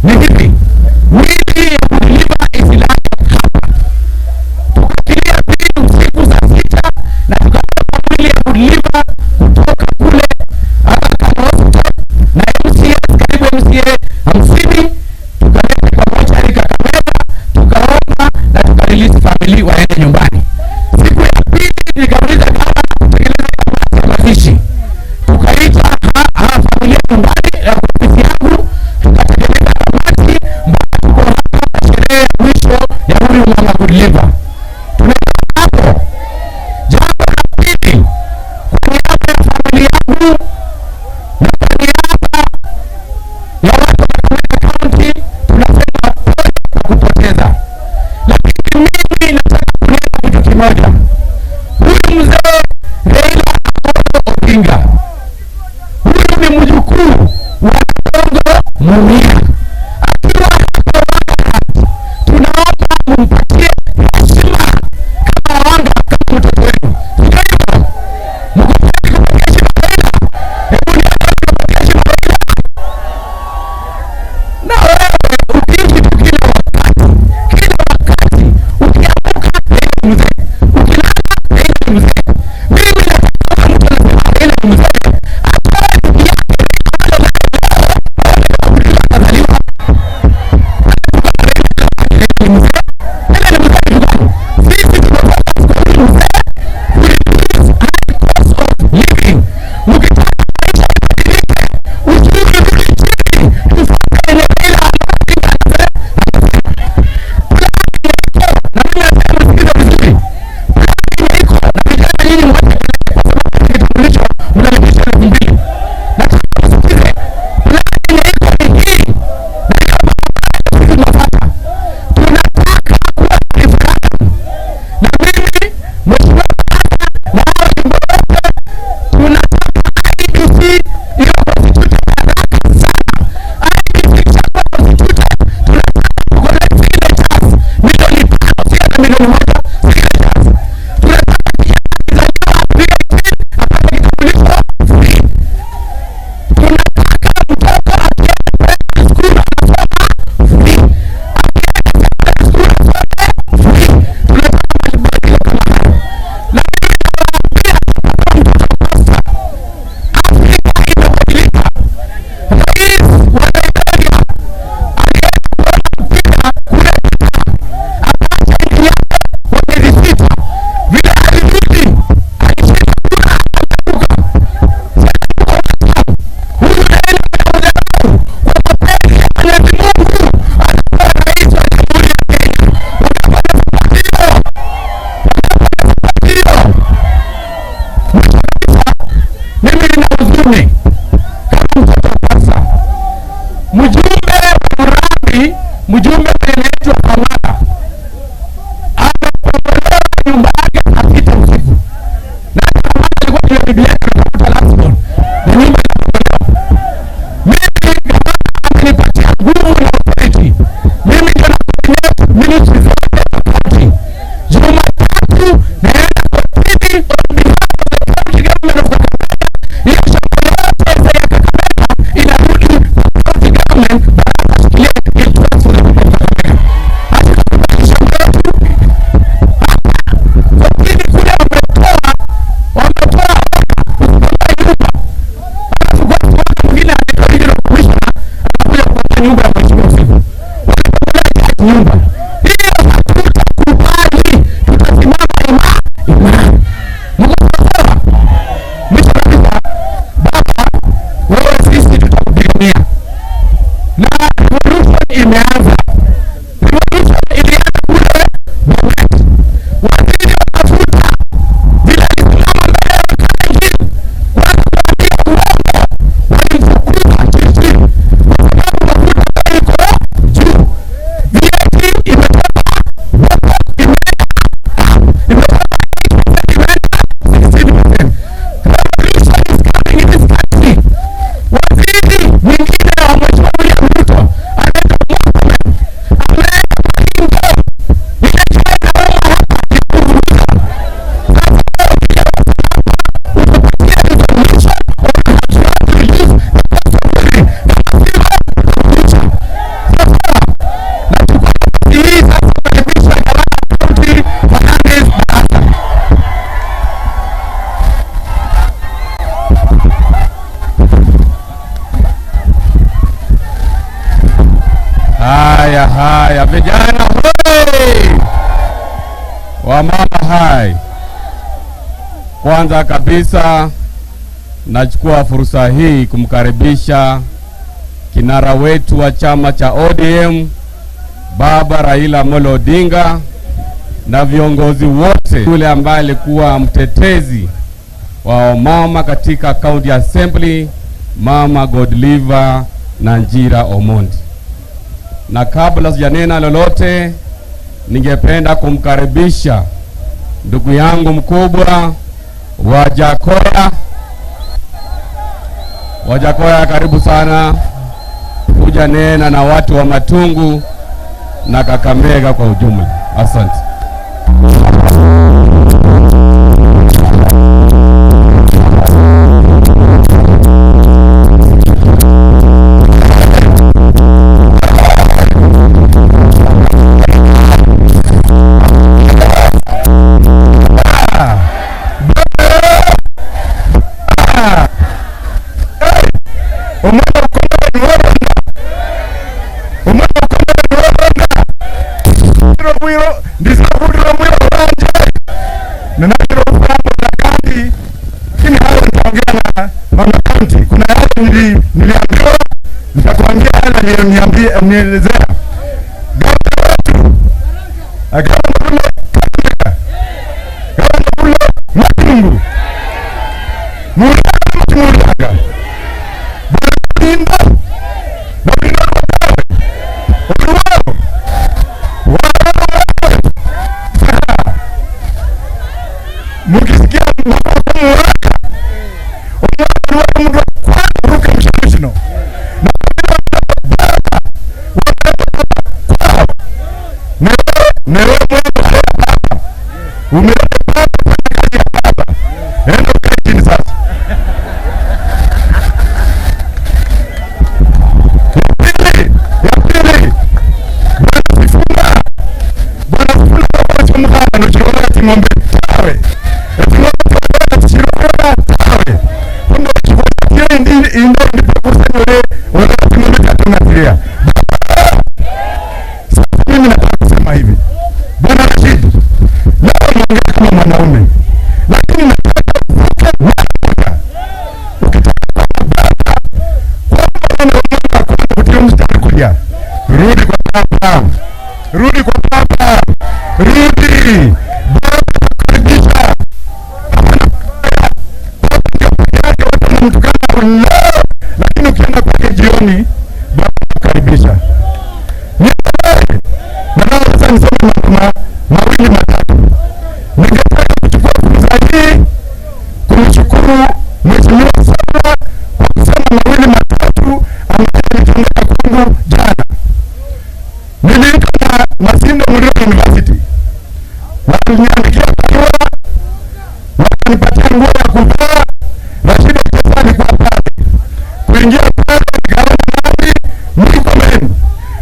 ni hivi, mwili ya Godliver isilale hapa. Tukatilia pili usiku saa 6 na tukabeba mwili ya Godliver kutoka kule Aga Khan Hospital na MCA karibu MCA 50, tukaleta kwa mochari Kakamega, tukaomba na tukarelease family waende nyumbani. Siku ya pili nikauliza gavana kutengeneza kamati ya mazishi, tukaita familia nyumbani ya ofisi yangu, tukatengeneza kamati mpaka tuko hapa kwa sherehe ya mwisho ya huyu mama Godliver. Tunaenda hapo. Jambo la pili, kwa niaba ya familia yangu na kwa niaba ya watu wa Kakamega County tunasema pole kwa kupoteza, lakini mimi nataka kunena kitu kimoja. Huyu mzee Raila Amolo Odinga, huyu ni mjukuu wa Dongo Mumia. Akiwa hapa Wanga, tunaomba mumpatie heshima kama Wanga, kama mtoto wenu. Sio hivyo? Mko tayari kupatia heshima Raila? Hebu nione kupatia heshima Raila. Na wewe ukiishi tu kila wakati, kila wakati ukiamka Raila ni mzee, ukilala Raila ni mzee. Mimi nataka mtu anasema Raila ni mzee atoe ndugu yake akazaliwa Raila ni mzee. Raila ni mzee kitu gani? Sisi tumefocus kwa huyu mzee ku reduce high cost of living. Mkitaka maisha ibadilike, uchumi urudi chini, tufuate yenye Raila Amolo Odinga anasema. Plan iko, na mimi nasema msikize vizuri. Plan iko na vijana, nyinyi mwache kelele, kwa sababu kitambulisho mnalipisha 2000. Nataka msikize. Plan iko ni hii, na hiyo barabara sisi tunafuata. Tunataka kuwa na referendum, na mimi Mheshimiwa Barasa na hao wajumbe wote tunataka IEBC iwe constituted haraka sana. IEBC ikishakuwa constituted, tunataka tucollect signatures milioni 5, si hata milioni 1, signatures. Tunataka kijana akizaliwa V18 apate kitambulisho free. Tunataka mtoto akienda primary school anasoma free, akienda secondary school asome free. Tunataka mabadiliko kama hayo, na mimi nawaambia kama mtoto pasta, Afrika imebadilika. Rais wa Liberia alienda kuona mpira kule Qatar, akaacha nchi yake kwa miezi 6. Vile alirudi alishinda kura, akaanguka. Sasa tuko WhatsApp, huyu Raila amemdharau kwa mapenzi ya Mwenyezi Mungu, atakuwa rais wa Jamhuri ya Kenya. Wanapata sapoti hiyo, wanapata sapoti hiyo. Mwisho kabisa, mimi nina huzuni kama mtoto wa pasta. Mjumbe wa Murambi, mjumbe anaitwa Kamara amekombolewa nyumba yake saa 6 usiku, na Kamara alikuwa juu ya bibi yake anatafuta last born, na nyumba ikakombolewa. Mimi gavana amenipatia nguvu na authority, mimi ndio na coordinate ministry zote za county. Jumatatu naenda kotini on behalf of the county government of Kakamega. Hiyo shamba yote ya Kakamega inarudi kwa county government, Barasa ashikilie it works for the people of Kakamega. Haya haya vijana hoi! Wamama hai. Kwanza kabisa nachukua fursa hii kumkaribisha kinara wetu wa chama cha ODM Baba Raila Amolo Odinga na viongozi wote, yule ambaye alikuwa mtetezi wa wamama katika County Assembly, Mama Godliver Nanjira Omondi. Na kabla sijanena lolote, ningependa kumkaribisha ndugu yangu mkubwa Wajakoya. Wajakoya, karibu sana kuja nena na watu wa Matungu na Kakamega kwa ujumla. Asante. Kuna yale niliambiwa, nitakuambia yale aliyonielezea. Gavana wetu gavana kule Kakamega, gavana kule Matungu, Muraga Muraga, Bwana Linda na Linda Oluwao wao, mukisikia Muraga Mimi nataka kusema hivi, Bwana Rashid, leo unaongea kama mwanaume, lakini nataka uvuke mwaka. Ukitaka baba kwamba kutia mstari kulia, rudi kwa baba, rudi kwa baba, rudi baba, kukaribisha yake watu wanamtukana leo, lakini ukienda kwake jioni, baba kukaribisha. Nataka niseme mambo mawili matatu. Ningetaka kuchukua fursa hii kumshukuru Mheshimiwa sana kwa kusema mawili matatu ambayo alitendeka kwangu jana. Niliitwa na Masinde Muliro University, waliniandikia barua, wakanipatia nguo ya kuvaa. Rashid Echesa alikuwa pale. Kuingia pale nikaona nani Murkomen,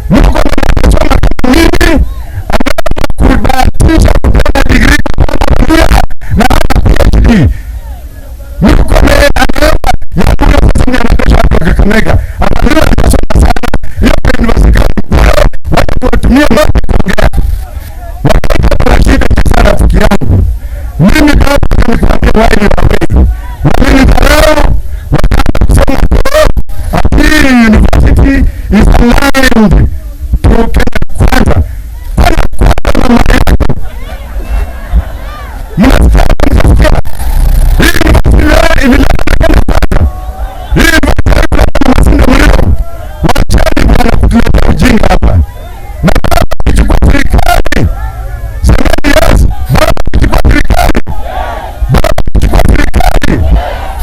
Murkomen amesoma kama mimi, kubahatisha kupata degree na PhD. Murkomen anaomba ya kule sasa ndiye anatosha watu wa Kakamega. Anaambiwa nitasoma sana. Hiyo university watu watumie mambo kuongea. Wakati Rashid Echesa rafiki yangu, mimi baba nilikwambia wao ni wawili. Walinidharau, wakaanza kusema Apili University is aligned to Kenya Kwanza. Kwanza kwanza mama yako. Mnasikia, mnasikia. Hii university leo imeleta Kenya Kwanza. Hii university imeleta Masinde Muliro. Wacheni bwana kutuletea ujinga hapa. Na baba ikichukua serikali, semeni yes, baba ikichukua serikali, baba ikichukua serikali,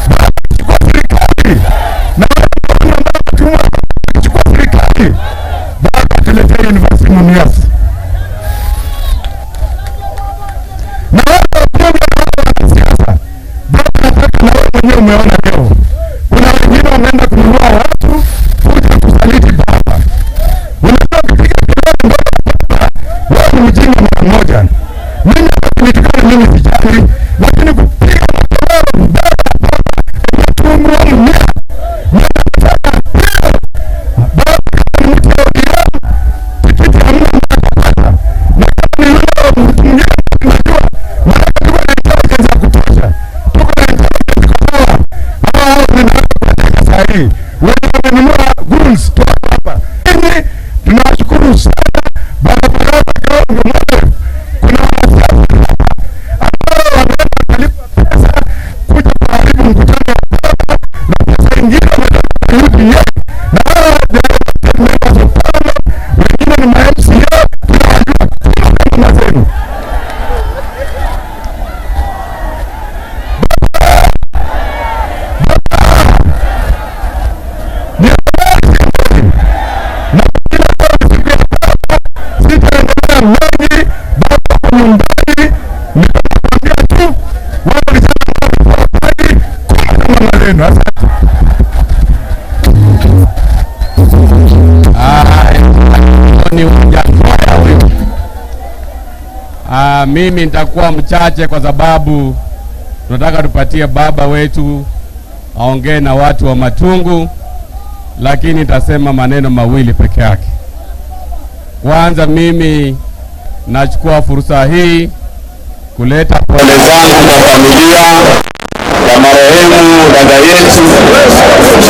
baba ikichukua serikali, na watu ambao watumwa ikichukua serikali, baba tuletee university Mumias. Na wale wabunge na wale wanasiasa, baba nataka na wewe mwenyewe umeona leo, kuna wengine wameenda kununua watu kuja kusaliti baba. Unajua ukipiga kelele mbele ya baba, wewe ni mjinga mara moja. Mimi hata mimi sijali, lakini kupiga makelele mbele ya baba Matungu wa Mumias, mimi nasema leo baba kama ni mtu wa ODM, Wenye wamenunua goons hapa. Mimi tunawashukuru sana barabara kwa kuna wanasiasa ambao wameenda kulipa pesa kuja kuharibu mkutano wa na pesa ingine wametoka UDA na hawa members of parliament, wengine ni ma-MCA, tunawajua kama mama zenu. Mimi nitakuwa mchache kwa sababu tunataka tupatie baba wetu aongee na watu wa Matungu, lakini nitasema maneno mawili peke yake. Kwanza, mimi nachukua fursa hii kuleta pole zangu kwa familia ya marehemu dada yetu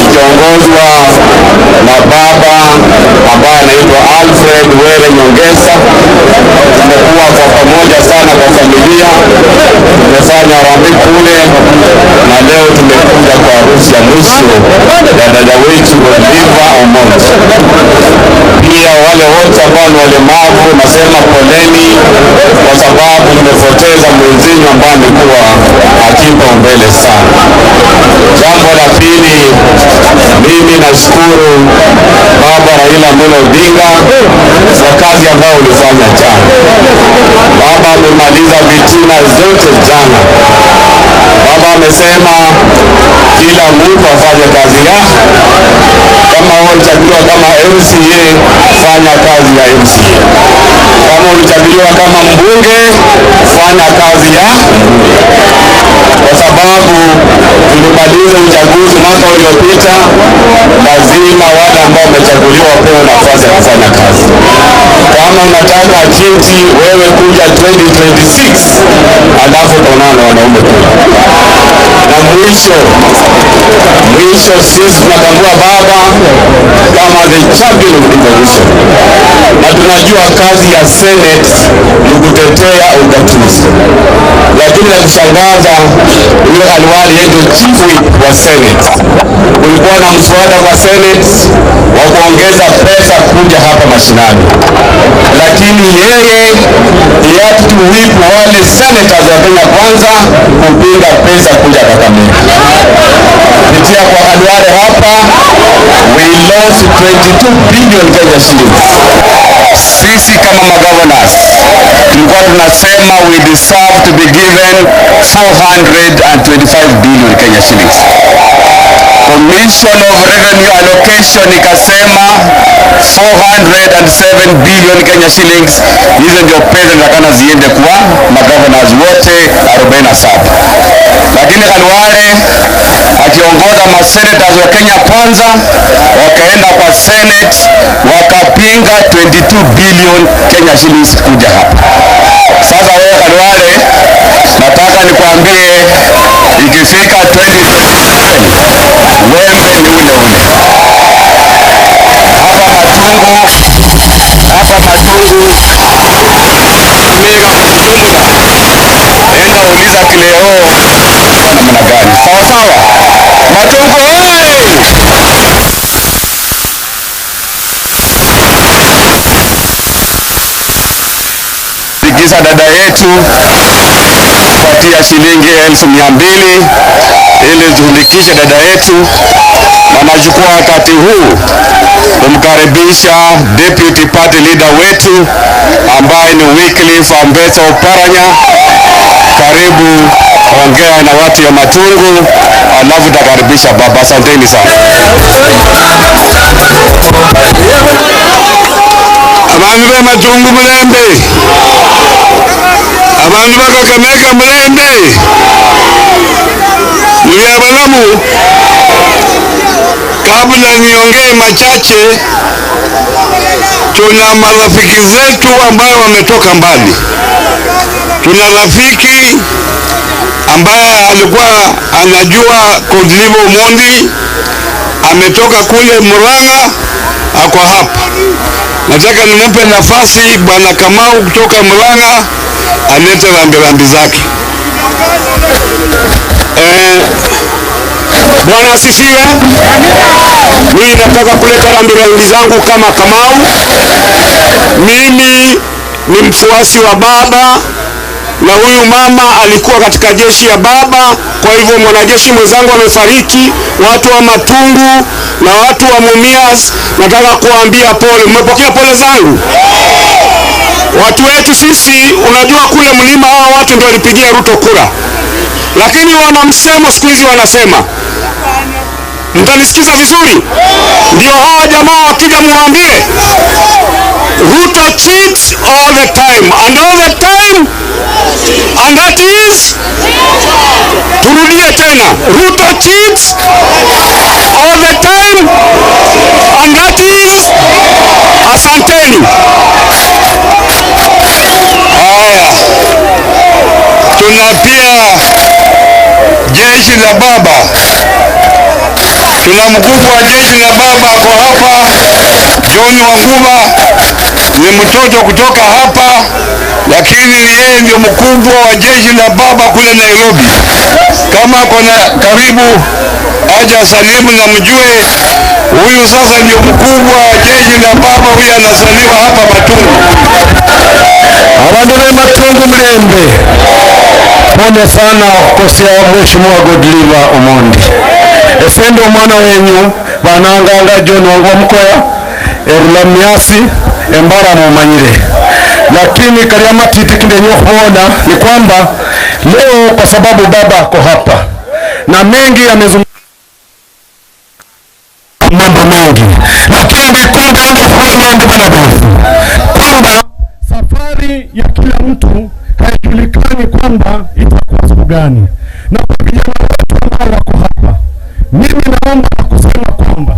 ikiongozwa na baba ambaye anaitwa Alfred Were Nyongesa. Tumekuwa kwa pamoja sana kwa familia, tumefanya harambee kule na leo tumekuja kwa harusi ya mwisho ya dada wetu Godliver Omondi. Pia wale wote ambao ni walemavu, nasema poleni kwa sababu mmepoteza mwenzenyu ambaye amekuwa akipaumbele sana. Jambo la pili, mimi nashukuru Baba Raila Amolo Odinga kwa kazi ambayo ulifanya jana. Baba amemaliza vitina zote jana. Baba amesema kila mtu afanye kazi yake. Kama wewe ulichaguliwa kama MCA, fanya kazi ya MCA. Kama ulichaguliwa kama mbunge, fanya kazi ya mbunge. Kwa sababu tulimaliza uchaguzi mwaka uliopita, lazima wale ambao wamechaguliwa wapewe nafasi ya kufanya kazi. Kama unataka kiti, wewe kuja 2026, alafu utaonana na wanaume kule. Na mwisho, sisi tunatambua baba kama the champion of devolution, na tunajua kazi ya Senate ni kutetea ugatuzi, lakini la kushangaza yule Khalwale yetu chief whip wa Senate, kulikuwa na mswada wa Senate wa kuongeza pesa kuja hapa mashinani, lakini yeye he had to whip wale senators wa Kenya Kwanza kupinga pesa kuja Kakamega. Kupitia kwa Khalwale hapa we lost 22 billion Kenya shillings. Sisi kama magovernors tulikuwa tunasema we deserve to be given 425 billion Kenya shillings. Commission of Revenue Allocation ikasema 407 billion Kenya shillings. Hizo ndio pesa zinatakana ziende kwa magovernors wote 47. Lakini Khalwale akiongoza masenators wa Kenya Kwanza wakaenda kwa Senate wakapinga 22 billion Kenya shillings kuja hapa. Sasa wewe Khalwale, nataka nikwambie ikifika 2027 wembe ni ule ule. Hapa Matungu mega kwa ujumla, enda uliza Kileo namna gani. Sawa sawa, Matungu oye! Tikisa dada yetu kupatia shilingi 200,000 ili tushirikishe dada yetu, na nachukua wakati huu kumkaribisha deputy party leader wetu ambaye ni Wycliffe Ambetsa Oparanya. Karibu ongea na watu ya Matungu, alafu takaribisha baba. Asanteni sana. Abantu be Matungu mulembe, abantu ba Kakamega mulembe, muli abalamu. Kabla niongee machache, tuna marafiki zetu ambayo wametoka mbali. Tuna rafiki ambaye alikuwa anajua Godliver Omondi ametoka kule Murang'a, ako hapa. Nataka nimpe nafasi Bwana Kamau kutoka Murang'a alete rambirambi zake. Bwana asifiwe. Mimi nataka kuleta rambirambi zangu kama Kamau. Mimi ni mfuasi wa baba na huyu mama alikuwa katika jeshi ya baba. Kwa hivyo mwanajeshi mwenzangu amefariki. Watu wa Matungu na watu wa Mumias, nataka kuambia pole. Mmepokea pole zangu? Watu wetu sisi, unajua kule mlima hawa watu ndio walipigia Ruto kura, lakini wana msemo siku hizi wanasema, mtanisikiza vizuri, ndio hawa jamaa wakija muambie Ruto cheats all the time and all the time and that is, turudie tena, Ruto cheats all the time and that is, asanteni. Haya, tuna pia jeshi la baba, tuna mkubwa wa jeshi la baba ako hapa, John Wanguba ni mtoto kutoka hapa, lakini ni yeye ndio mkubwa wa jeshi la baba kule Nairobi. Kama ako na karibu, aje asalimu na mjue huyu sasa ndio mkubwa wa jeshi la baba, huyu anasaliwa hapa Matungu. Abandu be Matungu mlembe, pole sana kukosea Mheshimiwa Godliver Omondi. Esendo omwana wenyu bananganga John Wangwa Mukoya erula miasi embara mumanyire, lakini karia matiti kindenyo kuona ni kwamba leo kwa sababu baba ako hapa na mengi yamezungumzwa mambo mengi, lakini kumbe kwamba safari ya kila mtu haijulikani kwamba itakuwa siku gani. Na kwa vijana wetu ambao wako hapa, mimi naomba na kusema kwamba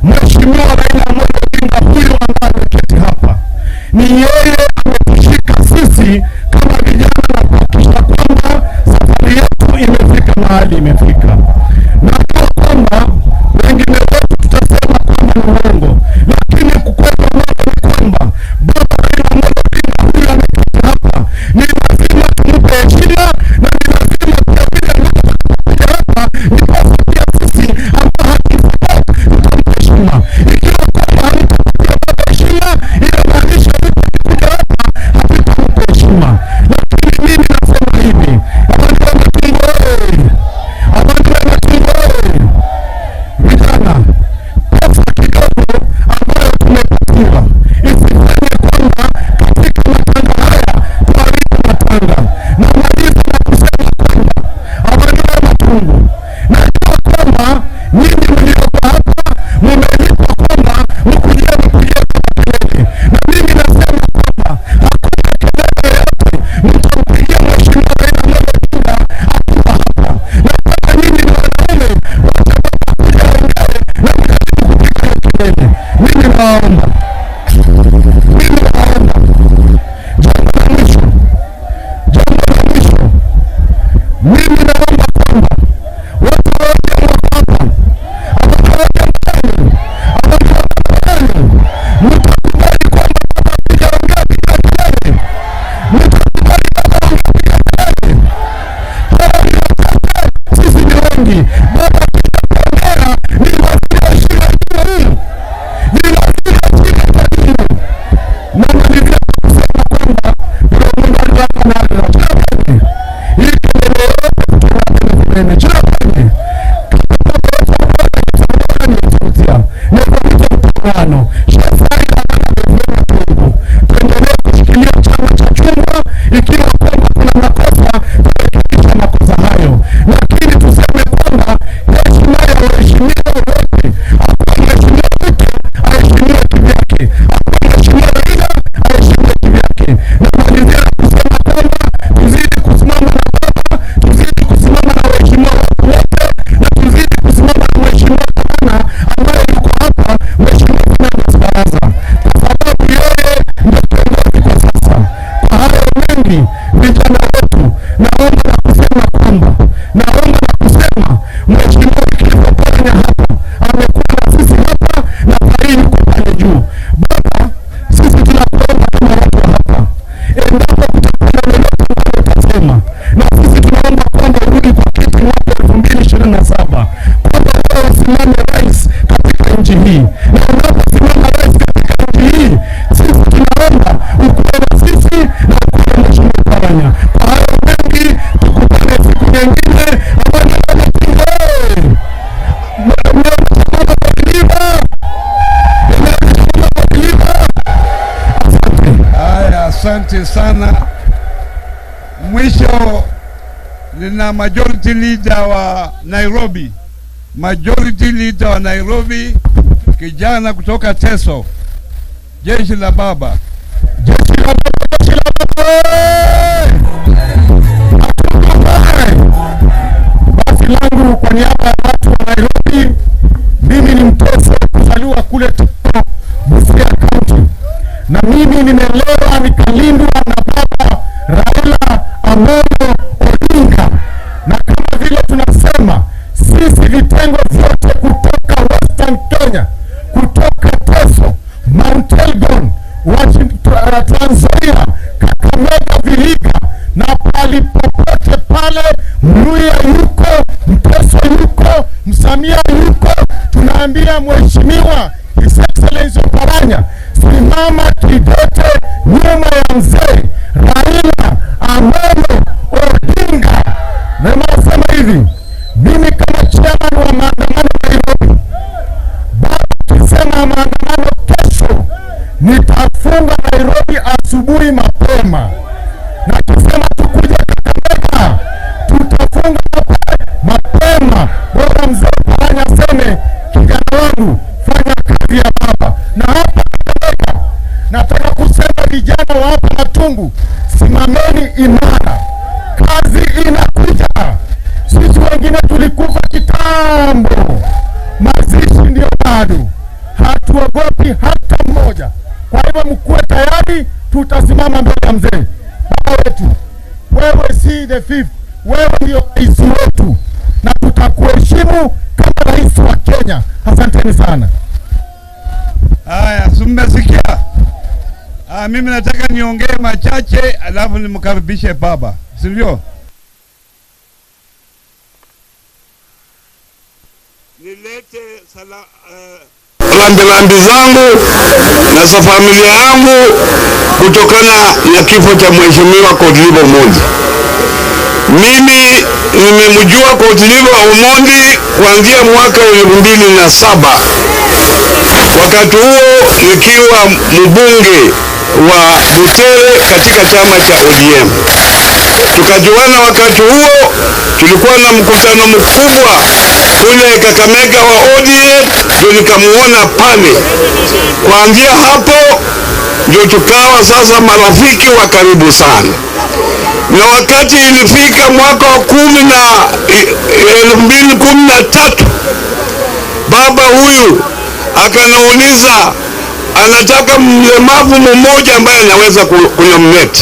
Mheshimiwa Raila Amolo Odinga huyu ambaye ameketi hapa, ni yeye ametushika sisi kama vijana na kuhakikisha kwamba safari yetu imefika mahali imefika. Najua kwamba wengine wetu tutasema kwamba ni uongo, lakini ukweli wa mambo ni kwamba Baba Raila Amolo Odinga huyu ameketi hapa, ni lazima tumpe heshima na ni lazima pia vile ambavyo hapa ndiposa pia sisi ambao hatumsupport tutampa heshima. Ikiwa kwamba hamtapatia baba heshima, inamaanisha kuja hapa hatutampa heshima. Lakini mimi nasema hivi, abantu wa Matungu oye! Abantu wa Matungu oye! Vijana, pesa kidogo ambayo tumepatiwa isifanye kwamba katika matanga haya tuharibu matanga. Namaliza na kusema kwamba abantu wa Matungu, najua kwamba nyinyi mlioko hapa mmelipwa kwamba mkujie mpigie kelele, na mimi nasema kwamba hakuna kelele yoyote mtampigia Mheshimiwa Raila Amolo Odinga akiwa hapa. Nataka nyinyi ni wanaume, wacha baba kuja aongee na mjaribu kupiga hiyo kelele. Mimi nawaomba, mimi nawaomba, jambo la mwisho, jambo la mwisho, mimi naomba kwamba watu wote wako hapa, abantu wote mtani, abantu wa mtakubali kwamba baba akijaongea piga kelele, mtakubali baba ongea piga kelele. Hawa ni wachache, sisi ni wengi. Baba akijaongea ni lazima heshima iwe hii, ni lazima heshima iwe hii. Namalizia kwa kusema kwamba hii kelele yote kutoka pembeni tuendelee kushikilia chama cha chungwa. Ikiwa kwamba kuna makosa, turekebishe makosa hayo, lakini tuseme kwamba heshima ya waheshimiwa wote, akuwa mheshimiwa Ruto aheshimiwe kivyake, akuwa mheshimiwa Raila aheshimiwe kivyake. Namalizia na kusema kwamba tuzidi kusimama na baba, tuzidi kusimama na waheshimiwa wetu wote, na tuzidi kusimama na mheshimiwa gavana ambaye yuko hapa, Mheshimiwa Fernandes Barasa, kwa sababu yeye ndio kiongozi kwa sasa. Kwa hayo mengi, vijana wetu, naomba na kusema kwamba, naomba na kusema Mheshimiwa Wycliffe Oparanya hapa amekuwa Asante sana. Mwisho nina majority leader wa Nairobi, majority leader wa Nairobi, kijana kutoka Teso, jeshi la baba, jeshi la baba, jeshi la baba. Basi langu kwa niaba ya watu wa Nairobi, mimi ni Mteso kuzaliwa kule Teso, Busia County, na mimi nimelewa nikalindwa na baba Raila Amolo Odinga, na kama vile tunasema sisi vitengo vyote kutoka Western Kenya, kutoka Teso, Mount Elgon, Trans Nzoia, Kakamega, Vihiga na pali popote pale, Mluya yuko, Mteso yuko, Msamia yuko, tunaambia Mheshimiwa His Excellency Oparanya, simama kidete nyuma ya mzee Raila Amolo Odinga. Na nasema hivi, mimi kama chairman wa maandamano Nairobi, baba akisema maandamano kesho, nitafunga Nairobi asubuhi mapema, na akisema tukuja Kakamega, tutafunga mapema. Bora mzee Oparanya aseme, kijana wangu, fanya kazi ya baba. Na hapa Kakamega nataka kusema vijana wa hapa Matungu, simameni imara, kazi inakuja. Sisi wengine tulikufa kitambo, mazishi ndio bado, hatuogopi hata mmoja. Kwa hivyo mkuwe tayari, tutasimama mbele ya mzee baba wetu. Wewe si the fifth, wewe ndio rais wetu na tutakuheshimu kama rais wa Kenya. Asanteni sana. Haya, mmesikia? Mimi nataka niongee machache alafu nimkaribishe baba, si ndio? Nilete rambirambi zangu na za familia yangu kutokana na kifo cha Mheshimiwa Godliver Omondi. Mimi nimemjua Godliver Omondi kuanzia mwaka 2007. Wakati huo nikiwa mbunge wa Butere katika chama cha ODM. Tukajuana wakati huo, tulikuwa na mkutano mkubwa kule Kakamega wa ODM, ndio nikamuona pale. Kuanzia hapo ndio tukawa sasa marafiki wa karibu sana. Na wakati ilifika mwaka wa 2013, baba huyu akaniuliza anataka mlemavu mmoja ambaye anaweza kunominate,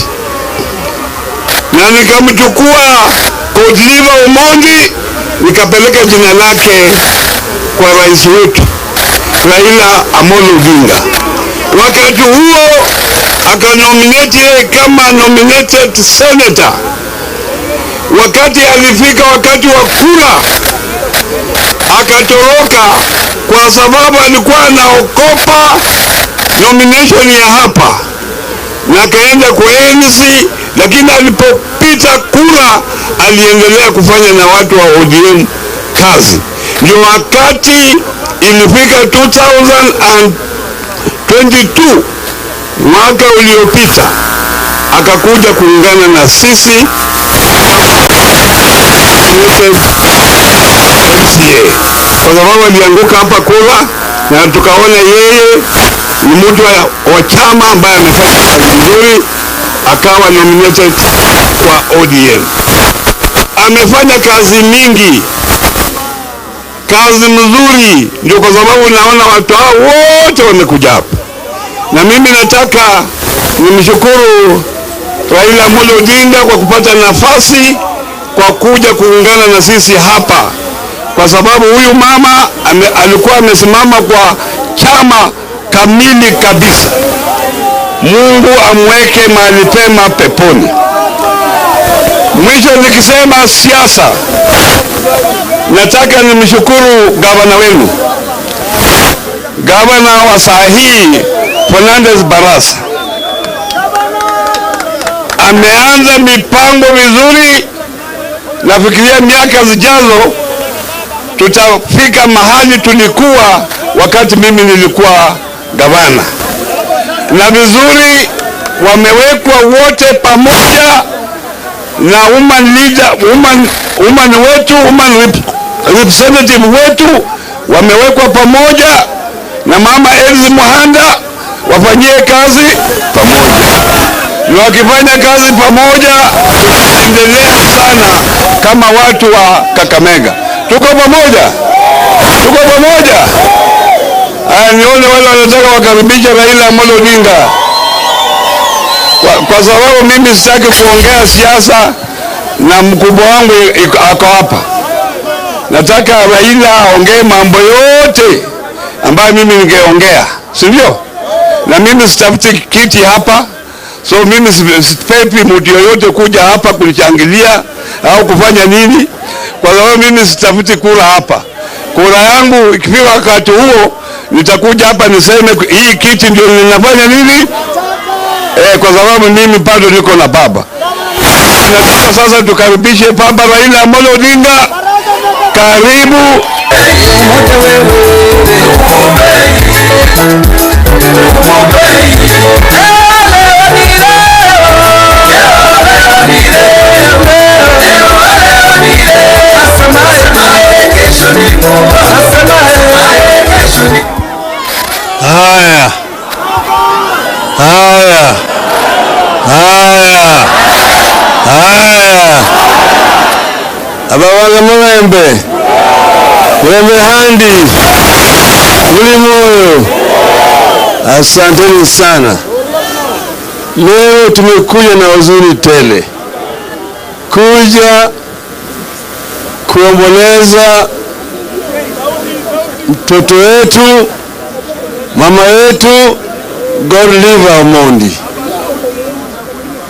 na nikamchukua Godliver Omondi nikapeleka jina lake kwa rais wetu Raila Amolo Odinga. Wakati huo akanominate yeye kama nominated senator. Wakati alifika wakati wa kura akatoroka, kwa sababu alikuwa anaogopa nomination ya hapa, na akaenda kwa ANC. Lakini alipopita kura aliendelea kufanya na watu wa ODM kazi. Ndio wakati ilifika 2022, mwaka uliopita, akakuja kuungana na sisi MCA, kwa sababu alianguka hapa kura na tukaona yeye ni mtu wa chama ambaye amefanya kazi nzuri, akawa nominated kwa ODM. Amefanya kazi mingi, kazi mzuri, ndio kwa sababu naona watu hao wote wamekuja hapa. Na mimi nataka nimshukuru Raila Amolo Odinga kwa kupata nafasi kwa kuja kuungana na sisi hapa, kwa sababu huyu mama alikuwa amesimama kwa chama kamili kabisa. Mungu amweke mahali pema peponi. Mwisho nikisema siasa, nataka nimshukuru gavana wenu, gavana wa saa hii Fernandez Barasa. Ameanza mipango mizuri. Nafikiria miaka zijazo tutafika mahali tulikuwa wakati mimi nilikuwa gavana. Na vizuri Wamewekwa wote pamoja na woman leader, woman wetu, woman representative wetu wamewekwa pamoja na mama Elsie Muhanda, wafanyie kazi pamoja. Na wakifanya kazi pamoja tutaendelea sana kama watu wa Kakamega. Tuko pamoja? Tuko pamoja? Aya, nione wale wanataka wakaribisha Raila Amolo Odinga. Kwa sababu mimi sitaki kuongea siasa na mkubwa wangu ako hapa. Nataka Raila aongee mambo yote ambayo mimi ningeongea, si ndio? Na mimi sitafuti kiti hapa. So mimi sipepi mtu yoyote kuja hapa kunichangilia au kufanya nini, kwa sababu mimi sitafuti kura hapa. Kura yangu ikifika wakati huo nitakuja hapa niseme hii kiti ndio ninafanya nini? Kwa sababu mimi bado niko na baba. Nataka sasa tukaribishe Baba Raila Amolo Odinga. Karibu. Haya. Haya. Haya. Haya. Abawanga mulembe. Mulembe handi. Muli moyo. Asanteni sana. Leo tumekuja na huzuni tele. Kuja kuomboleza mtoto wetu, mama yetu Godliver Omondi.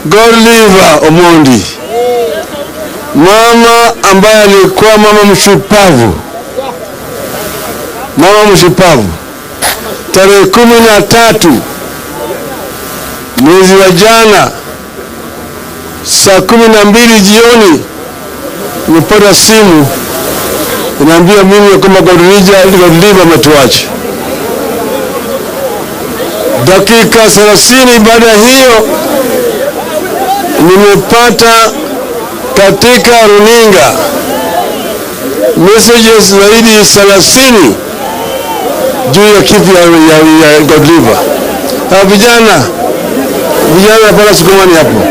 Godliver Omondi, mama ambaye alikuwa mama mshupavu. Mama mshupavu. Tarehe 13 mwezi wa jana saa 12 jioni nilipata simu inaambia mimi kwamba Godliver ametuacha. Dakika 30 baada hiyo nimepata katika runinga messages zaidi 30 juu ya kifo ya Godliver. Vijana pala sukumani hapo.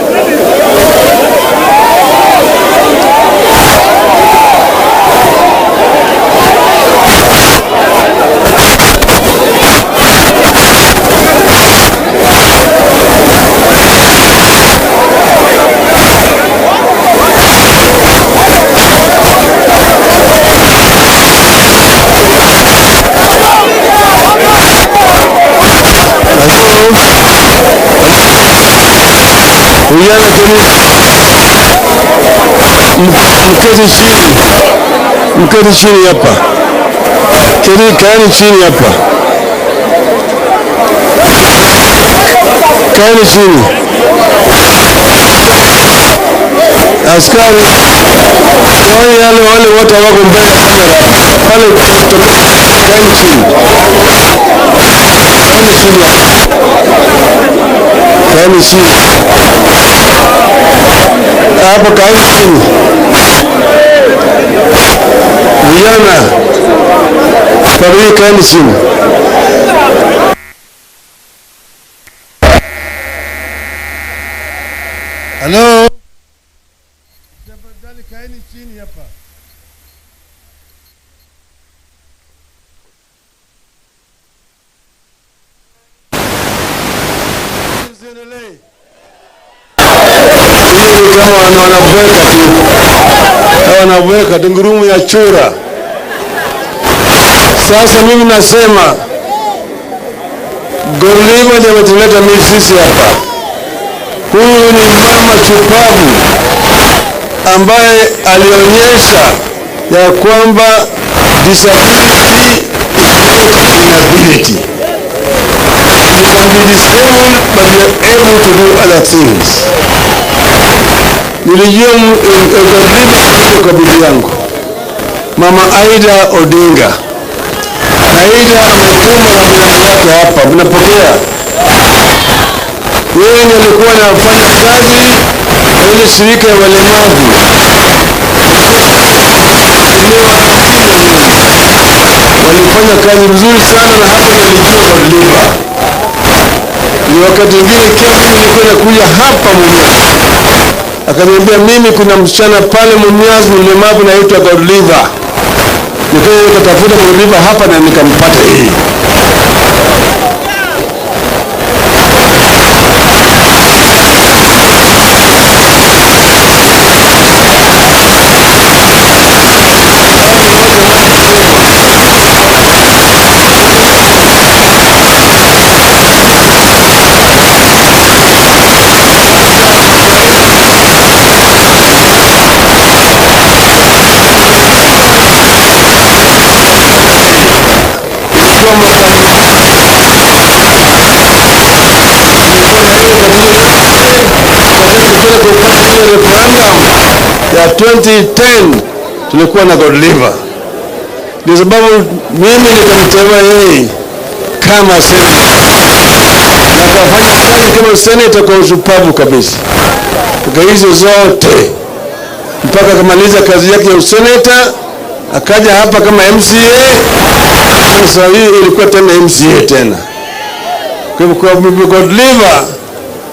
Vijana chini, mketi chini hapa. Kaeni chini hapa. Kaeni chini. Askari, wale wote wako mbele ya kamera. Pale kaeni chini. Kaeni chini hapa. Kaeni chini. Hapo kaeni chini. Vijana, familia kaeni chini. Hello. Tafadhali kaeni chini hapa. Kama wanabweka tu. Wanabweka dungurumu ya chura. Sasa mimi nasema Godliver ndiye ametuleta mimi sisi hapa. Huyu ni mama shupavu ambaye alionyesha ya kwamba disability is not inability. You can be disabled but you are able to do other things. Nilijua Godliver kwa bibi yangu Mama Aida Odinga. Aida ametuma na mlango yake hapa, mnapokea. Yeye ndiye alikuwa anafanya kazi na ile shirika ya walemavu. Walifanya kazi nzuri sana, na hapo nilijua Godliver. Ni wakati mwingine kesi nilikuwa nakuja hapa Mumias, akaniambia mimi kuna msichana pale Mumias mlemavu naitwa Godliver. Nikaenda nikatafuta Godliver hapa na nikampata yeye. Referendum ya 2010 tulikuwa na Godliver. Ndio sababu mimi nikamteua yeye kama senator, na akafanya kazi kama senator kwa ushupavu kabisa kwa hizo zote mpaka akamaliza kazi yake ya useneta, akaja hapa kama MCA. Sasa hii ilikuwa tena MCA tena. Kwa hivyo kwa Godliver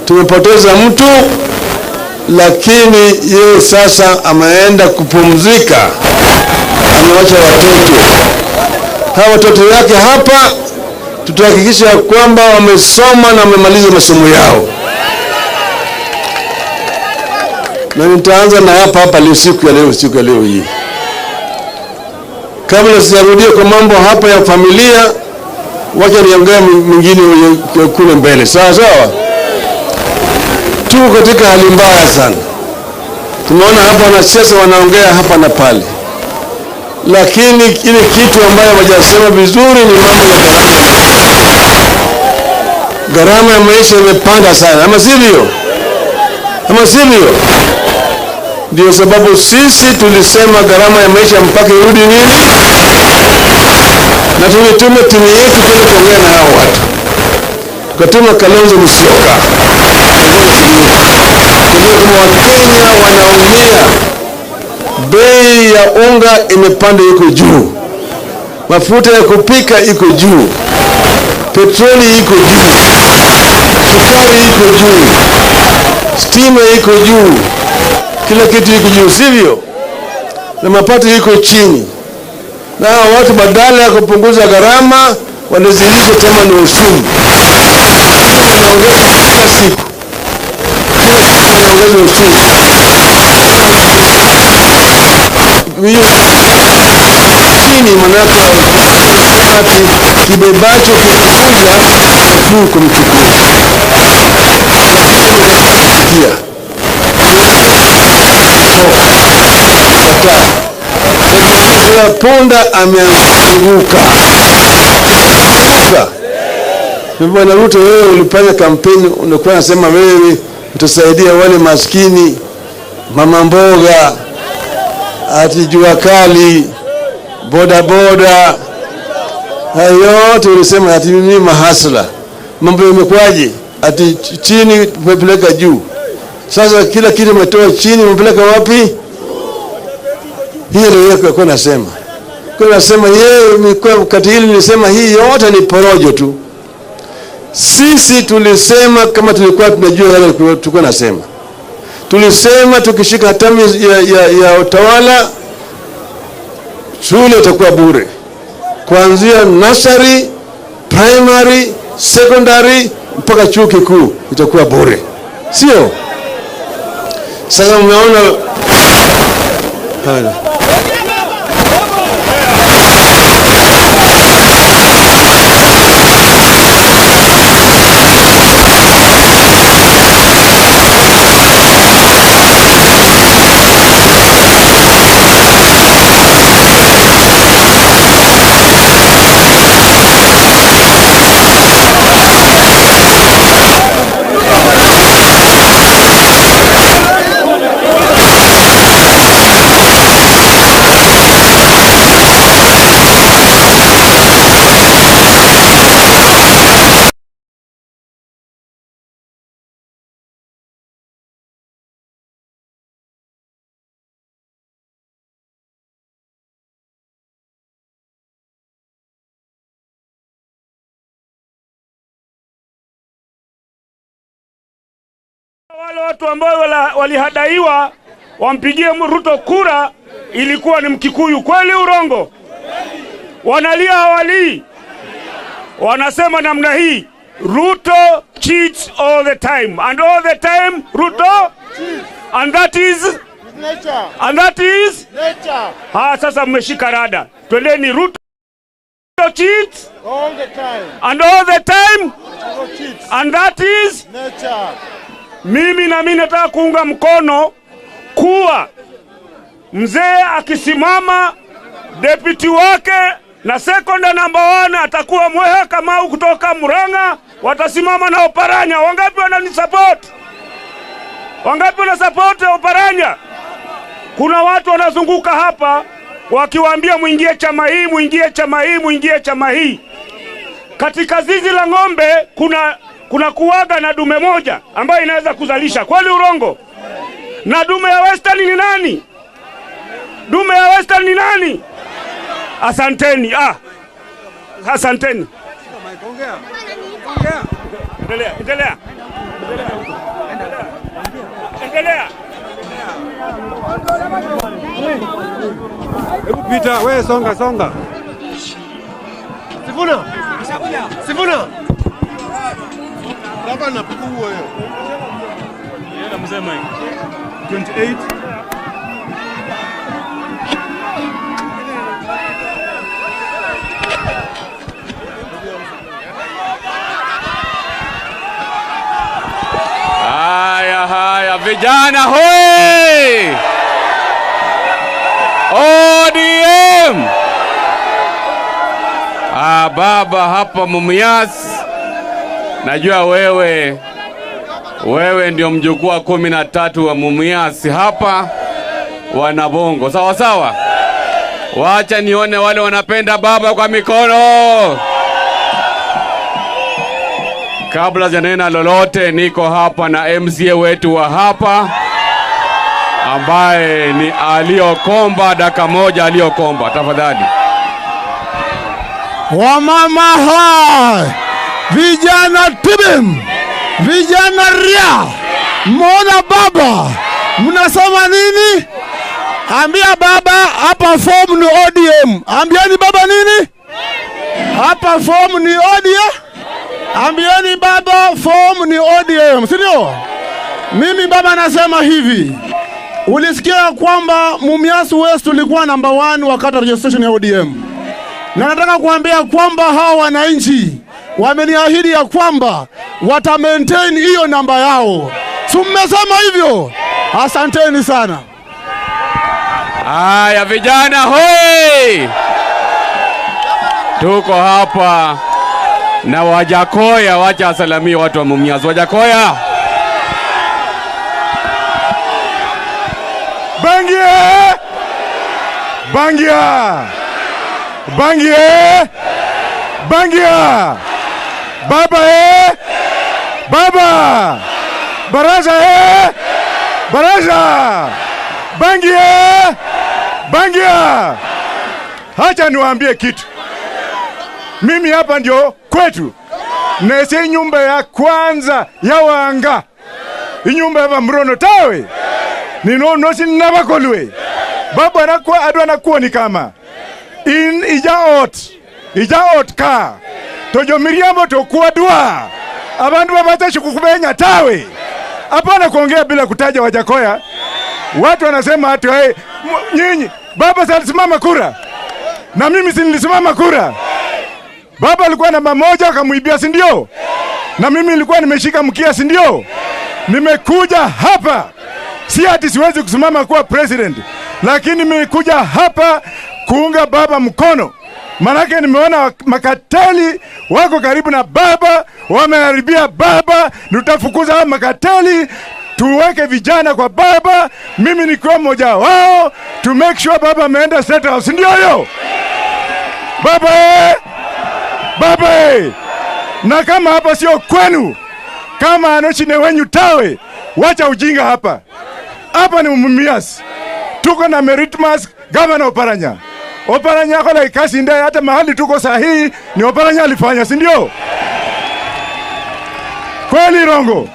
tumepoteza mtu, lakini yeye sasa ameenda kupumzika, amewacha watoto. Hawa watoto yake hapa tutahakikisha kwamba wamesoma na wamemaliza masomo yao, na nitaanza na hapa hapa leo, siku ya leo hii. Kabla sijarudia kwa mambo hapa ya familia, wacha niongee mingine kule mbele, sawa sawa? Tuko katika hali mbaya sana. Tumeona hapa wanasiasa wanaongea hapa na pale, lakini ile kitu ambayo hawajasema vizuri ni mambo ya gharama. Gharama ya maisha imepanda sana, ama sivyo? Ama sivyo? Ndio sababu sisi tulisema gharama ya maisha mpaka irudi nini, na tulituma timu yetu kwenda kuongea na hao watu. Tukatuma Kalonzo Musyoka. Wakenya wanaumia, bei ya unga imepanda iko juu, mafuta ya kupika iko juu, petroli iko juu, sukari iko juu, stima iko juu, kila kitu iko juu, sivyo? Na mapato iko chini. Na watu badala ya kupunguza gharama wanazidisha tena ni ushuru, wanaongeza kila siku, wanaongeza ushuru. Hiyo chini manake ati kibebacho kinakuja nafuu kumchukua. Punda ameanguka. Bwana Ruto, wewe ulifanya kampeni, unakuwa unasema wewe utasaidia wale maskini, mama mboga, ati jua kali, boda boda, hayo yote ulisema ati mimi mahasla. Mambo yamekuwaje? Ati chini umepeleka juu. Sasa kila kitu umetoa chini umepeleka wapi? Hiyo ndio yeye alikuwa anasema. Kwa anasema yeye wakati hili nilisema hii yote ni porojo tu. Sisi tulisema kama tulikuwa tunajua yale tulikuwa nasema. Tulisema tukishika hatamu ya utawala, shule itakuwa bure. Kuanzia nursery, primary, secondary mpaka chuo kikuu itakuwa bure. Sio? Sasa mmeona haya. Wale watu ambao walihadaiwa wampigie Ruto kura ilikuwa ni Mkikuyu, kweli urongo? Wanalia hawalii? Wanasema namna hii, Ruto cheats all the time and all the time Ruto cheats. And that is nature. And that is nature. Ha, sasa mmeshika rada. Twendeni, Ruto cheats all the time and all the time Ruto cheats. And that is nature. Mimi na mimi nataka kuunga mkono kuwa mzee akisimama deputy wake na second number 1 atakuwa Mweha Kamau kutoka Murang'a, watasimama na Oparanya. Wangapi wananisupport? Wangapi wana support Oparanya? Kuna watu wanazunguka hapa wakiwaambia muingie chama hii, muingie chama hii, muingie chama hii. Katika zizi la ng'ombe kuna kuwaga na dume moja ambayo inaweza kuzalisha. Kweli urongo? Na dume ya Western ni nani? Dume ya Western ni nani? Asanteni. Asanteni. Endelea, endelea. Endelea. Hebu pita, wewe songa songa. Sifuna. Sifuna. Baba na puku wewe. Yeye mzee Mike. 28. Haya haya vijana hoi! ODM! Baba hapa Mumias, najua wewe ndio mjukuu wa 13 wa Mumias hapa wanabongo. Sawa sawa? Wacha nione wale wanapenda baba kwa mikono. Kabla sijanena lolote, niko hapa na MCA wetu wa hapa ambaye ni Aliokomba. Dakika moja Aliokomba, tafadhali. Wamama hai, vijana tibim, vijana ria, mona baba, mnasema nini? Ambia baba hapa form ni ODM. Ambieni baba nini? Hapa form ni ODM. Ambieni baba form ni ODM, si ndio? Mimi baba nasema hivi. Ulisikia kwamba Mumias West ulikuwa number 1 wakati registration ya ODM. Na nataka kuambia kwamba hawa wananchi wameniahidi ya kwamba wata maintain hiyo namba yao. Si mmesema hivyo? Asanteni sana. Haya vijana hoi! Tuko hapa na Wajakoya, wacha asalamie watu wa Mumias. Wajakoya. Bangia! Bangia! Bangia! Bangia! Baba eh! Baba! Baraza eh! Baraza! Bangia! Bangia! Hacha niwaambie kitu. Mimi hapa ndio kwetu. Nese nyumba ya kwanza ya wanga. Inyumba ya Mrono tawe. Nino sinabakolwe. Babu anakuwa adu anakuwa ni kama. In ijaot ka. Tojo Miriambo tokuwa dua. Abantu babacha kukubenya tawe. Hapana kuongea bila kutaja Wajakoya. Watu wanasema ati hey, nyinyi baba alisimama kura. Na mimi si nilisimama kura. Baba alikuwa namba 1 akamuibia, si ndio? Na mimi nilikuwa nimeshika mkia, si ndio? Nimekuja hapa si ati siwezi kusimama kuwa president, lakini nimekuja hapa kuunga baba mkono. Manake nimeona makateli wako karibu na baba, wameharibia baba. Nitafukuza hao makateli, tuweke vijana kwa baba, mimi nikiwa mmoja wao, to make sure baba ameenda State House, ndio hiyo? Baba baba, na kama hapa sio kwenu, kama anochine wenyu tawe, wacha ujinga hapa. Hapa ni Mumias. Tuko na Meritmas, Governor Oparanya. Oparanya kola ikasi ndaye, hata mahali tuko sahihi ni Oparanya alifanya, si ndio? Kweli Rongo?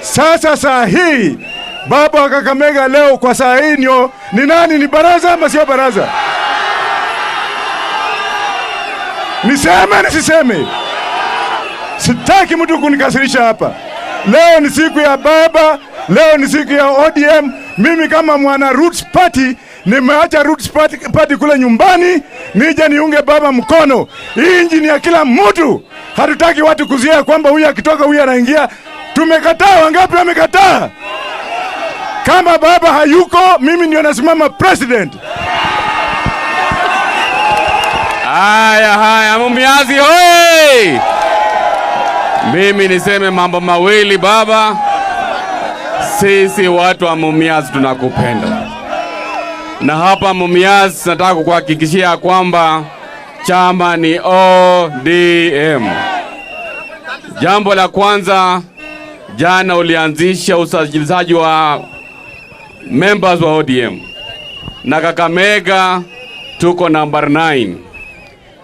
Sasa saa hii baba wa Kakamega leo kwa saa hii ndio ni nani? Ni baraza ama sio baraza? Niseme nisiseme? Sitaki mtu kunikasirisha hapa. Leo ni siku ya baba, leo ni siku ya ODM. Mimi kama mwana Roots Party nimeacha Roots Party kule nyumbani nije niunge baba mkono. Hii nchi ni ya kila mtu. Hatutaki watu kuzuia kwamba huyu akitoka huyu anaingia. Tumekataa, wangapi wamekataa? Kama baba hayuko, mimi ndio nasimama president. Haya haya, Mumias hoi! Mimi niseme mambo mawili baba. Sisi watu wa Mumias tunakupenda, na hapa Mumias nataka kukuhakikishia kwamba chama ni ODM. Jambo la kwanza, jana ulianzisha usajilizaji wa members wa ODM na Kakamega tuko number 9.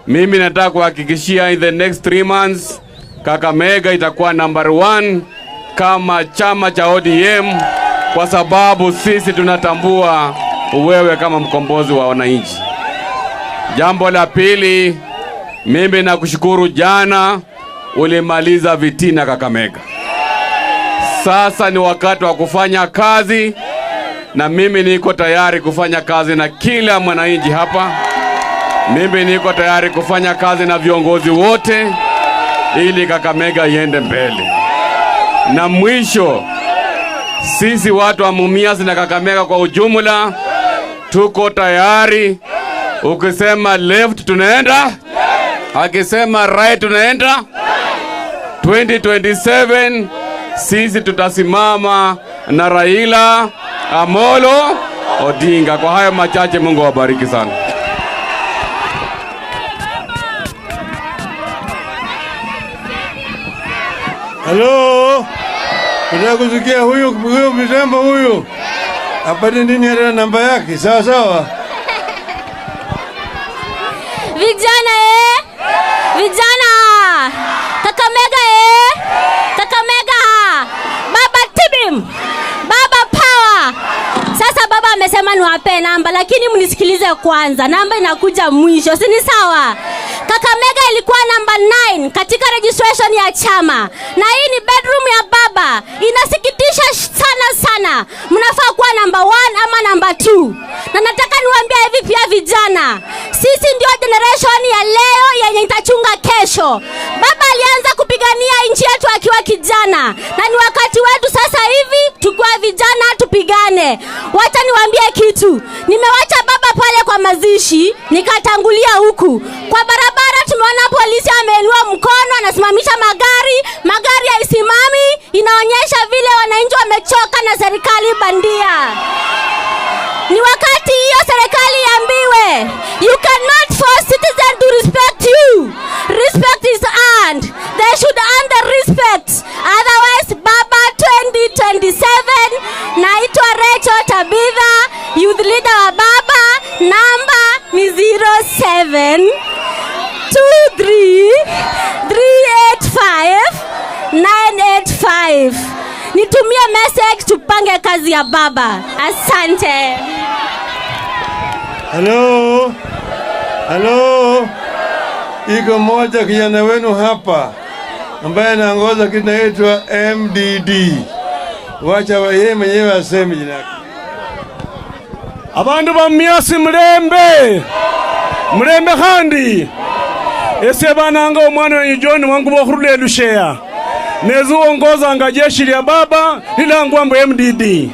Mimi nataka kuhakikishia in the next 3 months Kakamega itakuwa number 1 kama chama cha ODM, kwa sababu sisi tunatambua wewe kama mkombozi wa wananchi. Jambo la pili, mimi nakushukuru, jana ulimaliza vitina Kakamega. Sasa ni wakati wa kufanya kazi, na mimi niko tayari kufanya kazi na kila mwananchi hapa. Mimi niko tayari kufanya kazi na viongozi wote ili Kakamega iende mbele. Na mwisho, sisi watu wa Mumias na Kakamega kwa ujumla tuko tayari. Ukisema left tunaenda, akisema right tunaenda. 2027 sisi tutasimama na Raila Amolo Odinga. Kwa hayo machache, Mungu awabariki sana. Halo, nataka kusikia huyu mzembe huyu apate nini hata namba yake. Sawa sawa. Vijana vijana Kakamega Kakamega, baba tibim, baba power. Sasa baba amesema niwape namba, lakini mnisikilize kwanza. Namba inakuja mwisho, si ni sawa? Kakamega ilikuwa namba 9 katika registration ya chama, na hii ni bedroom ya baba. Inasikitisha sana sana. Mnafaa kuwa namba 1 ama namba 2. Na nataka niwaambie hivi pia vijana, sisi ndio generation ya leo yenye itachunga kesho. Baba alianza kupigania nchi yetu akiwa kijana, na ni wakati wetu sasa hivi tukiwa vijana tupigane. Wacha niwaambie kitu. Nimewacha baba pale kwa mazishi, nikatangulia huku. Kwa barabara tumeona polisi ameinua mkono anasimamisha magari, magari haisimami, inaonyesha vile wananchi wamechoka na serikali bandia. Ni wakati hiyo serikali iambiwe, you cannot force citizens to respect you. Respect is earned. They should earn the respect. Otherwise, baba 2027. Naitwa Rachel Tabitha, youth leader wa baba. Namba ni 07 23 385 985. Nitumie message tupange kazi ya baba. Asante. Hello. Hello. Iko moja kijana wenu hapa ambaye anaongoza kitu kinaitwa MDD. Wacha yeye mwenyewe aseme jina lake. Abandu ba Mumias mulembe. Mulembe khandi. Ese bananga omwana wenyu John wangu bokhurula Elushea. Nezuongozanga jeshi lya baba lilangwa mbu MDD.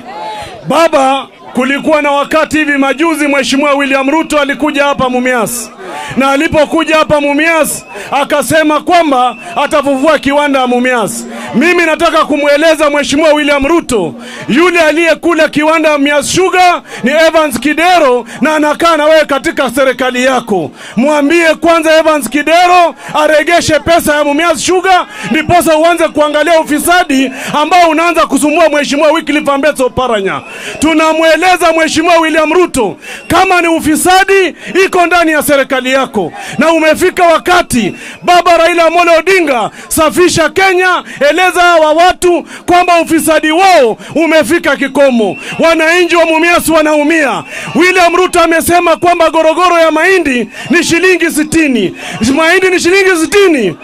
Baba, kulikuwa na wakati hivi majuzi Mheshimiwa William Ruto alikuja hapa Mumias. Na alipokuja hapa Mumias akasema kwamba atafufua kiwanda Mumias. Mimi nataka kumweleza Mheshimiwa William Ruto, yule aliyekula kiwanda Mumias Sugar ni Evans Kidero, na anakaa na wewe katika serikali yako. Mwambie kwanza Evans Kidero aregeshe pesa ya Mumias Sugar, ndiposa uanze kuangalia ufisadi ambao unaanza kusumbua Mheshimiwa Wycliffe Ambetsa Oparanya. Tunamweleza Mheshimiwa William Ruto, kama ni ufisadi iko ndani ya serikali yako, na umefika wakati baba Raila Amolo Odinga, safisha Kenya, kueleza hawa watu kwamba ufisadi wao umefika kikomo. Wananchi wa Mumias wanaumia. William Ruto amesema kwamba gorogoro ya mahindi ni shilingi 60. Mahindi ni shilingi 60.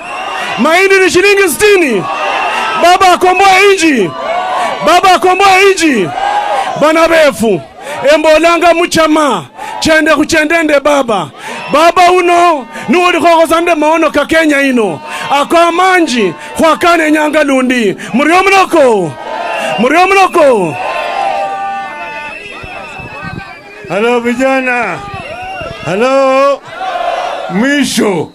Mahindi ni shilingi 60. Baba akomboe inji. Baba akomboe inji. Bana befu embolanga muchama chende kuchendende baba. Baba uno nuuli khokhosande maono ka Kenya ino ako manji khwakane nyanga lundi murio mnoko murio mnoko. Halo vijana, halo. Mwisho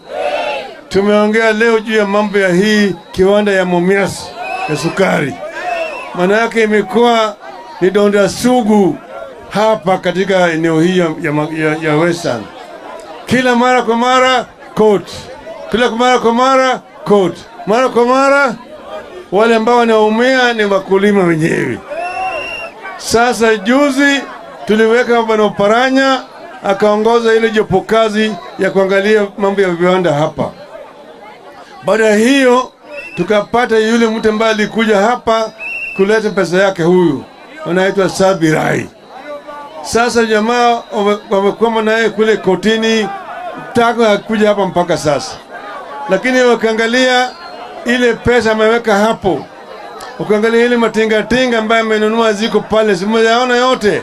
tumeongea leo juu ya mambo ya hii kiwanda ya Mumias ya sukari. Maana yake imekuwa ni donda sugu hapa katika eneo hii ya Western. Kila mara kwa mara court, kila mara kwa mara court, mara kwa mara wale ambao wanaumia ni wakulima wenyewe. Sasa juzi tuliweka Bwana Oparanya akaongoza ile jopo kazi ya kuangalia mambo ya viwanda hapa. Baada ya hiyo tukapata yule mtu ambaye alikuja hapa kuleta pesa yake, huyu anaitwa Sabirai. Sasa jamaa wamekwama naye kule kotini, tako hakuja hapa mpaka sasa. Lakini wakiangalia ile pesa ameweka hapo, ukiangalia ile matinga tinga ambayo amenunua ziko pale, simuyaona yote.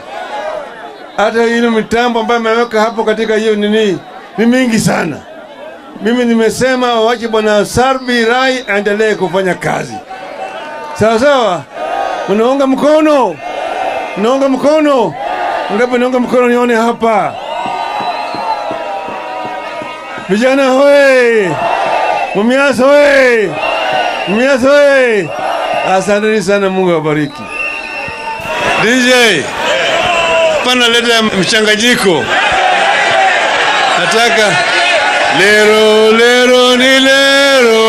Hata ile mitambo ambayo ameweka hapo katika hiyo nini ni mingi sana. Mimi nimesema waache Bwana Sarbi Rai aendelee kufanya kazi. Sawa sawa? Unaunga mkono? Unaunga mkono? Ngapi naunga mkono nione hapa? Vijana hoi! Mumias hoi! Mumias hoi! Asanteni sana, Mungu awabariki. DJ, pana leta mchanganyiko. Nataka lero lero ni lero.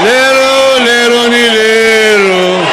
Lero lero ni lero.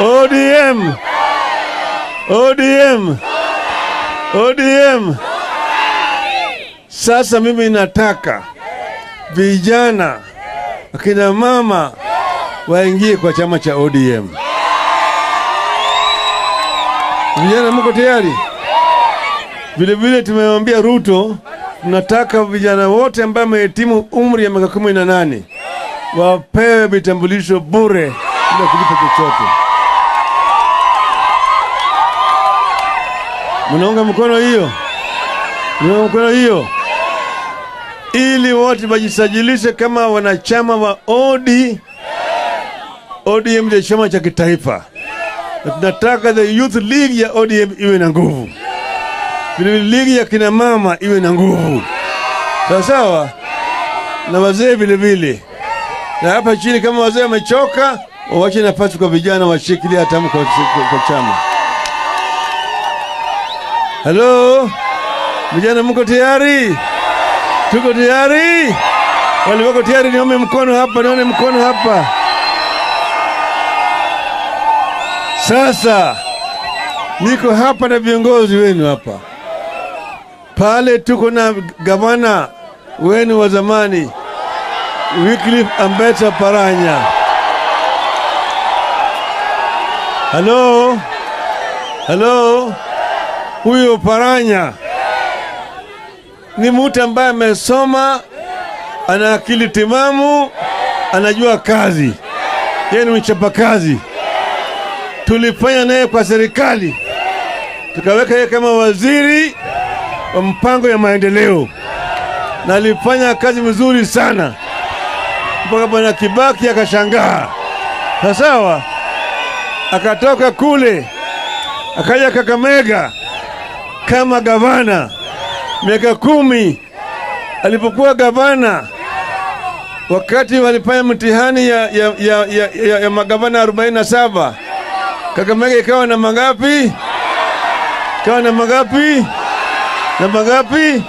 ODM, ODM, ODM. Sasa mimi nataka vijana, akina mama waingie kwa chama cha ODM. Vijana mko tayari? Vile vile tumemwambia Ruto tunataka vijana wote ambao wamehitimu umri ya miaka 18 wapewe vitambulisho bure bila kulipa chochote. Mnaunga mkono hiyo? Mnaunga mkono hiyo? Ili wote wajisajilishe kama wanachama wa ODM. ODM ni chama cha kitaifa. Na tunataka the Youth League ya ODM iwe na nguvu. Vile vile ligi ya kina mama iwe na nguvu. Sawa sawa? Na wazee vile vile. Na hapa chini kama wazee wamechoka, waache nafasi kwa vijana washikilie hatamu kwa chama. Hello? Vijana mko tayari? Tuko tayari? Wale wako tayari nione mkono hapa, nione mkono hapa. Sasa niko hapa na viongozi wenu hapa. Pale tuko na gavana wenu wa zamani Wycliffe Ambetsa Paranya. Halo, halo, huyo Paranya ni mtu ambaye amesoma, ana akili timamu, anajua kazi, yeye ni mchapakazi. Tulifanya naye kwa serikali, tukaweka yeye kama waziri wa mpango ya maendeleo, na alifanya kazi mzuri sana mpaka Bwana Kibaki akashangaa. Sawa, akatoka kule akaja Kakamega kama gavana miaka 10. Alipokuwa gavana, wakati walifanya mtihani ya magavana 47, Kakamega ikawa na mangapi? Ikawa na mangapi? Na mangapi?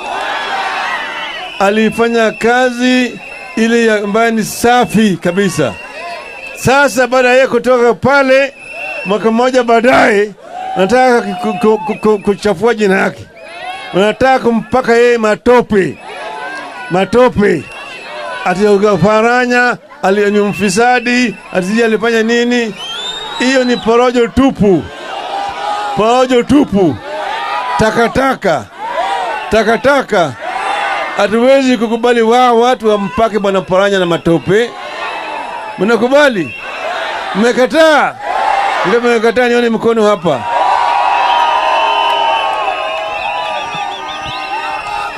Alifanya kazi ile ambayo ni safi kabisa. Sasa baada ya kutoka pale, mwaka mmoja baadaye, nataka kuchafua jina yake, wanataka kumpaka yeye matope, matope, ati Paranya ni mfisadi, ati alifanya nini. Hiyo ni porojo tupu, porojo tupu, takataka, takataka. Hatuwezi kukubali wao watu wampake Bwana Paranya na matope. Mnakubali? Mmekataa? Ndio mmekataa, nione mkono hapa.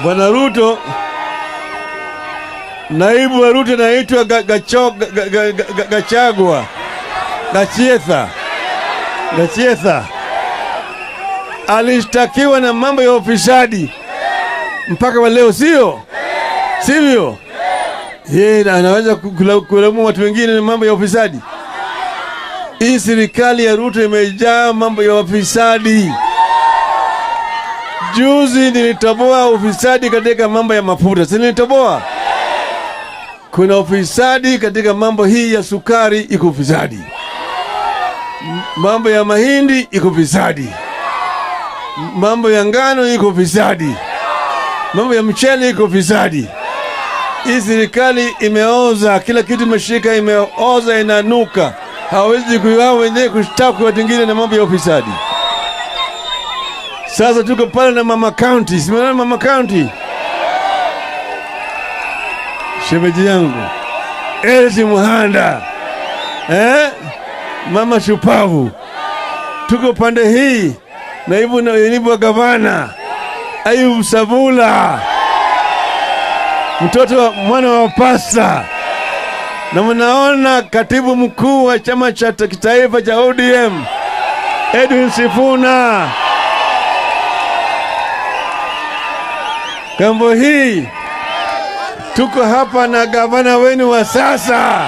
Bwana Ruto, naibu wa Ruto anaitwa Gachagua, Gachietha, alishtakiwa na mambo ya ufisadi mpaka wa leo, sio sivyo? Yeye anaweza kulaumu watu wengine na mambo ya ufisadi? Hii serikali ya Ruto imejaa mambo ya ufisadi. Juzi nilitoboa ufisadi katika mambo ya mafuta, si nilitoboa? Kuna ufisadi katika mambo hii ya sukari, iko ufisadi. Mambo ya mahindi iko ufisadi. Mambo ya ngano iko ufisadi. Mambo ya mchele iko ufisadi. Hii serikali imeoza, kila kitu imeshika, imeoza, inanuka. Hawezi kuiwao wenyewe kushtaki watu wengine na mambo ya ufisadi. Sasa tuko pale na Mama County, simama Mama County. Shemeji yangu Elsie Muhanda, mama shupavu. Tuko pande hii naibu wa gavana Ayub Savula, mtoto mwana wa pasta. Na mnaona katibu mkuu wa chama cha kitaifa cha ODM Edwin Sifuna. Kambo hii tuko hapa na gavana wenu wa sasa,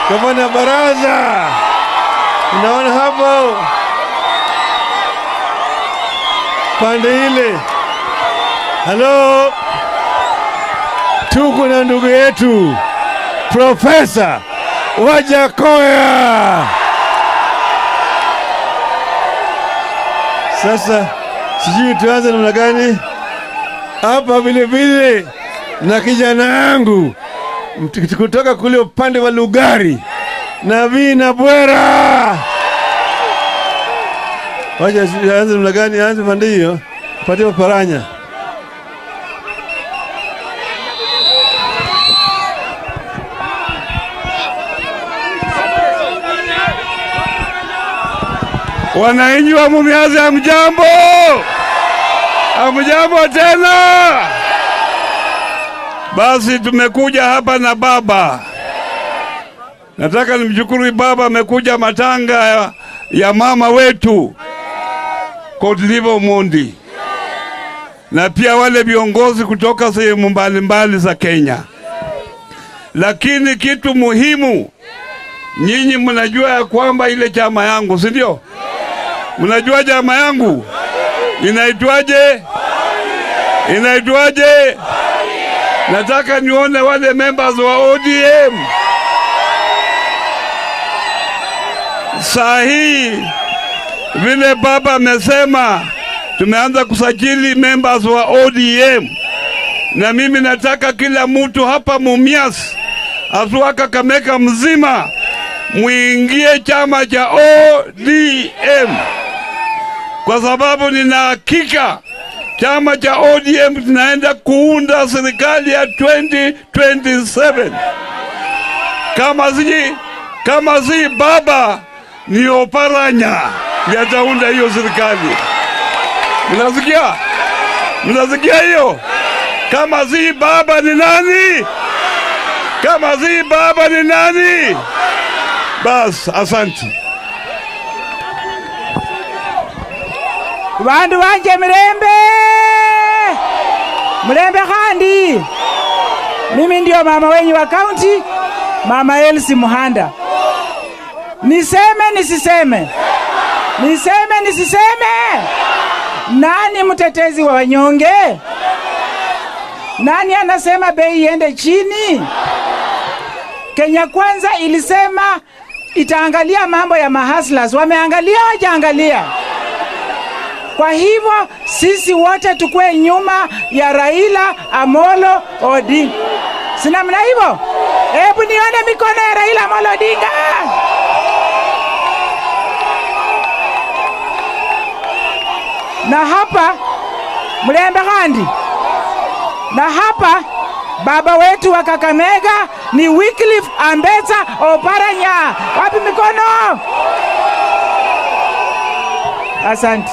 Gavana Baraza. Unaona hapo pande ile. Halo, tuko na ndugu yetu Profesa Wajakoya. Sasa sijui tuanze namna gani hapa. Vile vile na kijana yangu kutoka kule upande wa Lugari, Navina Bwera. Wacha anze namna gani? Anze pande hiyo, patie Paranya. Wananchi wa Mumias, hamjambo? Hamjambo tena? Basi tumekuja hapa na baba. Nataka nimshukuru baba, amekuja matanga ya mama wetu Godliver Omondi, na pia wale viongozi kutoka sehemu mbalimbali za Kenya. Lakini kitu muhimu, nyinyi mnajua ya kwamba ile chama yangu, si ndio? Mnajua chama yangu inaitwaje? Inaitwaje? Nataka nione wale members wa ODM. Saa hii vile baba amesema, Tumeanza kusajili members wa ODM, na mimi nataka kila mtu hapa Mumias, aswa Kakamega mzima, muingie chama cha ODM, kwa sababu nina hakika chama cha ODM tunaenda kuunda serikali ya 2027. Kama si baba ni Oparanya ndiye ataunda hiyo serikali. Mnasikia? Mnasikia hiyo? Kama si baba ni nani? Kama si baba ni nani? Bas, asante. Bandu wanje mrembe, mrembe khandi. Mimi ndio mama wenyu wa county, Mama Elsie Muhanda. Niseme nisiseme? Niseme nisiseme? Nani mtetezi wa wanyonge? Nani anasema bei iende chini? Kenya Kwanza ilisema itaangalia mambo ya mahaslas. Wameangalia wajaangalia? Kwa hivyo sisi wote tukue nyuma ya Raila Amolo Odinga. Si namna hivyo? Hebu nione mikono ya Raila Amolo Odinga. Na hapa mlembe khandi. Na hapa baba wetu wa Kakamega ni Wycliffe Ambetsa Oparanya. Wapi mikono? Asante.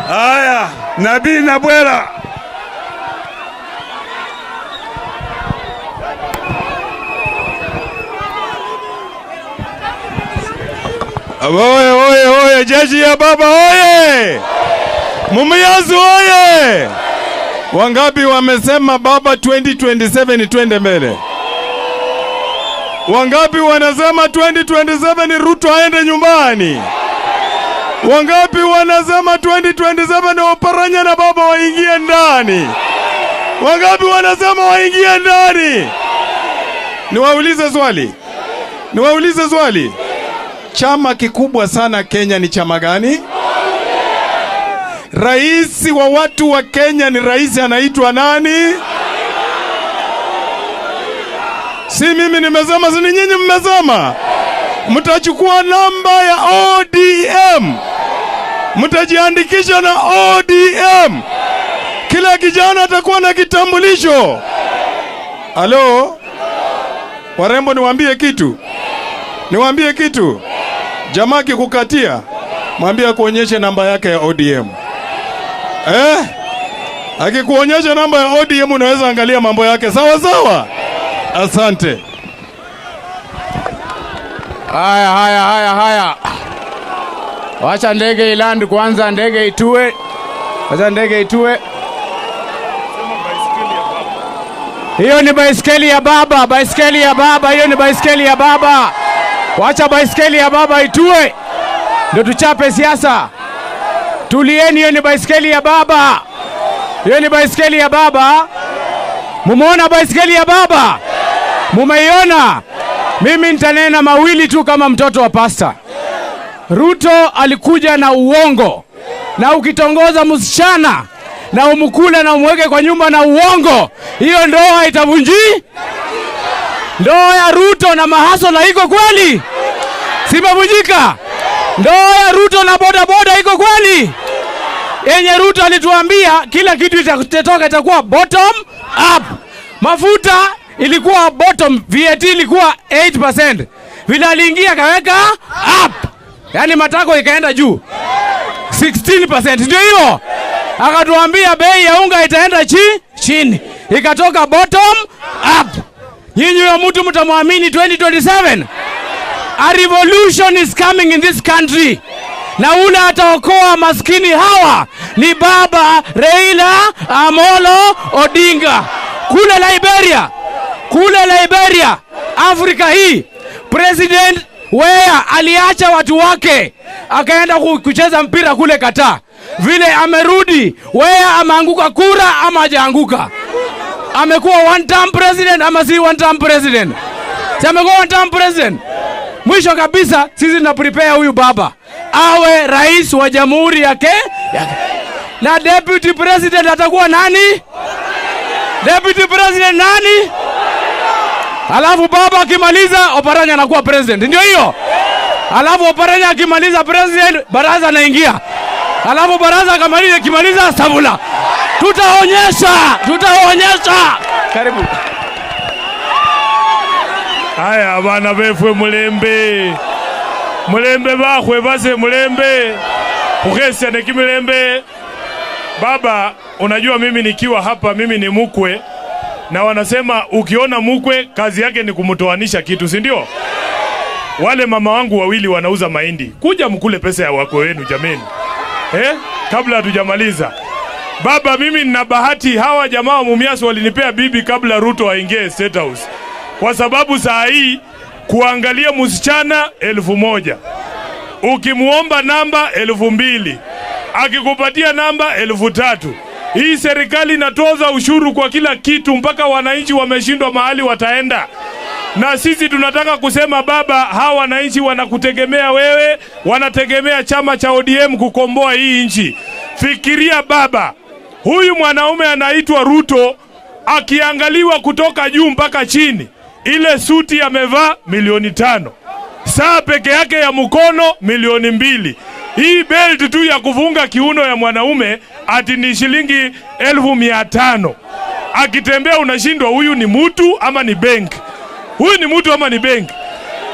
Haya, Nabii Nabwera. Oye, oye, oye, jeshi ya baba oye! Mumias oye! Wangapi wamesema baba 2027 twende mbele? Wangapi wanasema 2027 Ruto aende nyumbani? Wangapi wanasema 2027 Oparanya na baba waingie ndani? Wangapi wanasema waingie ndani? Niwaulize swali. Niwaulize swali. Chama kikubwa sana Kenya ni chama gani? Rais wa watu wa Kenya ni rais anaitwa nani? Si mimi nimesema, si nyinyi mmesema. Mtachukua namba ya ODM. Mtajiandikisha na ODM. Kila kijana atakuwa na kitambulisho. Halo? Warembo, niwaambie kitu. Niwaambie kitu. Jamaa akikukatia, mwambie akuonyeshe namba yake ya ODM. Akikuonyesha namba ya ODM unaweza angalia mambo yake. Sawa sawa? Asante. Haya, haya, haya, haya. Wacha ndege iland kwanza, ndege itue. Wacha ndege itue. Hiyo ni baiskeli ya baba, baiskeli ya baba, hiyo ni baiskeli ya baba. Wacha baiskeli ya baba itue, ndio tuchape siasa. Tulieni, hiyo ni baiskeli ya baba. Hiyo ni baiskeli ya baba. Mumeona baiskeli ya baba? Mumeiona? Mimi nitanena mawili tu kama mtoto wa pasta. Ruto alikuja na uongo. Na ukitongoza msichana na umkule na umweke kwa nyumba na uongo, hiyo ndoa itavunji. Ndoa ya Ruto na mahasola iko kweli? Simevunjika. Ndoa ya Ruto na boda boda iko kweli? Yenye Ruto alituambia kila kitu itatoka itakuwa bottom up. Mafuta ilikuwa bottom, VAT ilikuwa 8%. Vile aliingia kaweka up. Yaani matako ikaenda juu 16%, ndio hiyo. Akatuambia bei ya unga itaenda chini. Ikatoka bottom up. Nyinyi huyo mtu mtamwamini 2027? A revolution is coming in this country. Na ule ataokoa maskini hawa ni baba Raila Amolo Odinga. Kule Liberia, Afrika hii, President Weah aliacha watu wake akaenda kucheza mpira kule Qatar. Vile amerudi, Weah ameanguka kura ama hajaanguka? Amekuwa one term president ama si one term president? Si amekuwa one term president? Mwisho kabisa sisi tuna prepare huyu baba. awe rais wa jamhuri yake. Na deputy president atakuwa nani? Deputy president nani? Alafu baba akimaliza, Oparanya anakuwa president, ndio hiyo. Alafu Oparanya akimaliza president, Baraza anaingia. Alafu Baraza akamaliza, akimaliza Savula. Tutaonyesha, tutaonyesha. Karibu. Haya bana befwe mulembe. Mulembe bakhwe base mulembe. Kukhesia ne kimilembe. Baba, unajua mimi nikiwa hapa mimi ni mkwe. Na wanasema ukiona mkwe kazi yake ni kumtoanisha kitu, si ndio? Wale mama wangu wawili wanauza mahindi. Kuja mkule pesa ya wakwe wenu jameni. Kabla hatujamaliza. Baba, mimi nina bahati, hawa jamaa wa Mumias walinipea bibi kabla Ruto aingie State House. Kwa sababu saa hii kuangalia msichana 1000. Ukimuomba namba 2000. Akikupatia namba 3000. Hii serikali inatoza ushuru kwa kila kitu mpaka wananchi wameshindwa mahali wataenda. Na sisi tunataka kusema baba, hawa wananchi wanakutegemea wewe, wanategemea chama cha ODM kukomboa hii nchi. Fikiria baba, huyu mwanaume anaitwa Ruto, akiangaliwa kutoka juu mpaka chini, ile suti amevaa milioni 5. Saa peke yake ya mkono milioni 2. Hii belt tu ya kufunga kiuno ya mwanaume ati ni shilingi 1500. Akitembea unashindwa huyu ni mtu ama ni bank. Huyu ni mtu ama ni bank.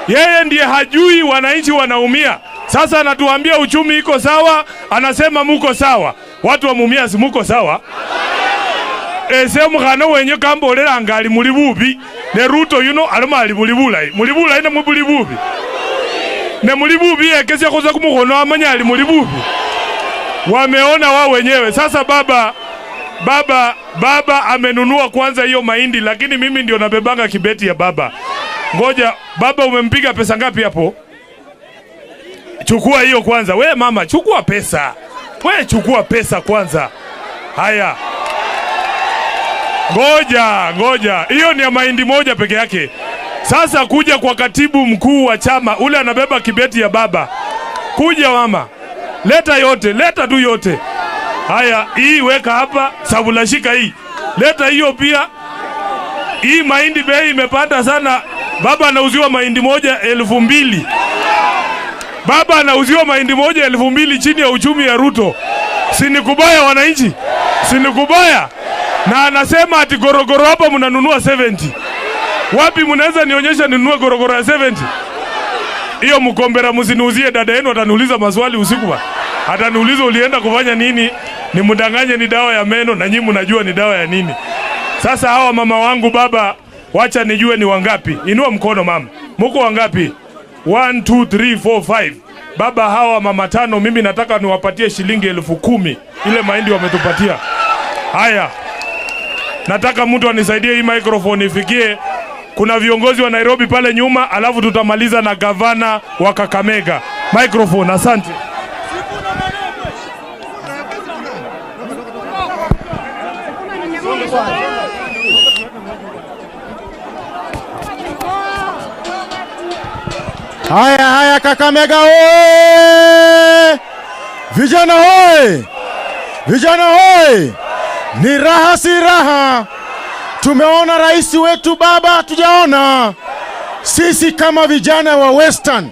Yeye ndiye hajui wananchi wanaumia. Sasa anatuambia uchumi iko sawa, anasema muko sawa. Watu wa Mumias muko sawa? Ese mukhana wenye kambolera ngali muli bubi. Ne Ruto yuno aloma ali muli bulayi. Muli bulayi ne muli bubi. Ne muli bubi yekesia koza kumukhono amanya ali muli bubi. Wameona wao wenyewe. Sasa baba amenunua kwanza hiyo mahindi, lakini mimi ndio nabebanga kibeti ya baba. Ngoja, baba umempiga pesa ngapi hapo? Chukua hiyo kwanza. We mama, chukua pesa. We chukua pesa kwanza. Haya. Ngoja. Hiyo ni ya mahindi moja peke yake. Sasa kuja kwa katibu mkuu wa chama, ule anabeba kibeti ya baba. Kuja mama. Leta yote, leta tu yote. Haya, hii weka hapa, Savula shika hii. Leta hiyo pia. Hii mahindi bei imepanda sana. Baba anauziwa mahindi moja 2000. Baba anauziwa mahindi moja 2000 chini ya uchumi ya Ruto. Si ni kubaya wananchi? Si ni kubaya? Na anasema ati gorogoro hapa mnanunua 70. Wapi mnaweza nionyesha ninunue gorogoro ya 70? Hiyo mkombera msiniuzie, dada yenu ataniuliza maswali usiku ba. Ataniuliza ulienda kufanya nini? Nimdanganye ni dawa ya meno na nyinyi mnajua ni dawa ya nini. Sasa hawa mama wangu baba, wacha nijue ni wangapi. Inua mkono mama. Mko wangapi? 1 2 3 4 5. Baba, hawa mama 5 mimi nataka niwapatie shilingi 10,000. Ile mahindi wametupatia. Haya. Nataka mtu anisaidie hii microphone ifikie. Kuna viongozi wa Nairobi pale nyuma, alafu tutamaliza na gavana wa Kakamega. Microphone, asante. Haya haya, Kakamega oye! Vijana oye! Vijana oye! Ni raha si raha. Tumeona rais wetu baba, tujaona. Sisi kama vijana wa Western,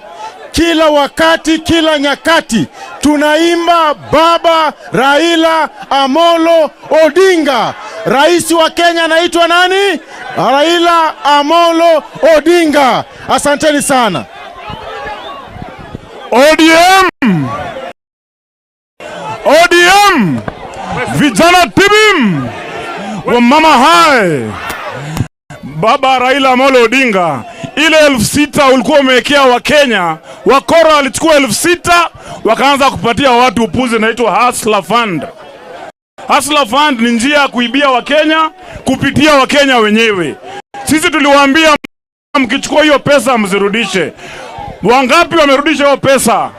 kila wakati, kila nyakati tunaimba baba Raila Amolo Odinga. Rais wa Kenya anaitwa nani? Raila Amolo Odinga. Asanteni sana. ODM! ODM! Vijana tibim! Wamama hai! Baba Raila Amolo Odinga, ile 6000 ulikuwa umewekea wa Kenya, wakora walichukua 6000 wakaanza kupatia watu upuzi inaitwa Hustler Fund. Hustler Fund ni njia ya kuibia wa Kenya kupitia wa Kenya wenyewe. Sisi tuliwaambia mkichukua hiyo pesa msirudishe. Wangapi wamerudisha hiyo pesa?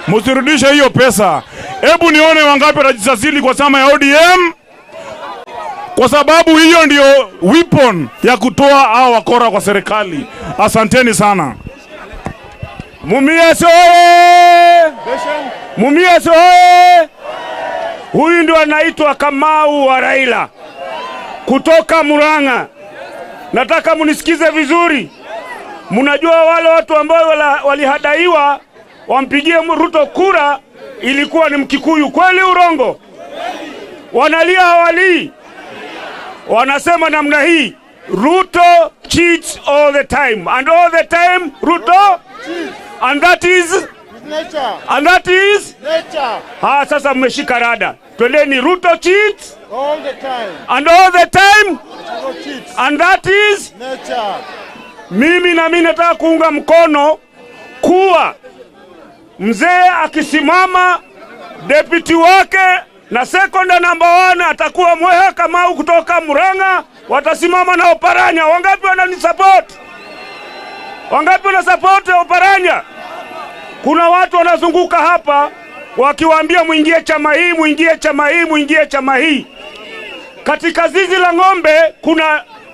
Msirudishe hiyo pesa. Hebu nione wangapi watajisajili kwa chama ya ODM, kwa sababu hiyo ndio weapon ya kutoa hao wakora kwa serikali. Asanteni sana. Mumias oye! Mumias oye! Huyu ndio anaitwa Kamau wa Raila kutoka Murang'a. Nataka munisikize vizuri. Mnajua wale watu ambao walihadaiwa wampigie Ruto kura ilikuwa ni Mkikuyu, kweli urongo? Wanalia hawalii? Wanasema namna hii, Ruto cheats all the time, and all the time Ruto cheats. And that is nature. And that is nature. Ha, sasa mmeshika rada. Twendeni, Ruto cheats all the time, and all the time Ruto cheats. And that is nature. Mimi na mimi nataka kuunga mkono kuwa mzee akisimama deputy wake na second number 1 atakuwa Mweha Kamau kutoka Murang'a, watasimama na Oparanya. Wangapi wananisupport? Wangapi wana support Oparanya? Kuna watu wanazunguka hapa wakiwaambia muingie chama hii, muingie chama hii, muingie chama hii. Katika zizi la ng'ombe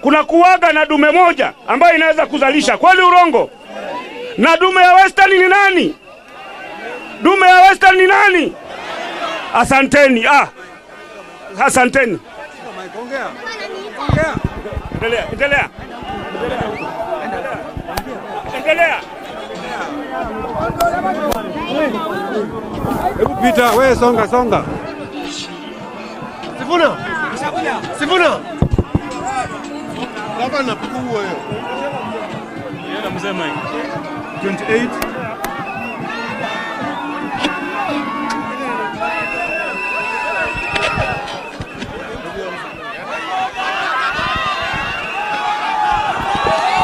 kuna kuwaga na dume moja ambayo inaweza kuzalisha. Kweli urongo? Na dume ya Western ni nani? Dume ya Western ni nani? Asanteni. Asanteni. Endelea, endelea. Endelea. Hebu pita, wewe songa songa. Sifuna. Sifuna. Baba na pukuu wewe. Yeye mzee Mike. 28.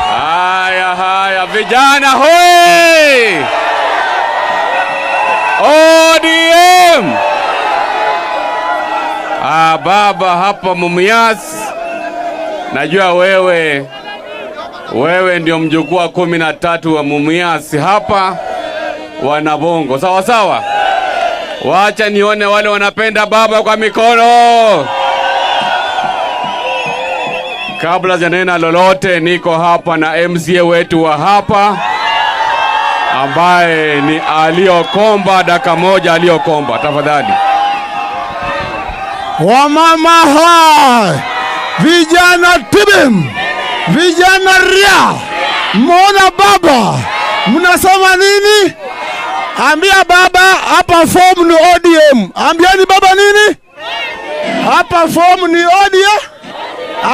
Haya haya vijana hoi! ODM! Baba hapa Mumias, najua wewe ndio mjukuu wa 13 wa Mumias hapa Wanabongo. Sawa sawa? Wacha nione wale wanapenda baba kwa mikono. Kabla sijanena lolote, niko hapa na MCA wetu wa hapa ambaye ni Aliokomba. Dakika moja Aliokomba, tafadhali. Wamama hai, vijana tibim, vijana ria, muona baba, mnasema nini? Ambia baba hapa form ni ODM. Ambieni baba nini? Hapa form ni ODM.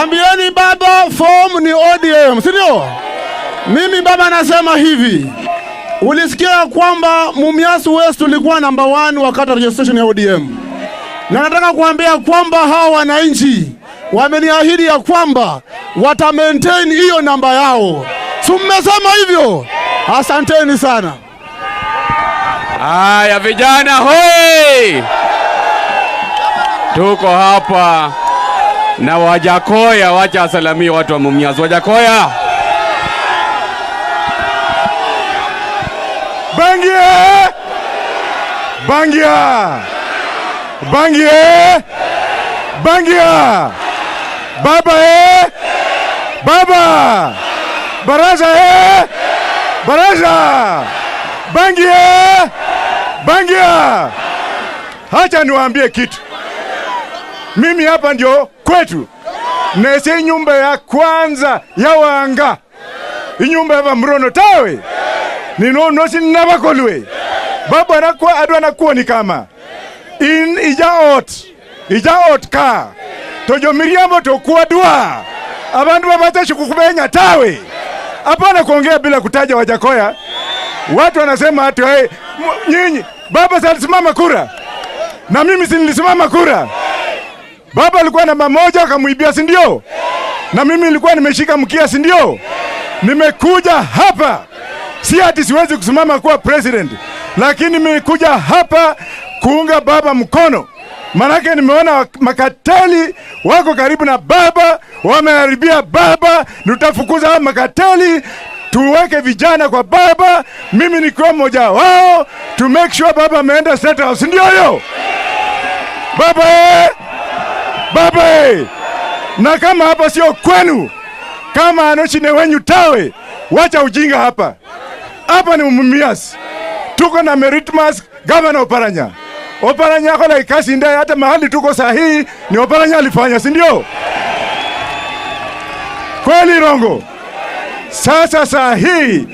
Ambieni baba form ni ODM, si ndio? Mimi baba nasema hivi. Ulisikia kwamba Mumias West ulikuwa number 1 wakati registration ya ODM. Na nataka kuambia kwamba hawa wananchi wameniahidi ya kwamba wata maintain hiyo namba yao. Si mmesema hivyo? Asanteni sana. Haya vijana hoi! Tuko hapa na Wajakoya, wacha asalamie watu wa Mumias. Wajakoya. Bangia! Bangia! Bangia! Bangia! Baba eh! Baba! Baraza eh! Baraza! Bangia! Bangia! Hacha niwaambie kitu. Mimi hapa ndio kwetu. Nese nyumba ya kwanza ya wanga. Inyumba ya Mrono tawe. Ninono sinabakolwe. Baba anakuwa adwa anakuwa ni kama in ijaot ka tojo miriambo tokuwa dua abantu babatashe kukubenya tawe. Hapana kuongea bila kutaja Wajakoya. Watu wanasema ati hey, nyinyi baba salisimama kura na mimi si nilisimama kura. Baba alikuwa namba 1 akamuibia, si ndio? Na mimi nilikuwa nimeshika mkia, si ndio? Nimekuja hapa si ati siwezi kusimama kuwa president, lakini nimekuja hapa kuunga baba mkono. Manake nimeona makateli wako karibu na baba, wameharibia baba. Tutafukuza hao makateli, tuweke vijana kwa baba, mimi nikiwa mmoja wao, to make sure baba ameenda State House, ndio hiyo? Baba! Baba! Na kama hapa sio kwenu, kama anoshine wenyu tawe, wacha ujinga hapa. Hapa ni Mumias. Tuko na Meritmas Gavana Oparanya. Oparanya akhola ikasi indayi, hata mahali tuko sahihi ni Oparanya alifanya, si ndio? Kweli rongo? Sasa saa hii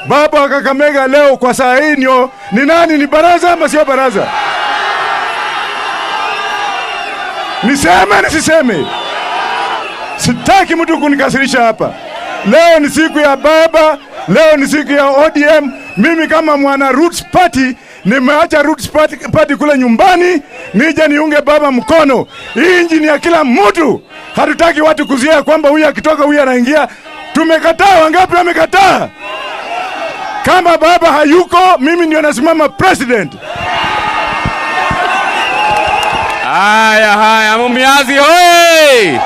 baba wa Kakamega leo kwa saa hii ndio ni nani? Ni baraza ama sio baraza? Niseme nisiseme? Sitaki mtu kunikasirisha hapa. Leo ni siku ya baba, leo ni siku ya ODM. Mimi kama mwana Roots Party nimeacha Roots Party kule nyumbani, nije niunge baba mkono. Hii nchi ni ya kila mtu. Hatutaki watu kuzuia kwamba huyu akitoka huyu anaingia. Tumekataa, wangapi wamekataa? Kama baba hayuko, mimi ndio nasimama president. Haya haya, Mumias hoi!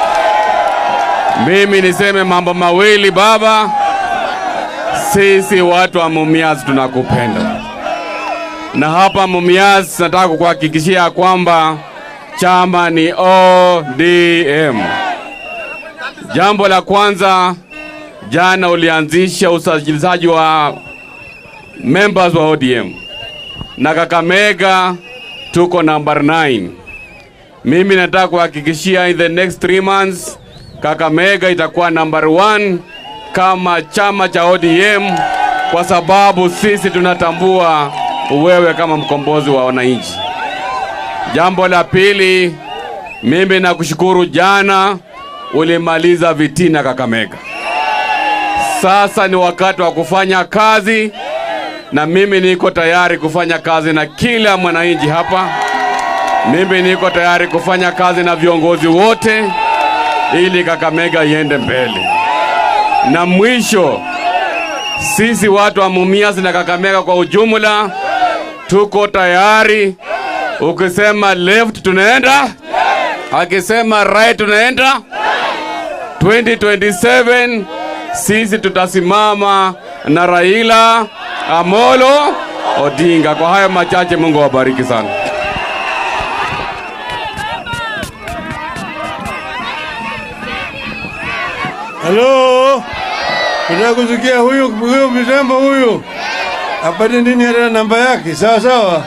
Mimi niseme mambo mawili baba. Sisi watu wa Mumias tunakupenda. Na hapa Mumias nataka kukuhakikishia kwamba chama ni ODM. Jambo la kwanza, jana ulianzisha usajilizaji wa members wa ODM. Na Kakamega tuko number 9. Mimi nataka kuhakikishia in the next 3 months Kakamega itakuwa number 1 kama chama cha ODM, kwa sababu sisi tunatambua wewe kama mkombozi wa wananchi. Jambo la pili, mimi nakushukuru, jana ulimaliza vitina Kakamega. Sasa ni wakati wa kufanya kazi, na mimi niko tayari kufanya kazi na kila mwananchi hapa. Mimi niko tayari kufanya kazi na viongozi wote ili Kakamega iende mbele. Na mwisho, sisi watu wa Mumias na Kakamega kwa ujumla tuko tayari. Ukisema left tunaenda, akisema right tunaenda. 2027 sisi tutasimama na Raila Amolo Odinga. Kwa hayo machache, Mungu awabariki sana. Halo, nataka kusikia huyu mzembo huyu apate nini hata namba yake. Sawa sawa.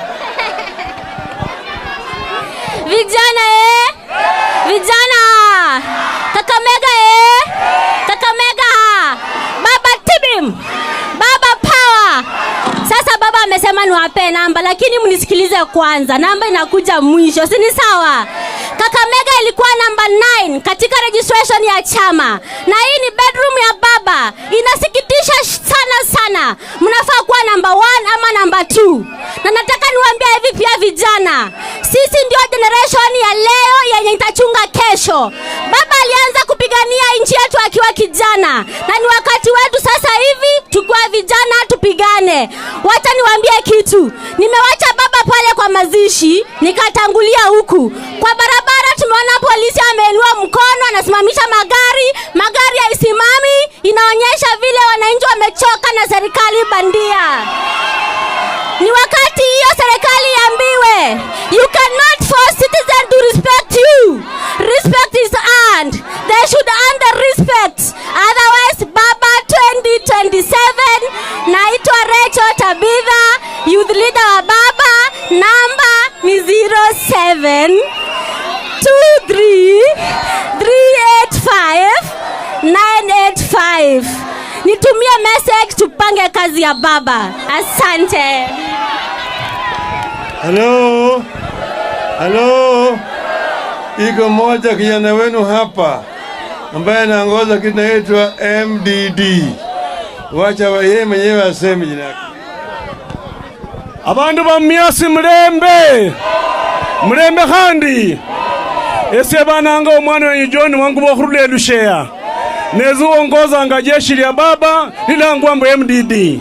Vijana vijana Kakamega Kakamega, baba tibim, baba power. Sasa baba amesema niwape namba, lakini mnisikilize kwanza. Namba inakuja mwisho, si ni sawa? Kakamega ilikuwa namba 9 katika registration ya chama, na hii ni bedroom ya baba. Inasikitisha sana sana. Mnafaa kuwa namba 1 ama namba 2. Na nataka niwaambie hivi pia vijana, sisi ndio generation ya leo yenye itachunga kesho. Baba alianza kupigania nchi yetu akiwa kijana, na ni wakati wetu sasa hivi tukiwa vijana tupigane. Wacha niwaambie kitu. Nimewacha baba pale kwa mazishi, nikatangulia huku. Kwa barabara tumeona polisi ameinua mkono anasimamisha magari, magari haisimami, inaonyesha vile wananchi wamechoka na serikali bandia. Ni wakati hiyo serikali iambiwe, you cannot force citizens to respect you. Respect is earned. They should earn the respect. Otherwise, baba 2027. Naitwa Rachel Tabitha, youth leader wa baba. Namba ni 07 23 385 985. Nitumie message tupange kazi ya baba. Asante. Hello. Hello. Iko moja kijana wenu hapa ambaye anaongoza kitu kinaitwa MDD. Wacha yeye mwenyewe aseme jina lake. Abandu ba Mumias mlembe. Mlembe khandi. Ese bananga omwana wenyu John wangu bokhurula elushea. Nezuongozanga jeshi lya baba lilangwa mbu MDD.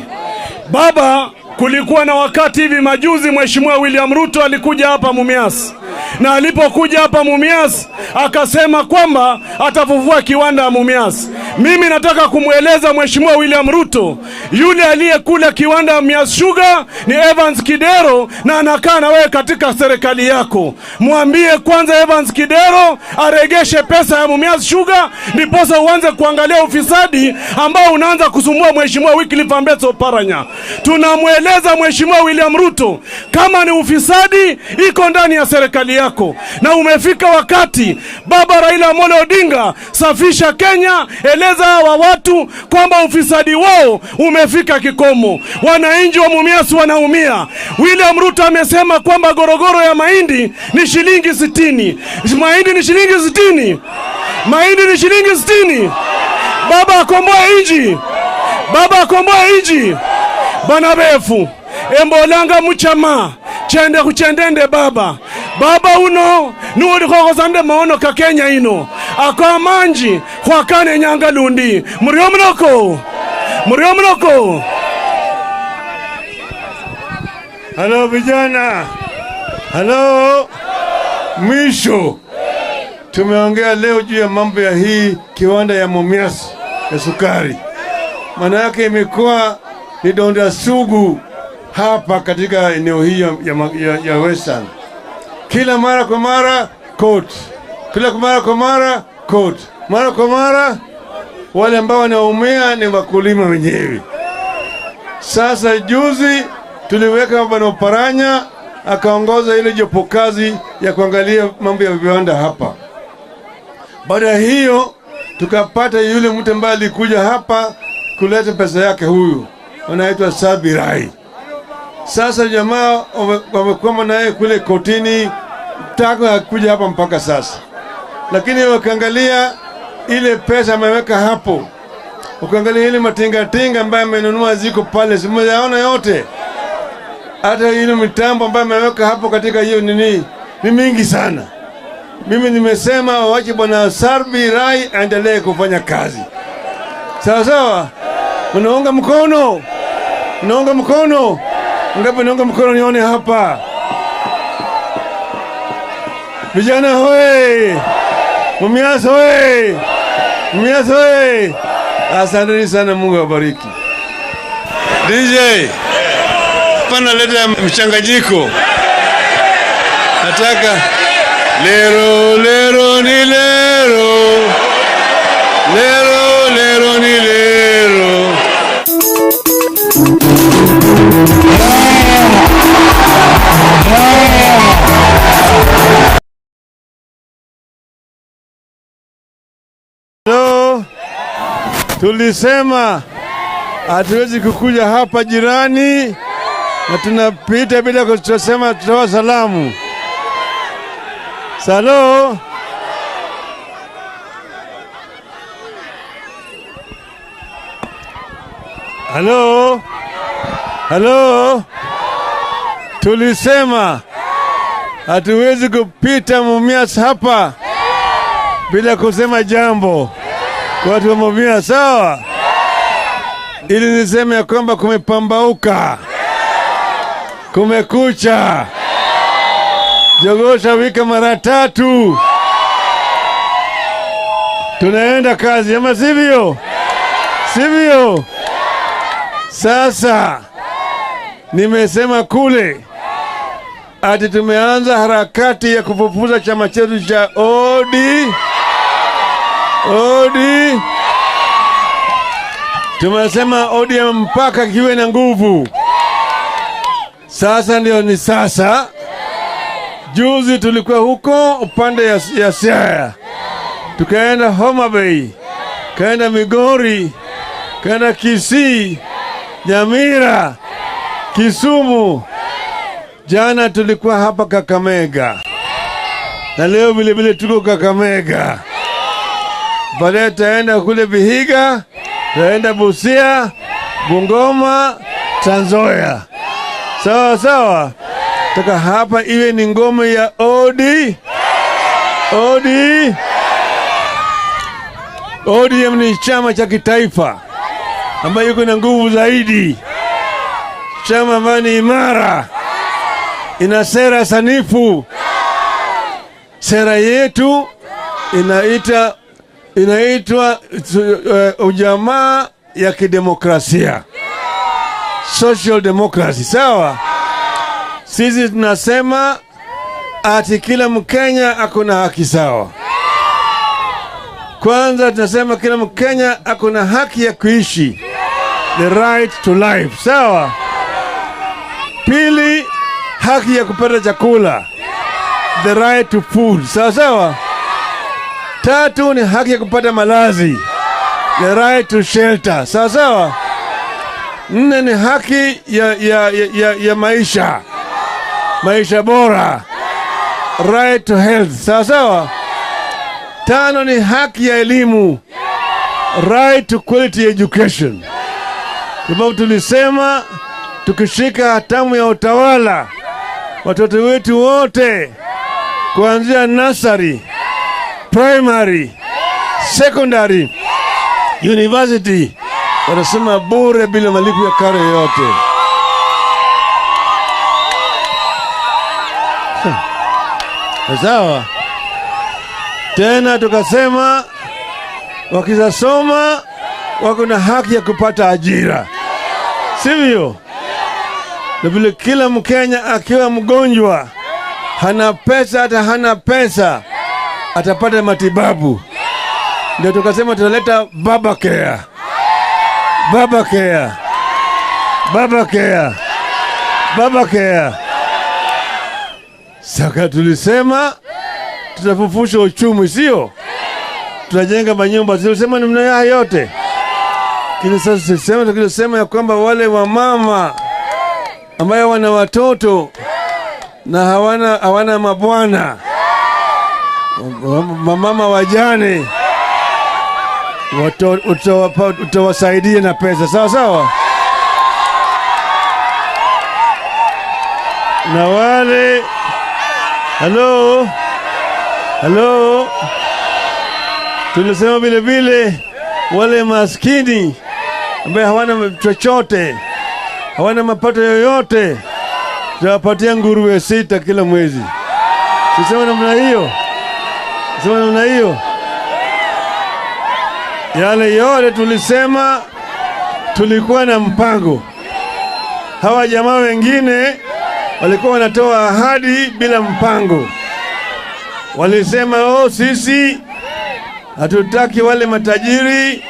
Baba, kulikuwa na wakati hivi majuzi Mheshimiwa William Ruto alikuja hapa Mumias. Na alipokuja hapa Mumias akasema kwamba atafufua kiwanda Mumias. Mimi nataka kumweleza Mheshimiwa William Ruto, yule aliyekula kiwanda Mumias Sugar ni Evans Kidero na anakaa na wewe katika serikali yako. Mwambie kwanza Evans Kidero aregeshe pesa ya Mumias Sugar, ndiposa uanze kuangalia ufisadi ambao unaanza kusumbua Mheshimiwa Wycliffe Ambetsa Oparanya. Tunamweleza Mheshimiwa William Ruto, kama ni ufisadi iko ndani ya serikali yako, na umefika wakati Baba Raila Amolo Odinga, safisha Kenya, eleza hawa watu kwamba ufisadi wao umefika kikomo. Wananchi wa Mumias wanaumia. William Ruto amesema kwamba gorogoro ya mahindi ni shilingi 60. Mahindi ni shilingi 60. Mahindi ni shilingi 60. Baba akomboe inji. Baba akomboe inji. Bana befu embolanga muchama chende kuchendende baba. Baba uno nuoli khokhosande maono ka Kenya ino ako manji khwakane nyanga lundi murio mnoko murio mnoko. Halo vijana, halo. Mwisho tumeongea leo juu ya mambo ya hii kiwanda ya Mumias ya sukari. Maana yake imekuwa ni donda sugu hapa katika eneo hii ya Western. Kila mara kwa mara court, kila mara kwa mara court, mara kwa mara wale ambao wanaumia ni wakulima wenyewe. Sasa juzi tuliweka Bwana Oparanya akaongoza ile jopo kazi ya kuangalia mambo ya viwanda hapa. Baada ya hiyo tukapata yule mtu ambaye alikuja hapa kuleta pesa yake, huyu anaitwa Sabirai. Sasa jamaa wamekwama naye kule kotini tangu hakuja hapa mpaka sasa. Lakini wakiangalia ile pesa ameweka hapo, ukiangalia ile matingatinga ambayo amenunua ziko pale, simeona yote. Hata ile mitambo ambayo ameweka hapo katika hiyo nini ni mingi sana. Mimi nimesema waache Bwana Sabirai aendelee kufanya kazi. Sawa sawa? Unaunga mkono? Unaunga mkono? Ngapi naunga mkono nione hapa? Vijana hoi! Mumias hoi! Mumias hoi! Asanteni sana, Mungu awabariki. DJ, pana leta mchanganyiko. Nataka lero lero ni lero. Lero lero ni lero. Hello. Tulisema hatuwezi kukuja hapa jirani na tunapita bila kusema tutoa salamu. Salo. Hello. Hello. Tulisema hatuwezi kupita Mumias hapa bila kusema jambo kwa watu wa Mumias, sawa? Ili niseme ya kwamba kumepambauka, kumekucha, jogosha wika mara tatu, tunaenda kazi, ama sivyo? Sivyo? Sasa nimesema kule ati tumeanza harakati ya kufufuza chama chetu cha ODM. Tumesema ODM mpaka kiwe na nguvu. Sasa ndio ni sasa. Juzi tulikuwa huko upande ya Siaya, tukaenda Homa Bay, kaenda Migori, kaenda Kisii, Nyamira, Kisumu. Jana tulikuwa hapa Kakamega, na leo vile vile tuko Kakamega. Baadaye taenda kule Vihiga, taenda Busia, Bungoma, Trans Nzoia. Sawa sawa. Toka hapa iwe ni ngome ya ODM. ODM ni chama cha kitaifa ambayo yuko na nguvu zaidi, chama ambayo ni imara, ina sera sanifu. Sera yetu inaita Inaitwa ujamaa ya kidemokrasia, social democracy, sawa? Sisi tunasema ati kila Mkenya ako na haki sawa. Kwanza tunasema kila Mkenya ako na haki ya kuishi, the right to life, sawa? Pili, haki ya kupata chakula, the right to food, sawa sawa? Tatu ni haki ya kupata malazi, the right to shelter, sawa sawa? Nne ni haki ya maisha, maisha bora, right to health, sawa sawa? Tano ni haki ya elimu, right to quality education. Sababu tulisema tukishika hatamu ya utawala, watoto wetu wote kuanzia nursery, primary, secondary, university wanasoma bure bila malipo ya karo yoyote. Sawa? Tena tukasema wakisasoma wako na haki ya kupata ajira, sivyo? Na vile kila Mkenya akiwa mgonjwa, hana pesa, hata hana pesa, atapata matibabu. Ndio tukasema tutaleta Baba Care, Baba Care, Baba Care, Baba Care. Saka tulisema tutafufusha uchumi, sio? Tutajenga manyumba, tulisema namna haya yote. Kile sasa tulisema ya kwamba wale wamama ambayo wana watoto na hawana mabwana, mama wajane, utawasaidia na pesa, sawa sawa? Na wale hello hello, tulisema vile vile wale maskini ambao hawana chochote, hawana mapato yoyote, tutawapatia nguruwe 6 kila mwezi. Sisema namna hiyo, sisema namna hiyo. Yale yote tulisema, tulikuwa na mpango. Hawa jamaa wengine walikuwa wanatoa ahadi bila mpango. Walisema oh, sisi hatutaki wale matajiri,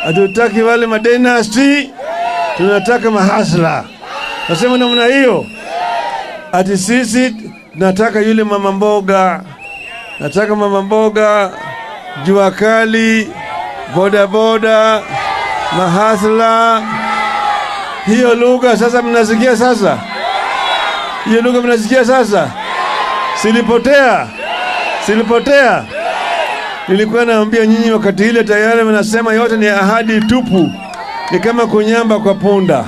hatutaki wale madynasty, tunataka mahasla. Nasema namna hiyo, ati sisi tunataka yule mama mboga, nataka mama mboga, jua kali, boda boda, mahasla. Hiyo lugha sasa mnasikia sasa? Hiyo lugha mnasikia sasa? Silipotea, silipotea. Nilikuwa naambia nyinyi wakati ile tayari mnasema yote ni ahadi tupu, ni kama kunyamba kwa punda.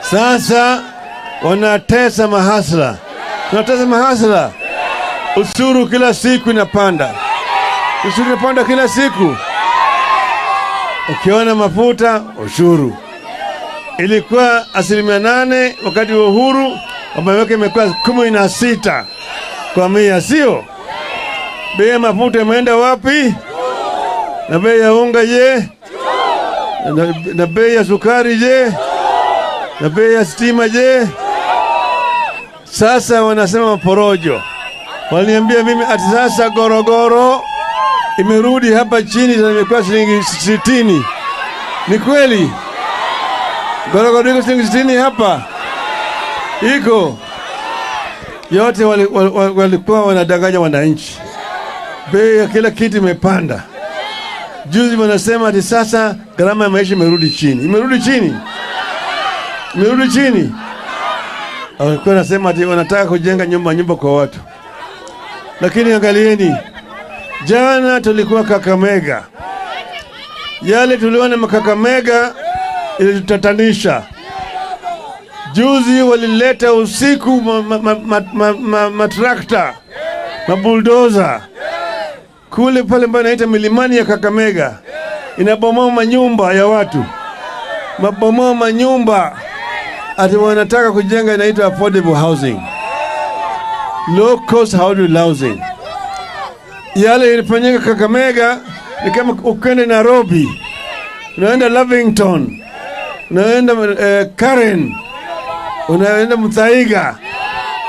Sasa wanatesa mahasla, tunatesa mahasla. Ushuru kila siku inapanda, ushuru inapanda kila siku. Ukiona mafuta, ushuru ilikuwa 8% wakati wa uhuru, wameweka imekuwa 16 kwa mia, sio? Bei ya mafuta imeenda wapi? Na bei ya unga je? Na bei ya sukari je? Na bei ya stima je? Sasa wanasema maporojo. Waliniambia mimi ati sasa gorogoro imerudi hapa chini, sasa imekuwa shilingi 60. Ni kweli? Gorogoro iko shilingi 60 hapa? Iko. Yote walikuwa wanadanganya wananchi. Bei ya kila kitu imepanda. Juzi wanasema ati sasa gharama ya maisha imerudi chini. Imerudi chini. Imerudi chini. Walikuwa wanasema ati wanataka kujenga nyumba kwa watu. Lakini angalieni, jana tulikuwa Kakamega. Yale tuliona Kakamega ilitutatanisha. Juzi walileta usiku matrakta, mabuldoza kule pale ambapo inaita milimani ya Kakamega, inabomoa manyumba ya watu, mabomoa manyumba. Ati wanataka kujenga inaitwa affordable housing, low cost housing. Yale ilifanyika Kakamega ni kama ukende Nairobi, unaenda Lavington, unaenda Karen, unaenda Muthaiga,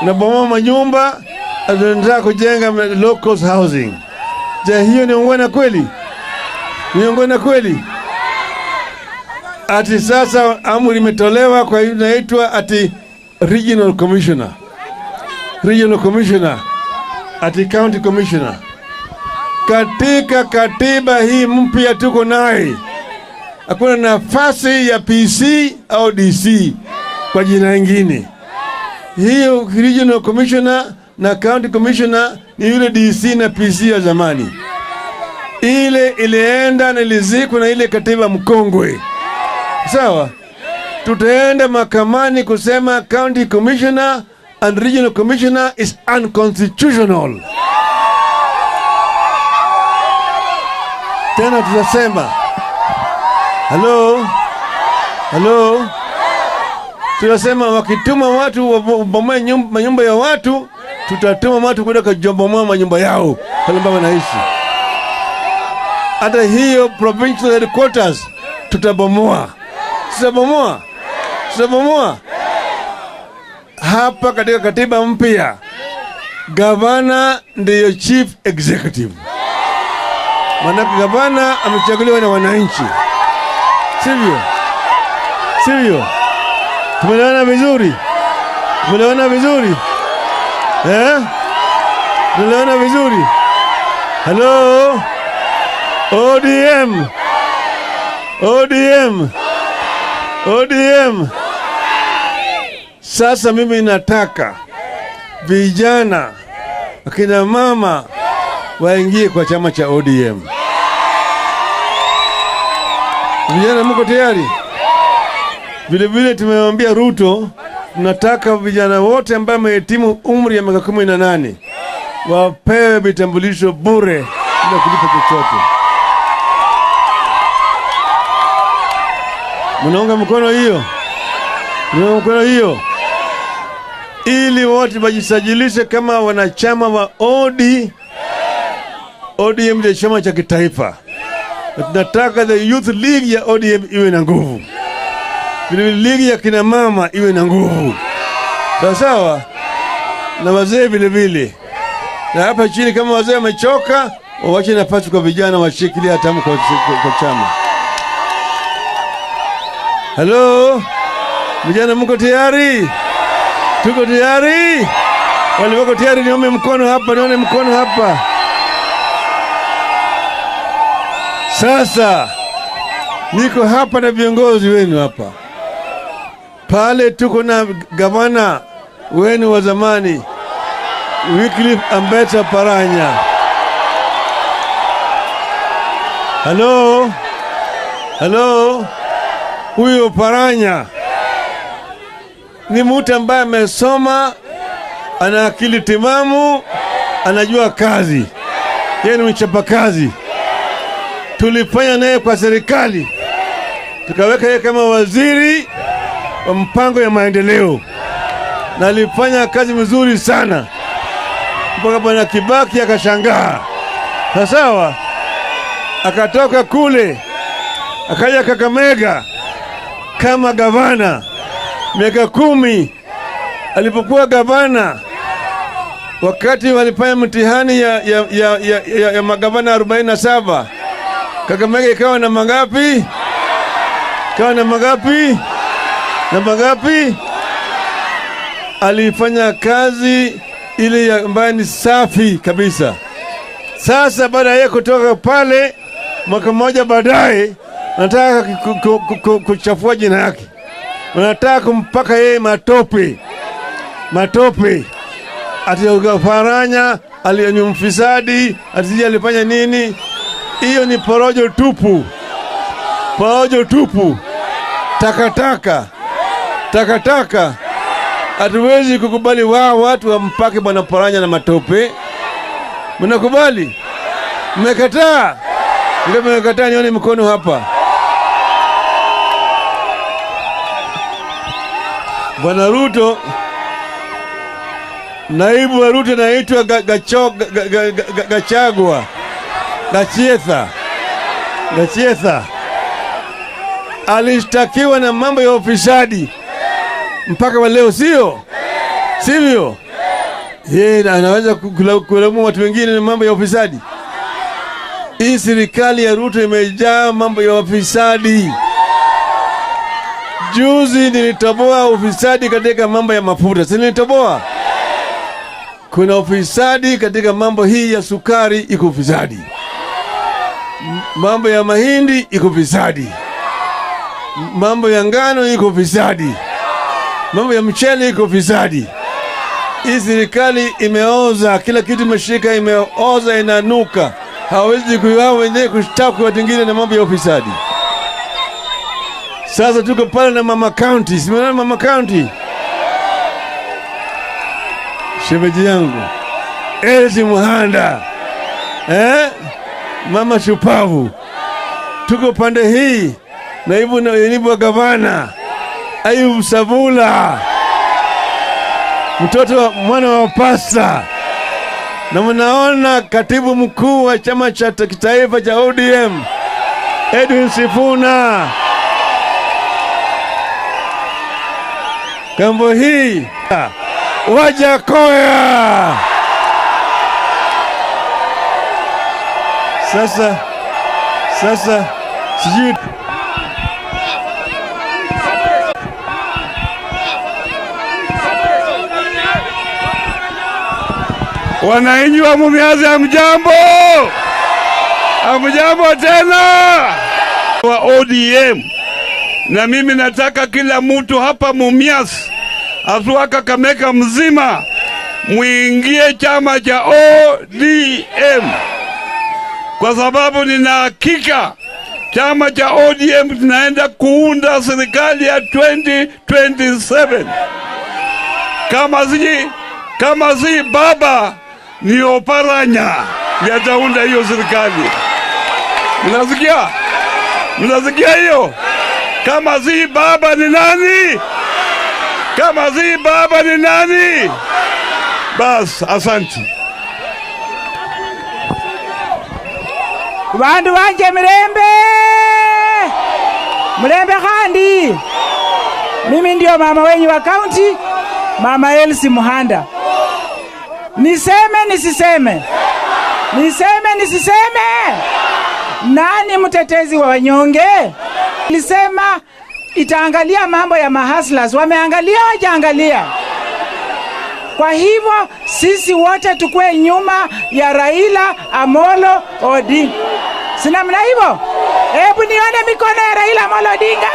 unabomoa manyumba, unataka kujenga low cost housing. Je, hiyo ni ungwana kweli? Ni ungwana kweli? Ati sasa amri imetolewa kwa hiyo inaitwa ati regional commissioner. Regional commissioner, ati county commissioner. Katika katiba hii mpya tuko naye, hakuna nafasi ya PC au DC kwa jina lingine. Hiyo regional commissioner na county commissioner ni yule DC na PC ya zamani. Ile ilienda na ilizikwa na ile katiba mkongwe. Sawa? Tutaenda mahakamani kusema county commissioner and regional commissioner is unconstitutional. Tena tutasema, hello, hello, tutasema wakituma watu wabomoe manyumba ya watu, tutatuma watu kwenda kubomoa manyumba yao pale ambapo wanaishi. Hata hiyo provincial headquarters tutabomoa. Tutabomoa. Tutabomoa. Hapa katika katiba mpya, gavana ndiyo chief executive. Maana gavana amechaguliwa na wananchi. Sivyo? Sivyo? Tumeelewana vizuri? Tumeelewana vizuri? Eh? Tumeelewana vizuri? Hello? ODM. ODM. ODM. Sasa mimi nataka vijana, akina mama waingie kwa chama cha ODM. Vijana mko tayari? Vile vile tumemwambia Ruto, tunataka vijana wote ambao wamehitimu umri ya miaka 18 wapewe vitambulisho bure bila kulipa chochote. Mnaunga mkono hiyo? Mnaunga mkono hiyo? Ili wote wajisajilishe kama wanachama wa ODM. ODM ni chama cha kitaifa. Tunataka the youth league ya ODM iwe na nguvu. Vile league ya kina mama iwe na nguvu. Sawa sawa? Na wazee vile vile. Na hapa chini kama wazee wamechoka, waache nafasi kwa vijana washikilie hatamu kwa chama. Hello? Vijana mko tayari? Tuko tayari? Wale wako tayari nione mkono hapa, nione mkono hapa. Sasa niko hapa na viongozi wenu hapa. Pale tuko na gavana wenu wa zamani Wycliffe Ambetsa Paranya. Hello? Hello? Huyo Paranya ni mtu ambaye amesoma, ana akili timamu, anajua kazi. Yeye ni mchapakazi. Tulifanya naye kwa serikali, tukaweka yeye kama waziri wa mpango ya maendeleo, na alifanya kazi mzuri sana mpaka Bwana Kibaki akashangaa. Sawa, akatoka kule akaja Kakamega kama gavana miaka 10. Alipokuwa gavana, wakati walifanya mtihani ya magavana 47, Kakamega ikawa na mangapi? Ikawa na mangapi? Na mangapi? Alifanya kazi ile ambayo ni safi kabisa. Sasa baada ya kutoka pale, mwaka mmoja baadaye, wanataka kuchafua jina yake. Wanataka kumpaka yeye matope. Matope. Ati Paranya ni mfisadi, ati alifanya nini? Hiyo ni porojo tupu. Porojo tupu. Takataka. Takataka. Hatuwezi kukubali wao watu wampake Bwana Paranya na matope. Mnakubali? Mmekataa? Ndio mmekataa, nione mkono hapa. Bwana Naibu wa Ruto anaitwa Gachagua, Gachietha alishtakiwa na mambo ya ufisadi mpaka wa leo, sio sivyo? Yeye anaweza kulaumu watu wengine na mambo ya ufisadi? Hii serikali ya Ruto imejaa mambo ya ufisadi. Juzi nilitoboa ufisadi katika mambo ya mafuta, si nilitoboa? Kuna ufisadi katika mambo hii ya sukari, iko ufisadi. Mambo ya mahindi iko ufisadi. Mambo ya ngano iko ufisadi. Mambo ya mchele iko ufisadi. Hii serikali imeoza, kila kitu imeshika, imeoza, inanuka. Hawezi kuwa wenyewe kushtaki watu wengine na mambo ya ufisadi. Sasa tuko pale na Mama County, simeona Mama County? Shemeji yangu Elsie Muhanda, Mama Shupavu. Tuko pande hii naibu wa gavana Ayub Savula, mtoto mwana wa pasta, na mnaona katibu mkuu wa chama cha kitaifa cha ODM Edwin Sifuna. Kambo hii Wajakoya. Sasa sijui Wananchi wa Mumias, hamjambo? Hamjambo tena wa ODM. Na mimi nataka kila mtu hapa Mumias, aswa Kakamega mzima, muingie chama cha ODM, kwa sababu nina hakika chama cha ODM tunaenda kuunda serikali ya 2027. Kama si baba ni Oparanya yataunda hiyo serikali. Mnasikia? Mnasikia hiyo? Kama si baba ni nani? Kama si baba ni nani? Bas, asante. Bandu wanje mrembe. Mrembe khandi. Mimi ndio mama wenyu wa county, Mama Elsie Muhanda. Niseme nisiseme? Niseme nisiseme? Nani mtetezi wa wanyonge? Nilisema itaangalia mambo ya mahustlers. Wameangalia wajaangalia? Kwa hivyo sisi wote tukue nyuma ya Raila Amolo Odinga. Sina mna hivyo? Hebu nione mikono ya Raila Amolo Odinga.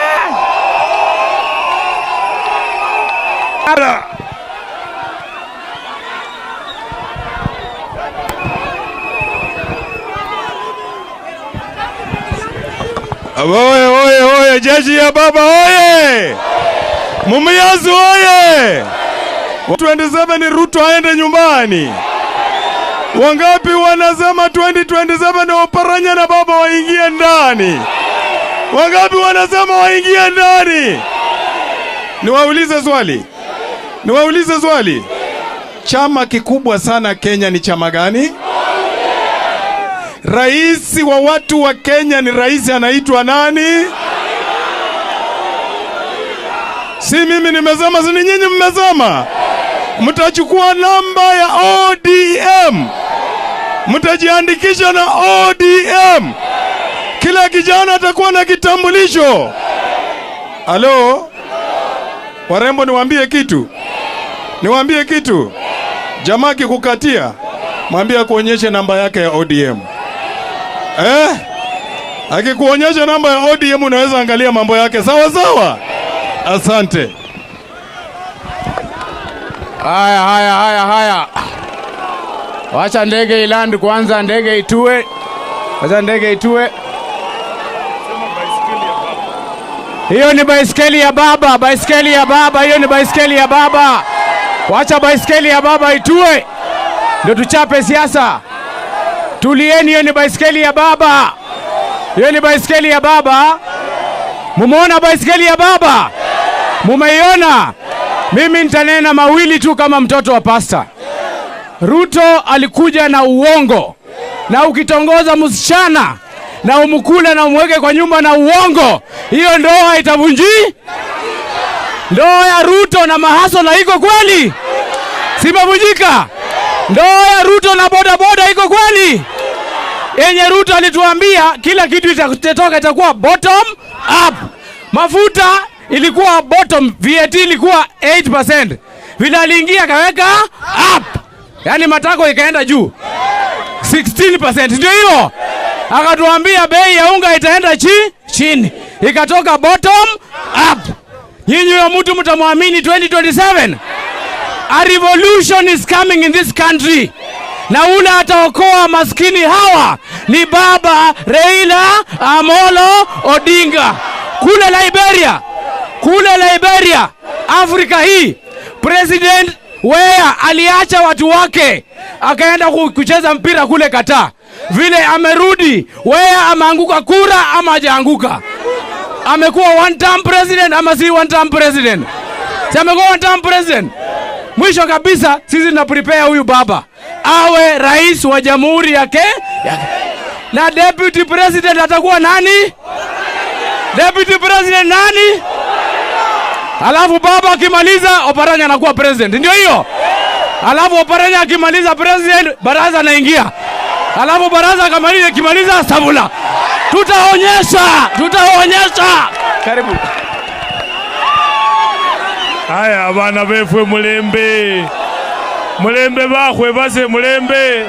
Oye, oye, oye, jeshi ya baba oye! Mumias oye! 27 Ruto aende nyumbani. Wangapi wanasema 2027 Oparanya na baba waingie ndani? Wangapi wanasema waingie ndani? Niwaulize swali. Niwaulize swali. Chama kikubwa sana Kenya ni chama gani? Rais wa watu wa Kenya ni rais anaitwa nani? Si mimi nimesema, si nyinyi mmesema. Mtachukua namba ya ODM. Mtajiandikisha na ODM. Kila kijana atakuwa na kitambulisho. Halo? Warembo, niwaambie kitu. Niwaambie kitu. Jamaa akikukatia, mwambie akuonyeshe namba yake ya ODM. Akikuonyesha namba ya ODM unaweza angalia mambo yake. Sawa sawa? Asante. Haya, haya, haya, haya. Wacha ndege iland kwanza, ndege itue. Wacha ndege itue. Hiyo ni baiskeli ya baba, baiskeli ya baba, hiyo ni baiskeli ya baba. Wacha baiskeli ya baba itue, ndio tuchape siasa. Tulieni, hiyo ni baiskeli ya baba. Hiyo ni baiskeli ya baba. Mumeona baiskeli ya baba? Mumeiona? Mimi nitanena mawili tu kama mtoto wa pasta. Ruto alikuja na uongo, na ukitongoza msichana na umkule na umweke kwa nyumba na uongo, hiyo ndoa itavunji. Ndoa ya Ruto na mahasola iko kweli? Simevunjika? Ndoa ya Ruto na bodaboda iko kweli? Yenye Ruto alituambia kila kitu itatoka itakuwa bottom up. Mafuta ilikuwa bottom, VAT ilikuwa 8%. Vile aliingia akaweka up, yaani matako ikaenda juu 16%, ndio hiyo. Akatuambia bei ya unga itaenda chini, ikatoka bottom up. Nyinyi huyo mtu mtamwamini 2027? A revolution is coming in this country, na ule ataokoa maskini hawa ni Baba Raila Amolo Odinga. Kule Liberia, Afrika hii, President Weah aliacha watu wake akaenda kucheza mpira kule Qatar. Vile amerudi, Weah ameanguka kura ama hajaanguka? Amekuwa one term president ama si one term president? Si amekuwa one term president? Mwisho kabisa, sisi tuna prepare huyu baba awe rais wa jamhuri yake, na deputy president atakuwa nani? Deputy president nani? Alafu baba akimaliza, Oparanya anakuwa president, ndio hiyo. Alafu Oparanya akimaliza president, Baraza anaingia. Alafu Baraza akamaliza, akimaliza Savula. Tutaonyesha, tutaonyesha. Karibu. Haya abana befwe mulembe mulembe bakhwe base mulembe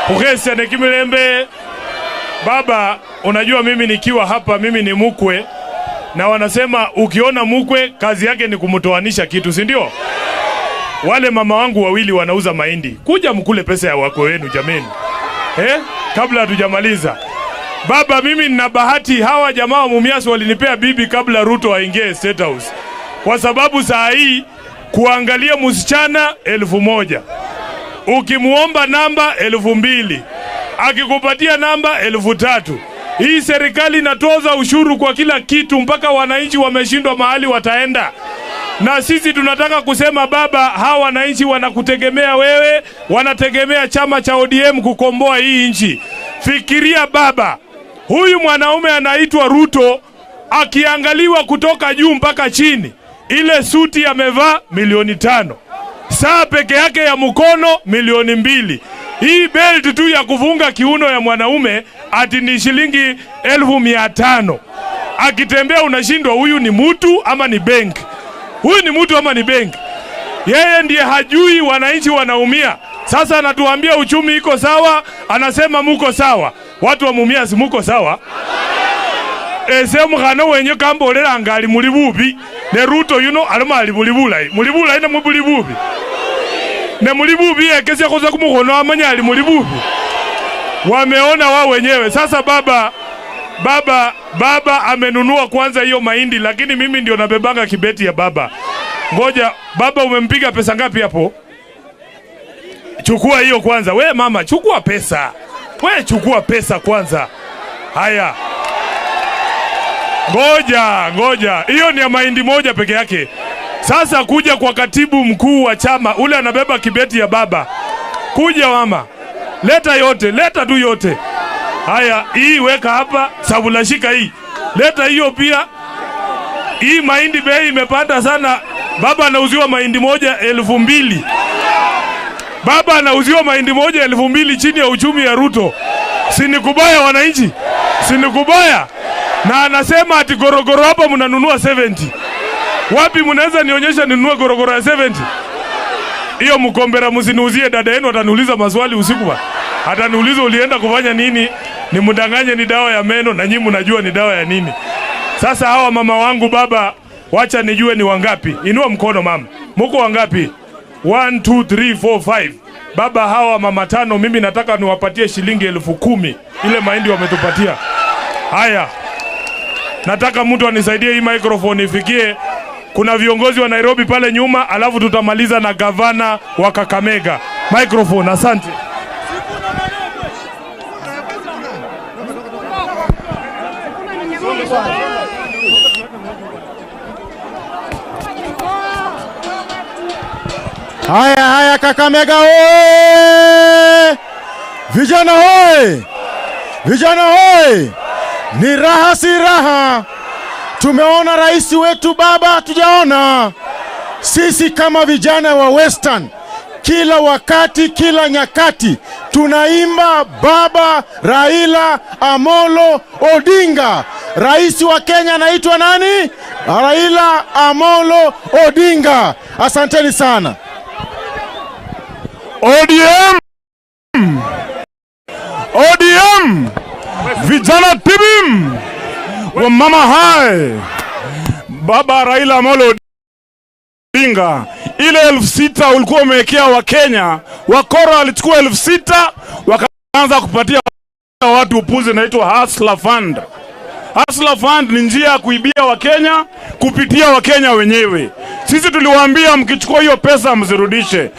khukhesane kimilembe. Baba, unajua mimi nikiwa hapa mimi ni mkwe, na wanasema ukiona mkwe kazi yake ni kumtoanisha kitu, si ndio? Wale mama wangu wawili wanauza mahindi, kuja mkule pesa ya wakwe wenu jameni, kabla hatujamaliza. Baba, mimi nina bahati, hawa jamaa wa Mumias walinipea bibi kabla Ruto aingie State House, kwa sababu saa hii kuangalia msichana 1000, ukimuomba namba 2000, akikupatia namba 3000. Hii serikali inatoza ushuru kwa kila kitu mpaka wananchi wameshindwa mahali wataenda. Na sisi tunataka kusema baba, hawa wananchi wanakutegemea wewe, wanategemea chama cha ODM kukomboa hii nchi. Fikiria baba, huyu mwanaume anaitwa Ruto, akiangaliwa kutoka juu mpaka chini, ile suti amevaa milioni 5, saa peke yake ya mkono milioni 2, hii belt tu ya kufunga kiuno ya mwanaume ati ni shilingi 1500. Akitembea unashindwa huyu ni mtu ama ni benki? Huyu ni mtu ama ni benki? Yeye ndiye hajui wananchi wanaumia. Sasa anatuambia uchumi iko sawa, anasema muko sawa. Watu wa Mumias muko sawa? Ese mukhana wenye kambolera ngali muli bubi. Ne Ruto yuno alimo ali buli bulayi. Muli bulayi ne muli bubi. Ne muli bubi yekesia khoza kumukhono amanya ali muli bubi. Wameona wao wenyewe. Sasa baba amenunua kwanza hiyo mahindi, lakini mimi ndio nabebanga kibeti ya baba. Ngoja, baba umempiga pesa ngapi hapo? Chukua hiyo kwanza. We mama, chukua pesa. We chukua pesa kwanza. Haya. Ngoja. Hiyo ni ya mahindi moja peke yake. Sasa kuja kwa katibu mkuu wa chama, ule anabeba kibeti ya baba. Kuja mama. Leta yote, leta tu yote. Haya, hii weka hapa, sabula shika hii. Leta hiyo pia. Hii mahindi bei imepanda sana. Baba anauziwa mahindi moja 2000. Baba anauziwa mahindi moja 2000 chini ya uchumi ya Ruto. Si ni kubaya wananchi? Si ni kubaya? Na anasema ati gorogoro hapa mnanunua 70. Wapi mnaweza nionyesha ninunue gorogoro ya 70? Hiyo mkombera msiniuzie, dada yenu ataniuliza maswali usiku ba. Ataniuliza ulienda kufanya nini? Nimdanganye ni dawa ya meno na nyinyi mnajua ni dawa ya nini. Sasa hawa mama wangu baba, wacha nijue ni wangapi. Inua mkono mama. Mko wangapi? 1 2 3 4 5. Baba, hawa mama 5 mimi nataka niwapatie shilingi 10,000. Ile mahindi wametupatia. Haya. Nataka mtu anisaidie hii microphone ifikie. Kuna viongozi wa Nairobi pale nyuma, alafu tutamaliza na gavana wa Kakamega. Microphone, asante. Haya haya, Kakamega oye! Vijana hoye! Vijana hoye! Ni raha si raha? Tumeona rais wetu baba, tujaona. Sisi kama vijana wa Western, kila wakati, kila nyakati tunaimba Baba Raila Amolo Odinga. Rais wa Kenya anaitwa nani? Raila Amolo Odinga. Asanteni sana. ODM! ODM! Vijana tibim! Wamama hai! Baba Raila Amolo Odinga, ile 6,000 ulikuwa umewekea Wakenya, wakora walichukua 6,000 wakaanza kupatia watu upuzi inaitwa Hustler Fund. Hustler Fund ni njia ya kuibia Wakenya kupitia Wakenya wenyewe. Sisi tuliwaambia mkichukua hiyo pesa msirudishe.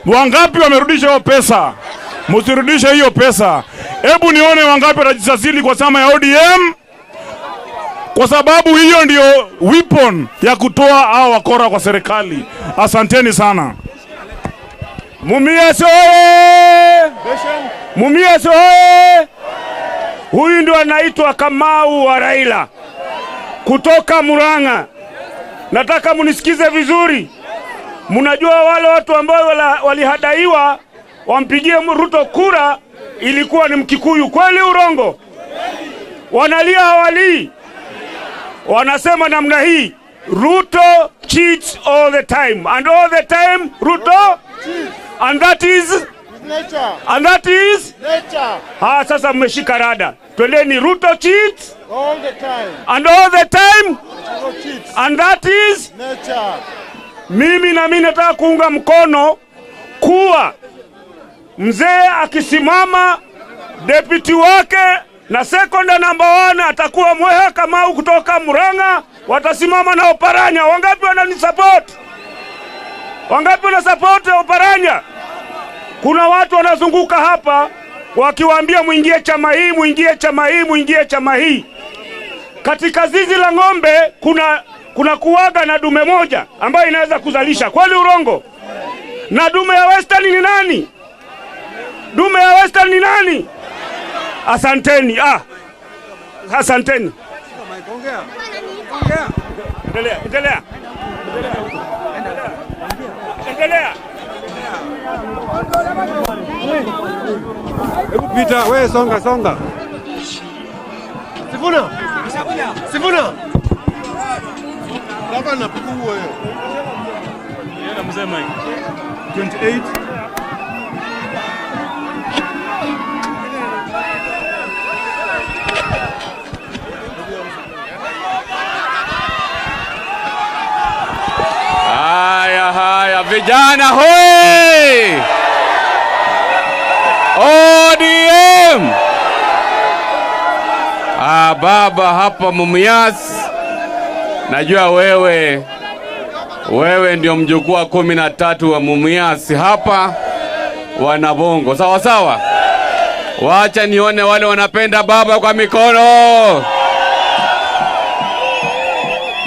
Wangapi wamerudisha hiyo pesa? Msirudishe hiyo pesa. Hebu nione wangapi watajisajili kwa chama ya ODM, kwa sababu hiyo ndio weapon ya kutoa hao wakora kwa serikali. Asanteni sana. Mumias oye! Mumias oye! Huyu ndio anaitwa Kamau wa Raila kutoka Murang'a. Nataka munisikize vizuri. Mnajua wale watu ambao walihadaiwa wampigie Ruto kura ilikuwa ni Mkikuyu, kweli urongo? Wanalia hawalii? Wanasema namna hii, Ruto cheats all the time, and all the time Ruto cheats. And that is nature. And that is nature. Ha, sasa mmeshika rada. Twendeni, Ruto cheats all the time, and all the time Ruto cheats. And that is nature. Mimi na mimi nataka kuunga mkono kuwa mzee akisimama, deputy wake na second number 1 atakuwa Mweha Kamau kutoka Murang'a, watasimama na Oparanya. Wangapi wananisupport? Wangapi wana support Oparanya? Kuna watu wanazunguka hapa wakiwaambia muingie chama hii, muingie chama hii, muingie chama hii. Katika zizi la ng'ombe kuna kuwaga na dume moja ambayo inaweza kuzalisha. Kweli urongo? Na dume ya Western ni nani? Dume ya Western ni nani? Asanteni. Asanteni. Endelea, endelea. Endelea. Hebu pita, wewe songa songa. Sifuna. Sifuna. Baba na piku wewe. Yeye mzee Mike. 28. Haya haya, vijana hoi! ODM! Baba hapa Mumias, najua wewe ndio mjukuu wa 13 wa Mumias hapa Wanabongo, sawa sawa? Wacha nione wale wanapenda baba kwa mikono.